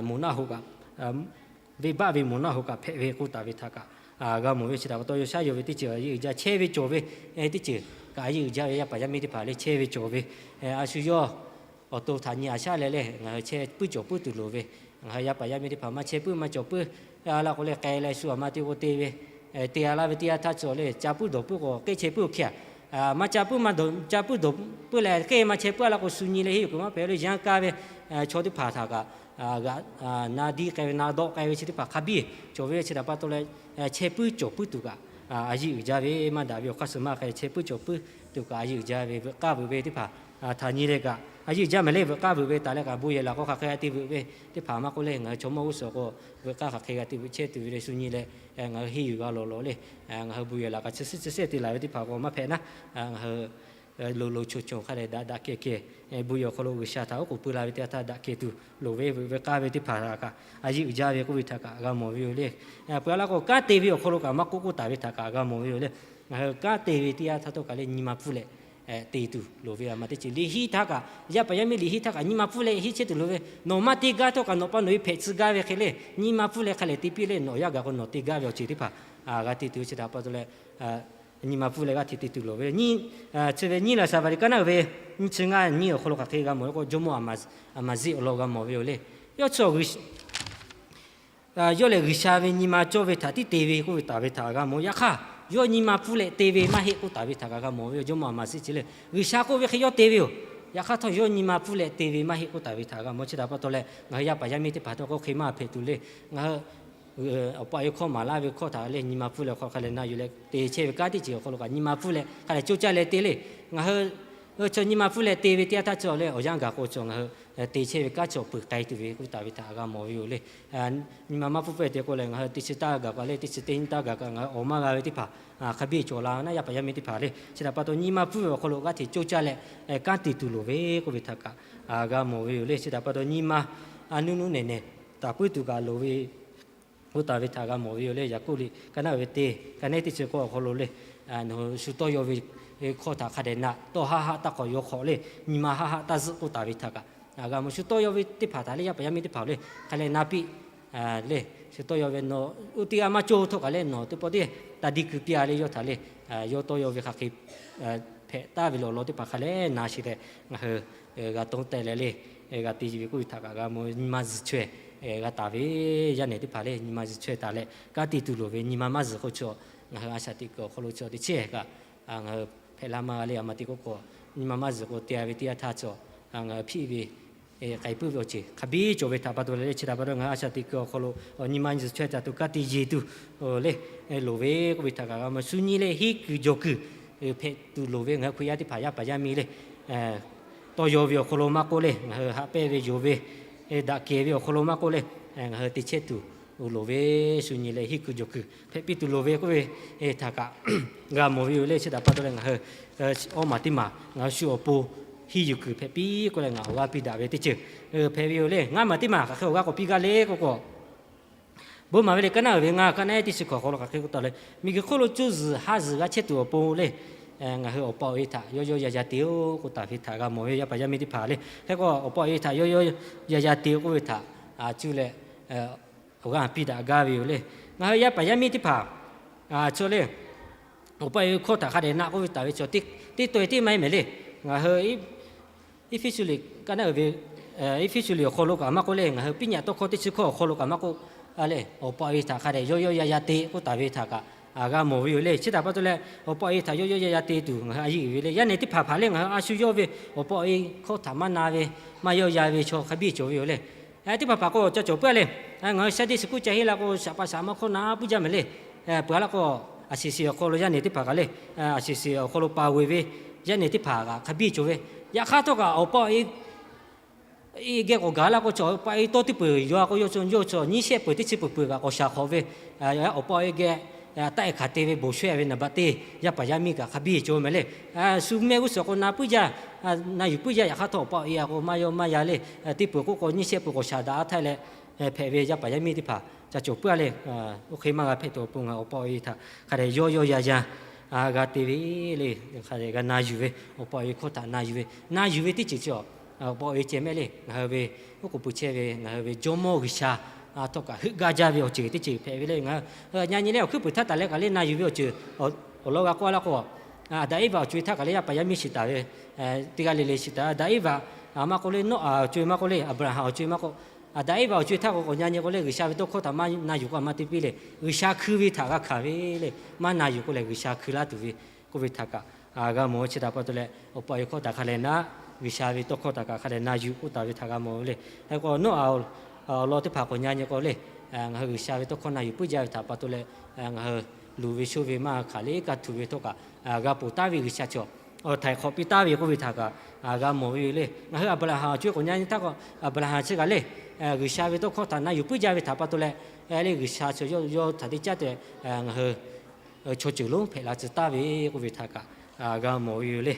moˬ naˆ hoꞈ kaꞈ, venˇbaˆ ve moˬ naˆ hoꞈ kaꞈ hpehꞈ ve k'oˆ taˍ ve htaꞈ kaꞈ g'a mawˬ ve yoˬ. Chi htaꞈ pa taw yaw shaˉ yaw ve teˇ ceuˬ a yeˇ uiˍ jaˇ, chehˇ ve cawˬ ve teˇ ceuˬ kaꞈ a yeˇ uiˍ jaˇ ve yaˇ paˍ yaˇ miˇ teˇ hpaˍ le chehˇ ve cawˬ ve, a shu yawˇ awˬ to htaꞈ nyi a shaˉ leh le ngaˬ hui chehˇ puiˉ cawˬ puiˉ tuˬ loˍ ve, ngaˬ hui yaˇ paˍ yaˇ miˇ teˇ hpaˍ maˇ chehˇ puiˉ maˇ cawˬ puiˉ a laˇ k'o le k'ai leh shu a ma te k'o te ve, te a laˇ ve teˇ yanˇ htaˇ cawˬ le ca puiˉ dawˬ puiˉ k'o k'ehˆ chehˇ puiˉ awˬ hkiˇ a, maˇ ca puiˉ maˇ dawˬ ca puiˉ dawˬ puiˉ leh k'ehˆ maˇ chehˇ puiˉ a laˇ k'o shu nyi leh henˇ yuˬ kuiˬ maˇ hpehꞈ le. Yanˇ kaˇ ve chaw teˇ hpaˍ htaꞈ kaꞈ g'aꞈ na diˇ k'ai ve na dawˆ k'ai ve chi teˇ hpaˍ hk'a biˇ cawˬ ve. Chi htaꞈ pa taw leh chehˇ puiˉ cawˬ puiˉ tuˬ kaꞈ a yeˇ uiˍ jaˇ ve maˇ daꞈ ve awˬ hk'aˇ suh maˇ k'ai chehˇ puiˉ cawˬ puiˉ tuˬ kaꞈ a yeˇ uiˍ jaˇ ve veuꞈ k'aˇ veuꞈ ve teˇ hpaˍ htaꞈ nyi leh kaꞈ a yeˇ uiˍ jaˇ mehˍ le. Veuꞈ k'aˇ veuꞈ ve taˍ leh kaꞈ bon yehˬ laˬ k'o hk'aˬ hk'e g'a te veuꞈ ve teˇ hpaˍ maˇ k'oˆ le. Ngaˬ hui chaw mawˇ g'uˇ suhˍ k'o veuꞈ k'aˇ hk'aˬ hk'e g'a te veuꞈ chehˇ tuˬ ve le shu nyi leh ngaˬ hui henˇ yuˬ g'a lawˬ lawˬ le. Ngaˬ hui bon yehˬ laˬ kaꞈ chi suhˉ chi sehˉ te laˬ ve teˇ hpaˍ k'o maˇ hpehꞈ naˉ, ngaˬ hui loˍ loˍ choˬ choˬ hk'a dehꞈ daꞈ daꞈ kehˬ kehˬ bon yehˬ awˬ hk'aw lo G'uiˬsha htaꞈ oˉ k'oˍ pui la ve teˇ yanˇ htaˇ daꞈ kehˬ tuˬ loˍ ve veuꞈ ve k'aˇ ve teˇ hpaˍ htaꞈ kaꞈ a yeˇ uiˍ jaˇ ve k'oˆ ve htaꞈ kaꞈ g'a mawˬ ve yoˬ le. Peuˬ a laˇ k'o kanˉ te ve awˬ hk'aw lo kaꞈ maˇ k'oˆ k'oˆ taˍ ve htaꞈ kaꞈ g'a mawˬ ve yoˬ le. Ngaˬ hui kanˉ te ve teˇ yanˇ htaˇ htawˇ kaꞈ le nyi ma pfuhˇ leh te tuˬ loˍ ve a ma teˇ ceuˬ liꞈ henˇ htaˇ kaꞈ yaˇ paˍ yaˇ miˇ liꞈ henˇ htaˇ kaꞈ nyi ma pfuhˇ leh henˇ chehˇ tuˬ loˍ ve. Nawˬ maˇ te gaˇ htawˇ kaꞈ nawˬ pa nawˬ e hpehꞈ tcuh gaˇ ve hk'e le nyi ma pfuhˇ leh hk'a lehˬ te piˇ le. Nawˬ yaˇ gaˬ k'o nawˬ te gaˇ ve awˬ ceuˬ teˇ hpaˍ g'a te tuˬ ve chi htaꞈ pa taw leh nyi ma pfuhˇ leh g'aˇ hteꞈ te tuˬ loˍ ve. Chi ve nyiˇ Laˍsaˍvaˍriˍ ka naˉ uiˍ ve nyiˇ chi ngaˇ nyiˇ awˬ hk'aw lo hk'aˬ hk'e g'a mawˬ le k'o, jawˇmawˇ Aˍmaˍziˆ awˬ lawn g'a mawˬ ve yoˬ le. Yawˇ chi yawˇ lehˬ G'uiˬsha ve nyi ma cawˇ ve htaꞈ tiˉ te ve k'oˆ ve taˍ ve htaꞈ g'a mawˬ. Yaꞈ hk'aˇ yawˇ nyi ma pfuhˇ leh te ve maˇ heˆ k'oˆ taˍ ve htaꞈ kaꞈ g'a mawˬ ve yoˬ. Jawˇmawˇ Aˍmaˍziˆ chi le G'uiˬsha k'oˆ ve hk'e yawˇ te ve yoˬ. Yaꞈ hk'aˇ htawˇ yawˇ nyi ma pfuhˇ leh te ve maˇ heˆ k'oˆ taˍ ve htaꞈ g'a mawˬ. Chi htaꞈ pa taw leh ngaˬ hui yaˇ paˍ yaˇ miˇ teˇ hpaˍ htawˇ k'o hk'e maˇ hpehꞈ tuˬ le. Ngaˬ hui awˬ pa awˬ e hkawˇ maˍ laˇ ve hkawˇ htaꞈ leh nyi ma pfuhˇ leh hk'aw hk'a lehˬ na yuˬ leh te chehˇ ve kanˉ teˇ ceuˬ awˬ hk'aw lo kaꞈ nyi ma pfuhˇ leh hk'a lehˬ coˇ caˇ leh te le. Ngaˬ hui chi nyi ma pfuhˇ leh te ve teˇ yanˇ htaˇ chi leh awˬ yanˇ gaˬ k'o chi ngaˬ hui te chehˇ ve kanˉ chi awˬ peuˬ k'ai tuˬ ve k'oˆ taˍ ve htaꞈ g'a mawˬ ve yoˬ le. Nyi ma maˇ pfuhˇ pfuhˇ te k'o lehˬ ngaˬ hui teˇ chi taˇ gaˬ kaꞈ leh teˇ chi teˇ nyi taˇ gaˬ kaꞈ ngaˬ hui awˬ maˇ g'a ve teˇ hpaˍ hk'a biˇ cawˬ la naˉ yaˇ paˍ yaˇ miˇ teˇ hpaˍ le. Chi htaꞈ pa taw nyi ma pfuhˇ ve awˬ hk'aw lo g'aˇ hteꞈ coˇ caˇ leh kanˉ te tuˬ loˍ ve k'oˆ ve htaꞈ kaꞈ g'a mawˬ ve yoˬ le. Chi htaꞈ pa taw nyi ma nuˇ nuˇ nehˬ nehˬ taˍ puiˉ tuˬ kaꞈ loˍ ve k'oˆ taˍ ve htaꞈ g'a mawˬ ve yoˬ le. Yaˍkoˆ liꞈ ka naˉ uiˍ ve teˇ ka naˉ teˇ chi k'awˇ awˬ hk'aw lo le, nawˬ hui shu tawˇ yaw ve hkawˇ htaꞈ hk'a dehꞈ naꞈ tawˇ haˆ haˆ taˇ k'awꞈ yaw hk'awꞈ le. Nyi ma haˆ haˆ taˇ zuhˆ k'oˆ taˍ ve htaꞈ kaꞈ g'a mawˬ. Shu tawˇ yaw ve teˇ hpaˍ htaꞈ le yaˇ paˍ yaˇ miˇ teˇ hpaˍ le hk'a lehˬ na piˇ le. Shu tawˇ yaw ve nawˬ oˇ teˇ g'aˇ maˇ cawˇ htawˇ kaꞈ leh nawˬ teˇ pawˆ teˇ taˇ diˇ kuiˬ piˇ a le. Yawˇ htaꞈ le yawˇ tawˇ yaw ve hk'aˬ hk'e hpehꞈ taˍ ve lawˬ law teˇ hpaˍ hk'a lehˬ na sheˍ leh ngaˬ hui g'a tawˇ teh leh le g'a te ve k'oˆ ve htaꞈ kaꞈ g'a mawˬ. Nyi ma zuhˬ chaweh g'a taˍ ve yaˇ nehˬ teˇ hpaˍ le nyi ma zuhˬ chaweh taˍ leh kanˉ te tuˬ loˍ ve. Nyi ma maˇ zuhˬ k'o chaw ngaˬ hui a shaꞈ teꞈ kuiˬ awˬ hk'aw lo chaw teˇ chehˇ kaꞈ ngaˬ hui hpehꞈ la maˇ g'a le. A ma te k'oˆ k'o nyi ma maˇ zuhˬ k'o te a ve teˇ yanˇ htaˇ chaw ngaˬ hui hpiˆ ve k'ai puiˉ ve awˬ ceuˬ hk'a biˇ cawˬ ve htaꞈ pa taw leh le. Chi htaꞈ pa taw ngaˬ hui a shaꞈ teꞈ kuiˬ awˬ hk'aw lo nyi ma zuhˬ chaweh taˍ tuˬ kanˉ te yeˬ tuˬ le loˍ ve k'oˆ ve htaꞈ kaꞈ g'a mawˬ. Shu nyi leh henˇ kuiˬ jawˬ kuiˬ hpehꞈ tuˬ loˍ ve ngaˬ hui Hkriꞈ yaˇ teˇ hpaˍ yaˇ paˍ yaˇ miˇ le, tawˇ yaw ve awˬ hk'aw lo maˇ k'oˆ le, ngaˬ hui haꞈ pehnˇ ve yonˍ ve, daꞈ kehˬ ve awˬ hk'aw lo maˇ k'oˆ le, ngaˬ hui te chehˇ tuˬ loˍ ve, shu nyi leh henˇ kuiˬ jawˬ kuiˬ hpehꞈ piˇ tuˬ loˍ ve k'oˆ ve htaꞈ kaꞈ g'a mawˬ ve yoˬ le. Chi htaꞈ pa taw leh ngaˬ hui awˉ maˬ teˇ maˬ ngaˬ hui shu awˬ pon henˇ yuˬ kuiˬ hpehꞈ piˇ k'oˆ leh ngaˬ awˬ g'aˇ piˇ daꞈ ve teˇ ceuˬ hpehꞈ ve yoˬ le. Ngaˇ maˬ teˇ maˬ hk'aˬ hk'e awˬ g'aˇ k'awꞈ piˇ gaˇ le k'oˆ k'o, bon maˍ ve le, kaˇ naˉ uiˍ ve ngaˇ, kaˇ naˉ ehˉ teˇ chi hkawꞈ awˬ hk'aw lo hk'aˬ hk'e k'oˆ taˍ le, miˬguiˬ hk'oˆ lo cuˇ zuhˬ haˇ zuhˬ g'a chehˇ tuˬ awˬ pon le, ngaˬ hui awˬ pa awˬ e htaꞈ yawˇ yawˇ yaˇ yaˇ te-o k'oˆ taˍ ve htaꞈ g'a mawˬ ve yaˇ paˍ yaˇ miˇ teˇ hpaˍ le. Hk'e k'o awˬ pa awˬ e htaꞈ yawˇ yawˇ yaˇ yaˇ te k'oˆ ve htaꞈ cuˇ leh awˬ g'aˇ piˇ daꞈ gaˇ ve yoˬ le. Ngaˬ hui yaˇ paˍ yaˇ miˇ teˇ hpaˍ chaw le, awˬ pa awˬ e hkawˇ htaꞈ hk'a dehꞈ na k'oˆ ve taˍ ve chaw teˇ taweh teˇ maˇ heˆ mehˍ le. Ngaˬ hui Eˇfeˇsuꞈ liꞈ, kaˇ naˉ uiˍ ve Eˇfeˇsuꞈ liꞈ awˬ hk'aw lo kaꞈ maˇ k'oˆ le, ngaˬ hui Piˉ nyaꞈ tawˇ hkawˇ teˇ chi hkawˇ awˬ hk'aw lo kaꞈ maˇ k'oˆ le, awˬ pa awˬ e htaꞈ hk'a dehꞈ yawˇ yawˇ yaˇ yaˇ te k'oˆ taˍ ve htaꞈ kaꞈ g'a mawˬ ve yoˬ le. Chi htaꞈ pa taw leh awˬ pa awˬ e htaꞈ yawˇ yawˇ yaˇ yaˇ te tuˬ ngaˬ hui a yeˇ uiˍ ve le. Yaˇ nehˬ teˇ hpaˍ hpaˍ le, ngaˬ hui a shu yawˇ ve awˬ pa awˬ e hkawˇ htaꞈ maˇ na ve, maˇ yawˇ yaˇ ve chaw hk'a biˇ cawˬ ve yoˬ le. Teˇ hpaˍ hpaˍ k'o ca cawˬ puiˉ a le. Ngaˬ hui Sunday school ca henˇ la k'o shaˍ pa shaˍ maˇ hkawˇ na puiˉ jaˇ mehˍ le. Peuˬ a laˇ k'o, a shiˍ shiˍ awˬ hk'aw lo yaˇ nehˬ teˇ hpaˍ kaꞈ le, a shiˍ shiˍ awˬ hk'aw lo pa ve ve yaˇ nehˬ teˇ hpaˍ kaꞈ hk'a biˇ cawˬ ve. Yaꞈ hk'aˇ htawˇ kaꞈ awˬ pa awˬ e geh k'awꞈ gaˬ la k'o, chaw awˬ pa awˬ e tawˇ teˇ peuˬ yaw k'o, yawˇ chaw yawˇ chaw nyiˇ shehˆ peuˬ teˇ chi peuˬ peuˬ kaꞈ k'awꞈ shaˍ hk'awꞈ ve. Awˬ pa awˬ e geh taˆ e hkanˍ te ve bon shawehˇ ve naˍ baꞈ teˇ yaˇ paˍ yaˇ miˇ kaꞈ hk'a biˇ cawˬ mehˍ le. Shu mehˆ g'uˇ suhˍ k'o na puiˉ jaˇ, na yuˬ puiˉ jaˇ. Yaꞈ hk'aˇ htawˇ awˬ pa awˬ e a k'o maˇ yawˇ maˇ yaˇ le. Teˇ peuˬ k'oˆ k'o nyiˇ shehˆ peuˬ k'awꞈ shaˍ daꞈ a htaˇ leh hpehꞈ ve yaˇ paˍ yaˇ miˇ teˇ hpaˍ ca cawˬ puiˉ a le. Oˇ hk'e maˇ g'a hpehꞈ tuˬ awˬ pon ngaˬ awˬ pa awˬ e htaꞈ hk'a dehꞈ yawˇ yawˇ yaˇ yaˇ g'a te ve le. Hk'a dehꞈ g'a na yuˬ ve, awˬ pa awˬ e hkawˇ htaꞈ na yuˬ ve, na yuˬ ve teˇ ceuˬ chi awˬ pa awˬ e ceh mehˆ le. Ngaˬ hui ve oˉ k'oˍ pui chehˇ ve ngaˬ hui ve Jawˇmawˇ G'uiˬsha htawˇ kaꞈ heuˆ gaˇ jaˇ ve awˬ ceuˬ teˇ ceuˬ hpehꞈ ve le. Ngaˬ hui yaꞈ nyi leh awˬ hkuiˉ puiˍ htaˇ taˍ leh kaꞈ le na yuˬ ve awˬ ceuˬ awˬ lawn g'a k'oˆ a laˇ k'o, Aˍdanˍ Eˇvaꞈ awˬ co-e htaˇ kaꞈ le yaˇ paˍ yaˇ miˇ shiˍ taˍ ve teˇ g'aˇ le le shiˍ taˍ. Aˍdanˍ Eˇvaꞈ maˇ k'oˆ le, Nawˉaꞈ awˬ co-e maˇ k'oˆ le, Aˍbraˍhanˍ awˬ co-e maˇ k'oˆ, Aˍdanˍ Eˇvaꞈ awˬ co-e htaˇ k'o k'awꞈ nyi k'o le, G'uiˬsha ve tawˇ hkawˇ htaꞈ maˇ na yuˬ k'o a maˇ te piˇ le. G'uiˬsha hkui ve htaꞈ g'a hkanˍ ve le. Maˇ na yuˬ k'o lehˬ G'uiˬsha hkui laˇ tuˬ ve k'oˆ ve htaꞈ kaꞈ g'a mawˬ. Chi htaꞈ pa taw leh awˬ pa awˬ e hkawˇ htaꞈ hk'a dehꞈ na, G'uiˬsha ve tawˇ hkawˇ htaꞈ kaꞈ hk'a dehꞈ na yuˬ k'oˆ taˍ ve htaꞈ g'a mawˬ ve le. Hk'e k'o Nawˉaꞈ awˬ lawn teˇ hpaˍ k'awꞈ nyi k'o le, ngaˬ hui G'uiˬsha ve tawˇ hkawˇ na yuˬ puiˉ jaˇ ve htaꞈ pa taw leh ngaˬ hui luˬ ve shoˇ ve maˇ hkanˍ le, iˉ kaˆ htuꞈ ve htawˇ kaꞈ g'a ponˬ taˍ ve G'uiˬsha chaw awˬ htaiˍ hk'awꞈ piˇ taˍ ve k'oˆ ve htaꞈ kaꞈ g'a mawˬ ve yoˬ le. Ngaˬ hui Aˍbraˍhanˍ awˬ co-e k'awꞈ nyi htaˇ k'o, Aˍbraˍhanˍ chi kaꞈ le, G'uiˬsha ve tawˇ hkawˇ htaꞈ na yuˬ puiˉ jaˇ ve htaꞈ pa taw leh le, G'uiˬsha chaw yawˇ htaꞈ teˇ caˉ te ngaˬ hui chaw ceuˬ lonˉ hpehꞈ la tcuh taˍ ve k'oˆ ve htaꞈ kaꞈ g'a mawˬ ve yoˬ le.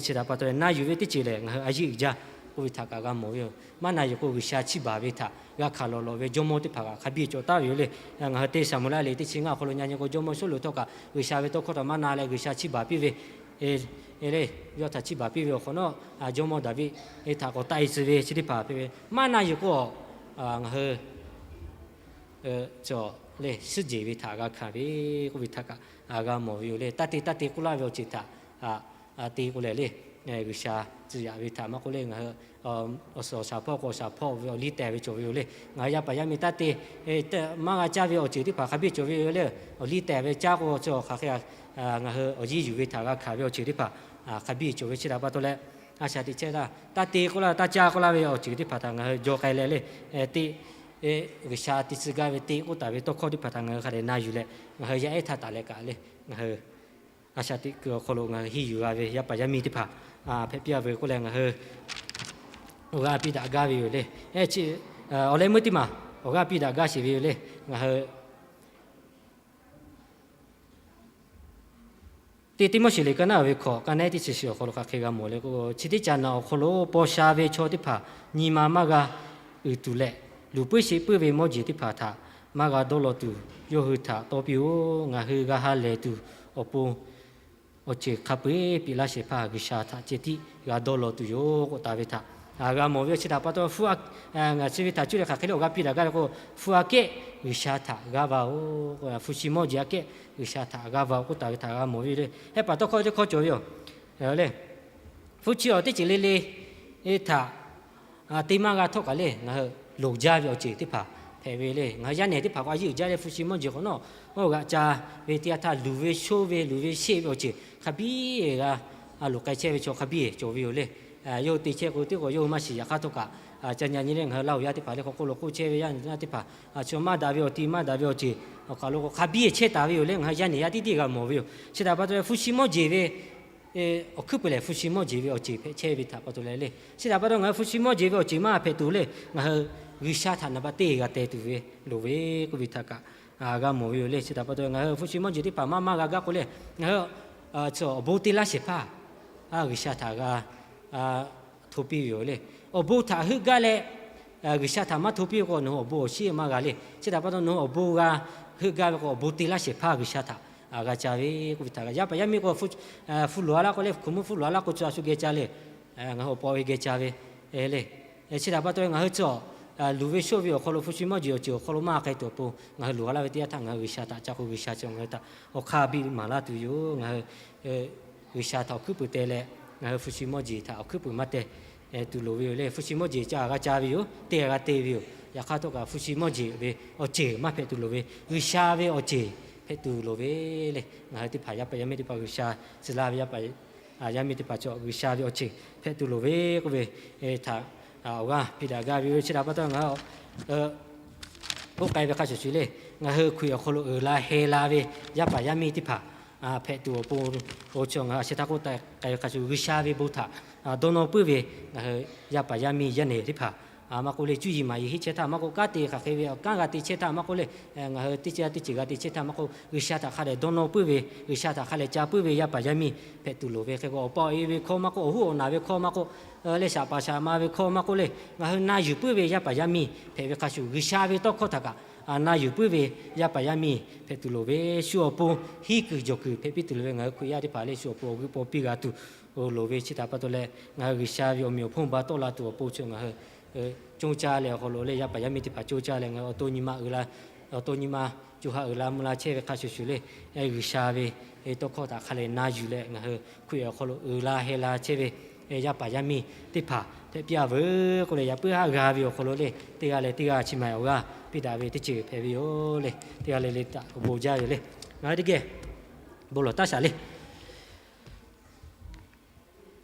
Chi htaꞈ pa taw leh na yuˬ ve teˇ ceuˬ lehˬ ngaˬ hui a yeˇ uiˍ jaˇ k'oˆ ve htaꞈ kaꞈ g'a mawˬ ve yoˬ. Maˇ na yuˬ k'o G'uiˬsha chiˇ baˬ ve htaꞈ g'a hkanˍ lawˬ lawˬ ve jawˇmawˇ teˇ hpaˍ kaꞈ hk'a biˇ cawˬ taˍ ve yoˬ le. Ngaˬ hui teˇ Saˍmo-eˍlaˆ liꞈ teˇ chi ngaˇ awˬ hk'aw lo nyi k'o jawˇmawˇ Sawˉluꞈ htawˇ kaꞈ G'uiˬsha ve tawˇ hkawˇ htaꞈ maˇ na leh G'uiˬsha chiˇ baˬ piˇ ve le. Yawˇ htaꞈ chiˇ baˬ piˇ ve awˬ hk'awꞈ nawˉ jawˇmawˇ Daˍviˆ htaꞈ k'awꞈ taˆ e tcuh ve chi teˇ hpaˍ hpehꞈ ve. Maˇ na yuˬ k'o ngaˬ hui cawˬ le, suhˉ jeˬ ve htaꞈ g'a hkanˍ ve k'oˆ ve htaꞈ kaꞈ g'a mawˬ ve yoˬ le. Taˇ te taˇ te k'oˆ laˇ ve awˬ ceuˬ htaꞈ te k'o lehˬ le, G'uiˬsha tcuh yaꞈ ve htaꞈ maˇ k'oˆ le, ngaˬ hui awˬ suhˍ awˬ shaˍ hpawˇ k'o awˬ shaˍ hpawˇ ve awˬ liˇ tehˬ ve cawˬ ve yoˬ le. Ngaˬ hui yaˇ paˍ yaˇ miˇ taˇ te maˇ g'a caˇ ve awˬ ceuˬ teˇ hpaˍ hk'a biˇ cawˬ ve yoˬ le. Awˬ liˇ tehˬ ve caˇ k'o chi hk'aˬ hk'e ngaˬ hui awˬ yeˇ yuˬ ve htaꞈ g'a hkanˍ ve awˬ ceuˬ teˇ hpaˍ hk'a biˇ cawˬ ve chi htaꞈ pa taw leh, a shaꞈ teꞈ chehˇ taˇ, taˇ te k'oˆ laˇ taˇ caˇ k'oˆ laˇ ve awˬ ceuˬ teˇ hpaˍ htaꞈ ngaˬ hui jaw k'ai leh le, te G'uiˬsha te tcuh gaˇ ve te k'oˆ taˍ ve tawˇ hkawˇ teˇ hpaˍ htaꞈ ngaˬ hui hk'a dehꞈ na yuˬ leh ngaˬ hui yaˇ ehˉ htaˇ taˍ leh kaꞈ le, ngaˬ hui a shaꞈ teꞈ kuiˬ awˬ hk'aw lo ngaˬ hui henˇ yuˬ g'a ve yaˇ paˍ yaˇ miˇ teˇ hpaˍ hpehꞈ piˇ a ve k'oˆ leh ngaˬ hui awˬ g'aˇ piˇ daꞈ gaˇ ve yoˬ le. Awˬ leh meuˇ teˇ maˬ awˬ g'aˇ piˇ daꞈ gaˇ sheˍ ve yoˬ le. Ngaˬ hui teˇ Tiˆmoˉseˍ liꞈ ka naˉ ve hkawꞈ ka naˉ teˇ chi shiˍ awˬ hk'aw lo hk'aˬ hk'e g'a mawˬ le k'o, chi teˇ caꞈ naꞈ awˬ hk'aw lo paw sha ve chaw teˇ hpaˍ nyi ma maˇ g'a uiˍ tuˬ leh, luˬ puiˉ sheˆ puiˉ ve mawˇ jeˬ teˇ hpaˍ htaꞈ maˇ g'a dawˇ law tuˬ, yawˇ hui htaꞈ tawˇ piˇ-oˆ. Ngaˬ hui g'a ha lehˬ tuˬ awˬ pon awˬ ceuˬ hk'a peu-eˬ piˇ laˇ shehˍ hpaˇ G'uiˬsha htaꞈ ceh tiˉ g'a dawˇ law tuˬ yoˬ k'oˆ taˍ ve htaꞈ g'a mawˬ ve yoˬ. Chi htaꞈ pa taw ngaˬ chi ve htaꞈ cuˇ leh hk'aˬ hk'e le awˬ g'aˇ piˇ daꞈ gaˇ ve k'o, hpu aꞈ kehˉ G'uiˬsha htaꞈ g'aˇ va-oˬ. Hpu shi mawˇ jeˬ aꞈ kehˉ G'uiˬsha htaꞈ g'aˇ va-oˬ k'oˆ taˍ ve htaꞈ g'a mawˬ ve yoˬ le. Hehˆ paˍ tawˇ hkawˇ teˇ hkawˇ cawˬ ve yoˬ le. Hpu chi awˬ teˇ ceuˬ le le htaꞈ te maˇ g'a htawˇ kaꞈ le, ngaˬ hui loˍ jaˇ ve awˬ ceuˬ teˇ hpaˍ hpehꞈ ve le. Ngaˬ hui yaˇ nehˬ teˇ hpaˍ k'o a yeˇ uiˍ jaˇ leh hpu shi mawˇ jeˬ hk'awꞈ nawˉ, oˇ g'aꞈ ca ve teˇ yanˇ htaˇ luˬ ve shoˇ ve luˬ ve sheˆ ve awˬ ceuˬ hk'a biˇ g'a loˍ k'ai chehˇ ve chaw hk'a biˇ cawˬ ve yoˬ le. Yawˇ hui te chehˇ k'o teˇ k'o yawˇ hui maˇ shiˍ yaꞈ hk'aˇ htawˇ kaꞈ ca nyi nyi leh ngaˬ hui Laˇ huˍ yaˇ teˇ hpaˍ leh hk'aw k'oˆ lo k'oˆ chehˇ ve yaˇ teˇ hpaˍ, a, chaw maˇ daꞈ ve awˬ ti maˇ daꞈ ve awˬ ceuˬ awˬ hk'aˬ lo k'o hk'a biˇ chehˇ taˍ ve yoˬ leh ngaˬ hui yaˇ nehˬ yaˇ tiˉ tiˉ g'a mawˬ ve yoˬ. Chi htaꞈ pa taw leh hpu shi mawˇ jeˬ ve awˬ hkuiˉ puiˍ lehˬ, hpu shi mawˇ jeˬ ve awˬ ceuˬ hpehꞈ chehˇ ve htaꞈ pa taw leh le. Chi htaꞈ pa taw ngaˬ hui hpu shi mawˇ jeˬ ve awˬ ceuˬ maˇ hpehꞈ tuˬ le, ngaˬ hui G'uiˬsha htaꞈ naˍ baˆ teˇ g'a teh tuˬ ve loˍ ve k'oˆ ve htaꞈ kaꞈ g'a mawˬ ve yoˬ le. Chi htaꞈ pa taw ngaˬ hui hpu shi mawˇ jeˬ teˇ hpaˍ maˇ maˇ g'a gaˇ k'o le, ngaˬ hui awˬ bon te laˇ shehˍ hpaˇ G'uiˬsha htaꞈ g'a hto piˇ ve yoˬ le. Awˬ bon htaꞈ heuˆ gaˇ leh G'uiˬsha htaꞈ maˇ hto piˇ k'o, nawˬ hui awˬ bon awˬ shiˉ maˇ g'a le. Chi htaꞈ pa taw nawˬ hui awˬ bon g'a heuˆ gaˇ ve k'o, awˬ bon te laˇ shehˍ hpaˇ G'uiˬsha htaꞈ g'a ca ve k'oˆ ve htaꞈ, yaˇ paˍ yaˇ miˇ k'o hpu loꞈ a laˇ k'o le, hkuiˍ mvuhˇ hpu loꞈ a laˇ k'o, tcuh a shu geh ca le, ngaˬ hui awˬ paw ve geh ca ve le. Chi htaꞈ pa taw ngaˬ hui tcuh luˬ ve shoˆ ve awˬ hk'aw lo hpu shi mawˇ jeˬ awˬ ceuˬ awˬ hk'aw lo maˇ k'ai tuˬ awˬ pon ngaˬ hui loꞈ a laˇ ve teˇ yanˇ htaˇ ngaˬ hui G'uiˬsha htaꞈ ca k'o, G'uiˬsha cawˬ ngaˬ hui htaꞈ awˬ hk'aˇ biˇ maˍ laˇ tuˬ yoˬ. Ngaˬ hui G'uiˬsha htaꞈ awˬ hkuiˉ puiˍ teh leh, ngaˬ hui hpu shi mawˇ jeˬ htaꞈ awˬ hkuiˉ puiˍ maˇ teh tuˬ loˍ ve yoˬ le. Hpu shi mawˇ jeˬ ca g'a ca ve yoˬ, te g'a te ve yoˬ. Yaꞈ hk'aˇ htawˇ kaꞈ hpu shi mawˇ jeˬ ve awˬ ceuˬ maˇ hpehꞈ tuˬ loˍ ve, G'uiˬsha ve awˬ ceuˬ hpehꞈ tuˬ loˍ ve le. Ngaˬ hui teˇ hpaˍ yaˇ paˍ yaˇ miˇ teˇ hpaˍ G'uiˬsha tcuh laˇ ve yaˇ paˍ yaˇ miˇ teˇ hpaˍ cawˬ G'uiˬsha ve awˬ ceuˬ hpehꞈ tuˬ loˍ ve k'oˆ ve htaꞈ awˬ g'aˇ piˇ daꞈ gaˇ ve yoˬ. Chi htaꞈ pa taw ngaˬ hui k'oˆ k'ai ve hk'a shuˍ shuˍ le, ngaˬ hui hkui awˬ hk'aw lo uiˍ la heh la ve yaˇ paˍ yaˇ miˇ teˇ hpaˍ hpehꞈ tuˬ awˬ pon, awˬ chi ngaˬ hui a sheh htaˇ k'oˆ k'ai ve hk'a shuˍ, G'uiˬsha ve bon htaꞈ dawˇ nawˇ puiˉ ve ngaˬ hui yaˇ paˍ yaˇ miˇ yaˇ nehˬ teˇ hpaˍ maˇ k'oˆ le, cuˇ yiˍ maˍ yiˍ henˇ chehˇ htaˇ maˇ k'oˆ, kanˉ te hk'aˬ hk'e ve awˬ kanˉ g'a te chehˇ htaˇ maˇ k'oˆ le, ngaˬ hui teˇ ceuˬ teˇ ceuˬ g'a te chehˇ htaˇ maˇ k'oˆ, G'uiˬsha htaꞈ hk'a dehꞈ dawˇ nawˇ puiˉ ve, G'uiˬsha htaꞈ hk'a dehꞈ ca puiˉ ve yaˇ paˍ yaˇ miˇ hpehꞈ tuˬ loˍ ve hk'e k'o, awˬ pa awˬ e ve hkawˇ maˇ k'oˆ, awˬ huˉ awˬ naˬ ve hkawˇ maˇ k'oˆ, leh shaˍ paˍ shaˍ ma ve hkawˇ maˇ k'oˆ le, ngaˬ hui na yuˬ puiˉ ve yaˇ paˍ yaˇ miˇ hpehꞈ ve hk'a shuˍ, G'uiˬsha ve tawˇ hkawˇ htaꞈ kaꞈ na yuˬ puiˉ ve yaˇ paˍ yaˇ miˇ hpehꞈ tuˬ loˍ ve, shu awˬ pon hiˉ kuiˬ jawˬ kuiˬ hpehꞈ piˇ tuˬ loˍ ve, ngaˬ hui Hkriꞈ yaˇ teˇ hpaˍ le shu awˬ pon awˬ g'euˆ paw piˇ g'a tuˬ loˍ ve. Chi htaꞈ pa taw leh ngaˬ hui G'uiˬsha ve awˬ meꞈ awˬ hponˇ ba tawˆ la tuˬ awˬ pon chi ngaˬ hui coˇ caˇ leh awˬ hk'aw lo le, yaˇ paˍ yaˇ miˇ teˇ hpaˍ coˇ caˇ leh ngaˬ hui awˬ to nyi ma uiˍ la, awˬ to nyi ma co ha uiˍ la mvuh la chehˇ ve hk'a shuˍ shuˍ le, G'uiˬsha ve tawˇ hkawˇ htaꞈ hk'a leh na yuˬ leh ngaˬ hui Hkriꞈ awˬ hk'aw lo uiˍ la heh la chehˇ ve yaˇ paˍ yaˇ miˇ teˇ hpaˍ hpehꞈ piˇ a veuˬ k'oˆ leh, yaꞈ puiˉ haˉ g'a ve awˬ hk'aw lo le, teˇ g'aˇ leh teˇ g'aˇ chi ma awˬ g'aˇ piˇ daꞈ ve teˇ ceuˬ hpehꞈ ve yoˬ le. Teˇ g'aˇ le le htaꞈ awˬ bon jaˇ ve le. Ngaˬ hui teˇ geh bon lawˬ taˇ shaˍ le.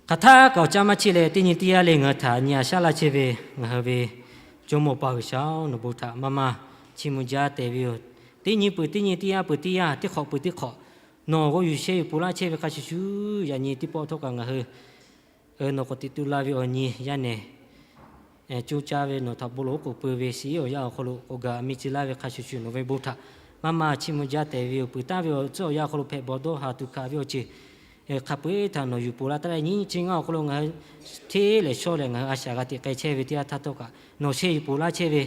Hk'aˬ htaˇ kaꞈ awˬ caˇ maˇ cheˇ leh, teˇ nyi teˇ yanˇ le ngaˬ hui htaꞈ nyi a shaˉ laˇ chehˇ ve ngaˬ hui ve Jawˇmawˇ Awˬ pa G'uiˬsha-oˬ, nawˬ bon htaꞈ maˇ maˇ chiˇ mvuh jaˇ tehꞈ ve yoˬ. Teˇ nyi peuˬ teˇ nyi, teˇ yanˇ peuˬ teˇ yanˇ, teˇ hk'awꞈ peuˬ teˇ hk'awꞈ, nawˬ g'aw yuˬ sheh yuˬ pon laˇ chehˇ ve hk'a shuˍ shuˍ, yaꞈ nyi teˇ pawˆ htawˇ kaꞈ ngaˬ hui nawˬ k'awꞈ teꞈ tu la ve awˬ nyi yaˇ nehˬ coˇ caˇ ve nawˬ htaꞈ bon lawˬ oˉ k'oˍ pui ve shiˍ iˉ awˬ yanˇ awˬ hk'aw lo k'awꞈ gaˬ miˇ tcuh laˇ ve hk'a shuˍ shuˍ, nawˬ ve bon htaꞈ maˇ maˇ chiˇ mvuh jaˇ tehꞈ ve yoˬ. Peuˬ taˍ ve awˬ tcuhˉ awˬ yanˇ awˬ hk'aw lo hpehꞈ bawˬ dawˇ haˍ tuˬ hkanˍ ve awˬ ceuˬ hk'a peu-eˬ htaꞈ nawˬ yuˬ pon laˇ taˍ leh, nyiˇ chi ngaˇ awˬ hk'aw lo ngaˬ hui hteˇ lehˬ shawˇ leh ngaˬ hui a shaꞈ g'a teꞈ k'ai chehˇ ve teˇ yanˇ htaˇ htawˇ kaꞈ nawˬ sheh yuˬ pon laˇ chehˇ ve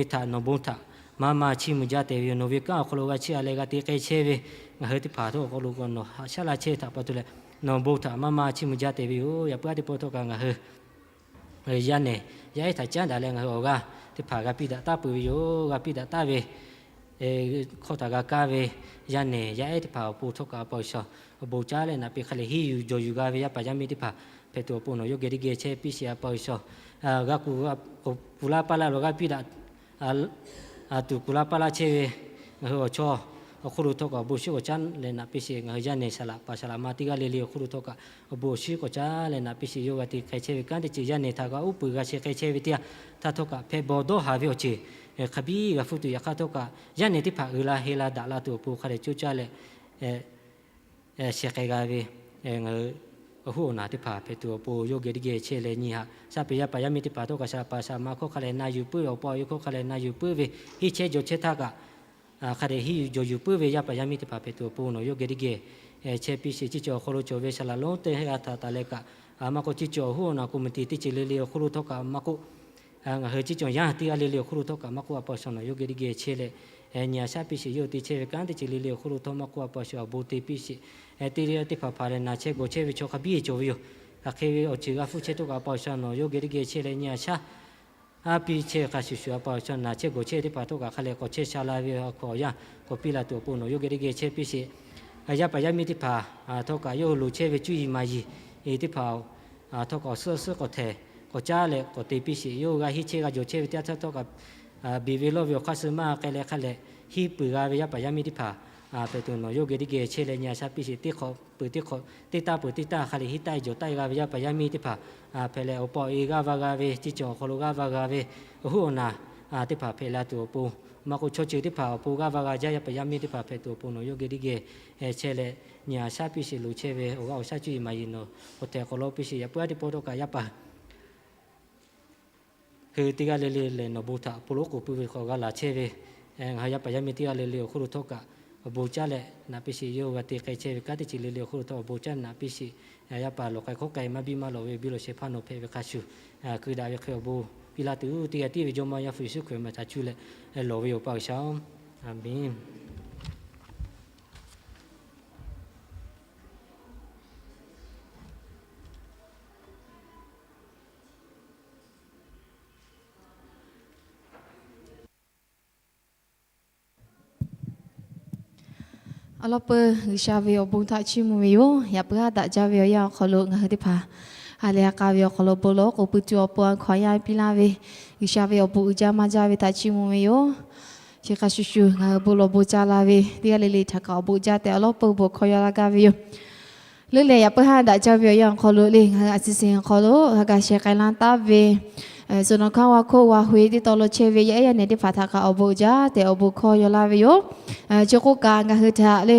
htaꞈ nawˬ bon htaꞈ maˇ maˇ chiˇ mvuh jaˇ tehꞈ ve yoˬ. Nawˬ ve kanˉ awˬ hk'aw lo g'a chiˇ a leh g'a teꞈ k'ai chehˇ ve ngaˬ hui teˇ hpaˍ htawˇ awˬ hk'aw lo k'o nawˬ haꞈ shaˉ laˇ chehˇ htaꞈ pa taw leh, nawˬ bon htaꞈ maˇ maˇ chiˇ mvuh jaˇ tehꞈ ve yoˬ. Yaꞈ puiˉ a teˇ pawˆ htawˇ kaꞈ ngaˬ hui yaˇ nehˬ yaˇ ehˉ htaꞈ caˉ daꞈ leh ngaˬ hui awˬ g'aˇ teˇ hpaˍ g'a piˇ daꞈ taˍ peuˬ ve yoˬ. G'a piˇ daꞈ taˍ ve hkawˇ htaꞈ g'a kaˇ ve yaˇ nehˬ yaˇ ehˉ teˇ hpaˍ awˬ pon htawˇ kaꞈ, A pa G'uiˬsha, awˬ bon caˉ leh naꞈ piˇ hk'a leh hiˇ yuˬ jawˬ yuˬ g'a ve yaˇ paˍ yaˇ miˇ teˇ hpaˍ hpehꞈ tuˬ awˬ pon nawˬ yawˇ geh teˇ geh chehˇ piˇ sheˍ. A pa G'uiˬsha, g'a kuˬ, kuˬ laˇ paˇ laˇ lo g'a piˇ daꞈ tuˬ kuˬ laˇ paˇ laˇ chehˇ ve ngaˬ hui awˬ chawˇ awˬ hk'oˆ lo htawˇ kaꞈ awˬ bon shinˉ k'awꞈ caˉ leh naꞈ piˇ sheˍ. Ngaˬ hui yaˇ nehˬ saˍ laꞈ paˍ saˍ laꞈ ma teˇ g'aˇ le le awˬ hk'oˆ lo htawˇ kaꞈ awˬ bon awˬ shinˉ k'awꞈ caˉ leh naꞈ piˇ sheˍ. Yawˇ g'a te k'ai chehˇ ve kanˉ teˇ ceuˬ yaˇ nehˬ htaꞈ g'a uˉ peunˍ g'a sheh k'ai chehˇ ve teˇ yanˇ htaˇ htawˇ kaꞈ hpehꞈ bawˬ dawˇ haˍ ve awˬ ceuˬ hk'a biˇ g'a hpfuhˇ tuˬ. Yaꞈ hk'aˇ htawˇ kaꞈ yaˇ nehˬ teˇ hpaˍ uiˍ la heh la daꞈ la tuˬ awˬ pon hk'a dehꞈ coˇ caˇ leh sheh k'ai g'a ve ngaˬ hui awˬ huˉ awˬ naˬ teˇ hpaˍ hpehꞈ tuˬ awˬ pon yawˇ geh teˇ geh chehˇ leh nyi haꞈ shaˉ piˇ. Yaˇ paˍ yaˇ miˇ teˇ hpaˍ htawˇ kaꞈ saˍ laꞈ paˍ saˍ laꞈ ma hkawˇ hk'a leh na yuˬ puiˉ ve, awˬ pa awˬ e hkawˇ hk'a leh na yuˬ puiˉ ve, hiˇ chehˇ jawˬ chehˇ htaˇ kaꞈ hk'a dehꞈ hiˇ yuˬ jawˬ yuˬ puiˉ ve yaˇ paˍ yaˇ miˇ teˇ hpaˍ hpehꞈ tuˬ awˬ pon nawˬ yawˇ geh teˇ geh chehˇ piˇ sheˍ. Ciˇ cawˬ awˬ hk'aw lo cawˬ ve saˍ laꞈ lonˉ teˇ g'aˇ htaꞈ taˍ leh kaꞈ maˇ k'oˆ, ciˇ cawˬ awˬ huˉ awˬ naˬ committee teˇ ceuˬ le le awˬ hk'oˆ lo htawˇ kaꞈ maˇ k'oˆ, ngaˬ hui ciˇ cawˬ yaˇ teˇ g'aˇ le le awˬ hk'oˆ lo htawˇ kaꞈ maˇ k'oˆ, A pa G'uiˬsha nawˬ yawˇ geh teˇ geh chehˇ leh nyi haꞈ shaˉ piˇ sheˍ. Yawˇ te chehˇ ve kanˉ teˇ ceuˬ le le awˬ hk'oˆ lo htawˇ maˇ k'oˆ, A pa G'uiˬsha awˬ bon te piˇ sheˍ. Teˇ g'aˇ teˇ hpaˍ hpaˍ leh naˬ chehˇ gawˬ chehˇ ve chaw hk'a biˇ cawˬ ve yoˬ. Hk'aˬ hk'e ve awˬ ceuˬ g'a hpfuhˇ chehˇ htawˇ kaꞈ A pa G'uiˬsha nawˬ yawˇ geh teˇ geh chehˇ leh nyi haꞈ shaˉ piˇ chehˇ ve hk'a shuˍ shuˍ, A pa G'uiˬsha naˬ chehˇ gawˬ chehˇ teˇ hpaˍ htawˇ kaꞈ hk'a leh k'awꞈ chehˇ sha la ve awˬ hk'aw awˬ yanˇ k'awꞈ piˇ la tuˬ awˬ pon nawˬ yawˇ geh teˇ geh chehˇ piˇ sheˍ. Yaˇ paˍ yaˇ miˇ teˇ hpaˍ htawˇ kaꞈ yawˇ hui loˍ chehˇ ve cuˇ yiˍ maˍ yiˍ teˇ hpaˍ htawˇ kaꞈ awˬ suhˉ awˬ suhˉ k'awꞈ htehˍ k'awꞈ caˉ leh k'awꞈ te piˇ sheˍ. Yawˇ hui g'a hiˇ chehˇ g'a jawˬ chehˇ ve teˇ yanˇ htaˇ htawˇ kaꞈ beˬ ve lawˇ ve awˬ hk'aˇ suh maˇ k'ai leh hk'a leh hiˇ peuˬ g'a ve yaˇ paˍ yaˇ miˇ teˇ hpaˍ hpehꞈ tuˬ nawˬ yawˇ geh teˇ geh chehˇ leh nyi a shaˉ piˇ sheˍ. Teˇ hk'awꞈ peuˬ teˇ hk'awꞈ, teˇ taˇ peuˬ teˇ taˇ hk'a liꞈ hiˉ taˇ e jawˬ taˇ e g'a ve yaˇ paˍ yaˇ miˇ teˇ hpaˍ hpehꞈ leh, awˬ pa awˬ e g'aˇ va g'a ve, ceˇ cawˬ awˬ hk'aw lo g'aˇ va g'a ve, awˬ hoˉ awˬ naˬ teˇ hpaˍ hpehꞈ la tuˬ awˬ pon, maˇ k'o chaw ceuˬ teˇ hpaˍ awˬ pon g'aˇ va g'a jaˇ yaˇ paˍ yaˇ miˇ teˇ hpaˍ hpehꞈ tuˬ awˬ pon nawˬ yawˇ geh teˇ geh chehˇ leh, nyi a shaˉ piˇ sheˍ loˍ chehˇ ve awˬ g'aˇ awˬ shaˉ cuˇ yiˍ maˍ yiˍ nawˬ awˬ htehꞈ k'awꞈ lawˇ piˇ sheˍ. Yaꞈ puiˉ aˉ teˇ pawˆ htawˇ kaꞈ yaˇ paˍ hui teˇ g'aˇ le le lehˬ nawˬ bon htaꞈ awˬ hpon lo k'oˍ pui ve hk'aw g'a laˬ chehˇ ve, ngaˬ hui yaˇ paˍ yaˇ miˇ teˇ g'aˇ le le awˬ hk'oˆ lo htawˇ kaꞈ awˬ bon caˇ leh naꞈ piˇ sheˍ. Yawˇ g'a te k'ai chehˇ ve kanˉ teˇ ceuˬ le le awˬ hk'oˆ lo htawˇ awˬ bon caˇ naꞈ piˇ sheˍ. Yaˇ paˍ lawˬ k'ai hk'awˉ k'ai maˇ biˇ maˇ lawˬ ve awˬ biˇ lawˬ shehˍ hpaˇ nawˬ hpehꞈ ve hk'a shuˍ, keu daꞈ ve hk'e awˬ bon piˇ laˇ tuˬ, teˇ g'aˇ tiˉ ve Jawˇmawˇ Yaˇ hpu Yeˍsuˆ Hkriꞈ meh htaꞈ cuˇ leh lawˬ ve yoˬ, Awˬ pa G'uiˬsha-oˬ. Aˬmenˍ. Awˬ lawn peuˬ, G'uiˬsha ve awˬ bon htaꞈ chiˇ mvuh ve yoˬ. Yaꞈ puiˉ aˉ daꞈ jaˇ ve awˬ yanˇ awˬ hk'aw lo ngaˬ hui teˇ hpaˍ ha lehˬ ha k'a ve awˬ hk'aw lo bon lawˬ k'oˍ pui tuˬ awˬ pon a hkaw anˇ piˇ laˇ ve G'uiˬsha ve awˬ bon uiˍ jaˇ maˇ jaˇ ve htaꞈ chiˇ mvuh ve yoˬ. Chi hk'a shuˍ shuˍ ngaˬ hui bon lawˬ bon ca la ve teˇ g'aˇ le le htaꞈ kaꞈ awˬ bon uiˍ jaˇ tehꞈ awˬ lawn peuˬ bon hkawˇ yaw laˇ gaˇ ve yoˬ. Leuˉ leh yaꞈ puiˉ haˉ daꞈ jaˇ ve awˬ yanˇ awˬ hk'aw lo le ngaˬ hui a ciˉ siˍ awˬ hk'aw lo g'a ga sheh k'ai laˇ taˉ ve, suhˍ nawˬ hkanˇ g'a hk'oˆ g'a hoꞈ e teˇ taw lo chehˇ ve yaˇ ehˉ yaˇ nehˬ teˇ hpaˍ htaꞈ kaꞈ awˬ bon uiˍ jaˇ tehꞈ awˬ bon hkawˇ yaw laˇ ve yoˬ. Chi k'oˆ kaꞈ ngaˬ hui htaꞈ le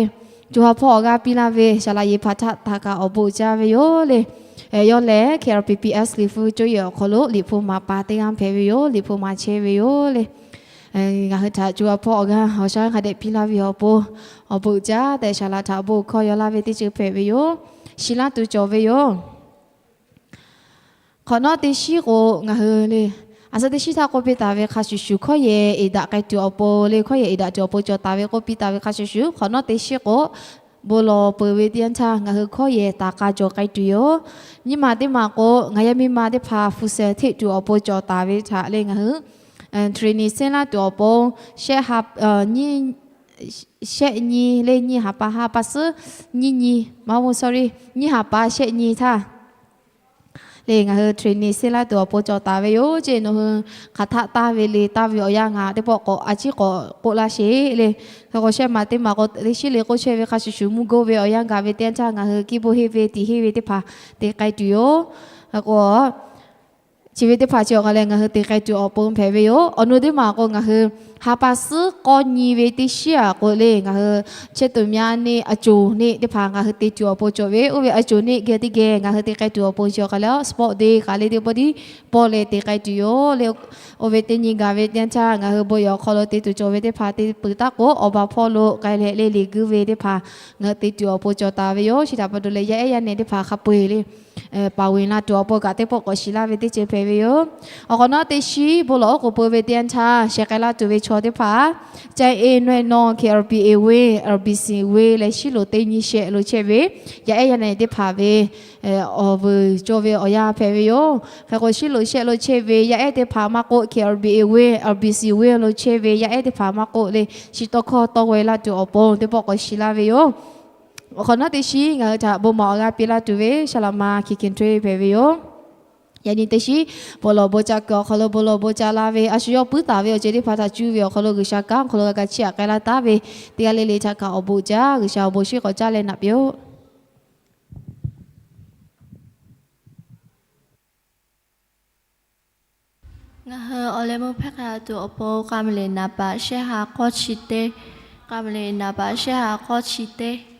co ha hpawˇ awˬ g'aˇ piˇ laˇ ve Shaˍlaꞈ Yeˍ hpaˍ htaꞈ kaꞈ awˬ bon uiˍ jaˇ ve yoˬ le. Yawˇ lehˬ K R P P S Liꞈ hpu coˇ yehˬ awˬ hk'aw lo liꞈ hpu maˍ pa teˇ g'aˇ hpehꞈ ve yoˬ. Liꞈ hpu maˍ chehˇ ve yoˬ le. Ngaˬ hui htaꞈ co ha hpawˇ awˬ g'aˇ awˬ shaˉ hk'a dehꞈ piˇ laˇ ve awˬ pon awˬ bon uiˍ jaˇ tehꞈ Shaˍlaꞈ htaꞈ awˬ bon hkawˇ yaw laˇ ve teˇ ceuˬ hpehꞈ ve yoˬ. Shiˍ laˇ tuˬ cawˬ ve yoˬ. Hk'awꞈ nawˉ teˇ shiˉ k'o ngaˬ hui le, a suh teˇ shiˉ htaˇ k'oˆ piˇ taˍ ve hk'a shuˍ shuˍ hkawˇ yehˬ eˍ daꞈ k'ai tuˬ awˬ pon le, hkawˇ yehˬ eˍ daꞈ tuˬ awˬ pon cawˬ taˍ ve k'oˆ piˇ taˍ ve hk'a shuˍ shuˍ, hk'awꞈ nawˉ teˇ shiˉ k'o bon lawˬ peuˬ ve teˇ yanˇ htaˇ ngaˬ hui hkawˇ yehˬ taˍ k'a cawˬ k'ai tuˬ yoˬ. Nyiˇ maˬ teˇ maˬ k'o ngaˬ yaˇ miˇ ma teˇ hpaˍ hpu sehˍ hteˆ tuˬ awˬ pon cawˬ taˍ ve htaꞈ le ngaˬ hui training sehˉ laˇ tuˬ awˬ pon shehˆ nyi le nyiˇ ha pa ha pa suhˉ nyiˇ nyi, maˇ mvuh sorry, nyiˇ ha pa shehˆ nyi htaˇ le ngaˬ hui training sehˉ laˇ tuˬ awˬ pon cawˬ taˍ ve yoˬ. Ceˇ nawˬ hui hk'aˬ htaˆ taˇ ve le taˇ ve awˬ yanˇ ngaˬ teˇ pawˆ k'awꞈ a ciˉ k'awꞈ k'oˆ laˇ sheˍ le. Hk'e k'o shehˆ maˬ teˇ maˬ k'o teˇ shiˉ le k'oˆ chehˇ ve hk'a shuˍ shuˍ mvuhˇ goˇ ve awˬ yanˇ gaˬ ve teˇ yanˇ htaˇ ngaˬ hui kiˇ bon henˇ ve tiꞈ henˇ ve teˇ hpaˍ te k'ai tuˬ yoˬ. Hk'e k'o chi ve teˇ hpaˍ chi awˬ k'a leh ngaˬ hui te k'ai tuˬ awˬ pon hpehꞈ ve yoˬ. Awˬ nu teˇ maˬ k'o ngaˬ hui ha pa suhˉ k'awˇ nyi ve teˇ shiˉ aꞈ k'o le ngaˬ hui chehˇ tuˬ myaˇ neˆ a coˬ neˆ teˇ hpaˍ ngaˬ hui te tuˬ awˬ pon cawˬ ve, oˇ ve a coˬ neˆ geh teˇ geh ngaˬ hui te k'ai tuˬ awˬ pon chi awˬ k'a leh sport day k'aꞈ le teˇ pawˆ tiˉ pawˇ leh te k'ai tuˬ yoˬ le. Oˇ ve teˇ nyi gaˬ ve teˇ yanˇ htaˇ ngaˬ hui bon yehˬ awˬ hk'aw lo te tuˬ cawˬ ve teˇ hpaˍ te peuˬ taˉ k'o awˬ baˬ hpawˇ lo k'ai leh le liꞈ guiˇ ve teˇ hpaˍ ngaˬ hui te tuˬ awˬ pon cawˬ taˍ ve yoˬ. Chi htaꞈ pa taw leh yaˇ ehˉ yaˇ nehˬ teˇ hpaˍ hk'a peu eˬ le paˍ wenˍ la tuˬ awˬ pon kaꞈ teˇ pawˆ k'awꞈ shiˍ laˇ ve teˇ ceuˬ hpehꞈ ve yoˬ. Awˬ hk'awꞈ nawˉ teˇ shiˉ bon lawˬ oˉ k'oˍ pui ve teˇ yanˇ htaˇ sheh k'ai laˇ tuˬ ve chaw teˇ hpaˍ ca e naweh nawˇ K R P A ve R B C ve leh shiˉ loˍ teˇ nyi shehˆ lo chehˇ ve yaˇ ehˉ yaˇ nehˬ teˇ hpaˍ ve awˬ vuiˬ cawˬ ve awˬ yanˇ hpehꞈ ve yoˬ. Hk'e k'o shiˉ loˍ shehˆ lo chehˇ ve yaˇ ehˉ teˇ hpaˍ maˇ k'oˆ, K R P A ve R B C ve lo chehˇ ve yaˇ ehˉ teˇ hpaˍ maˇ k'oˆ le, chi tawˇ hkawˇ tawˇ g'aw e laˇ tuˬ awˬ pon teˇ pawˆ k'awꞈ shiˍ laˇ ve yoˬ. Awˬ hk'awꞈ nawˉ teˇ shiˉ ngaˬ hui htaꞈ bon maˍ awˬ g'aˇ piˇ laˇ tuˬ ve Shaˍlaꞈ ma Hkiˬ Hkiˬ Htuˆ hpehꞈ ve yoˬ. Yaꞈ nyi teˇ shiˉ bon lawˬ bon ca kuiˬ awˬ hk'aw lo bon lawˬ bon ca la ve a shu yawˇ puiˉ taˍ ve awˬ ceuˬ teˇ hpaˍ htaꞈ cuˇ ve awˬ hk'aw lo G'uiˬsha kanˉ awˬ hk'aw lo g'a ga chiˇ aꞈ k'ai laˇ taˉ ve teˇ g'aˇ le le htaꞈ kaꞈ awˬ bon jaˇ. G'uiˬsha awˬ bon shiˉ k'awꞈ caˇ leh naꞈ piˇ-oˆ. Ngaˬ hui awˬ leh meuˇ hpehˇ k'ai tuˬ awˬ pon k'a meuꞈ leꞈ naˍ baꞈ shehˆ ha k'awˇ chi teˇ, k'a meuꞈ leꞈ naˍ baꞈ shehˆ ha k'awˇ chi teˇ,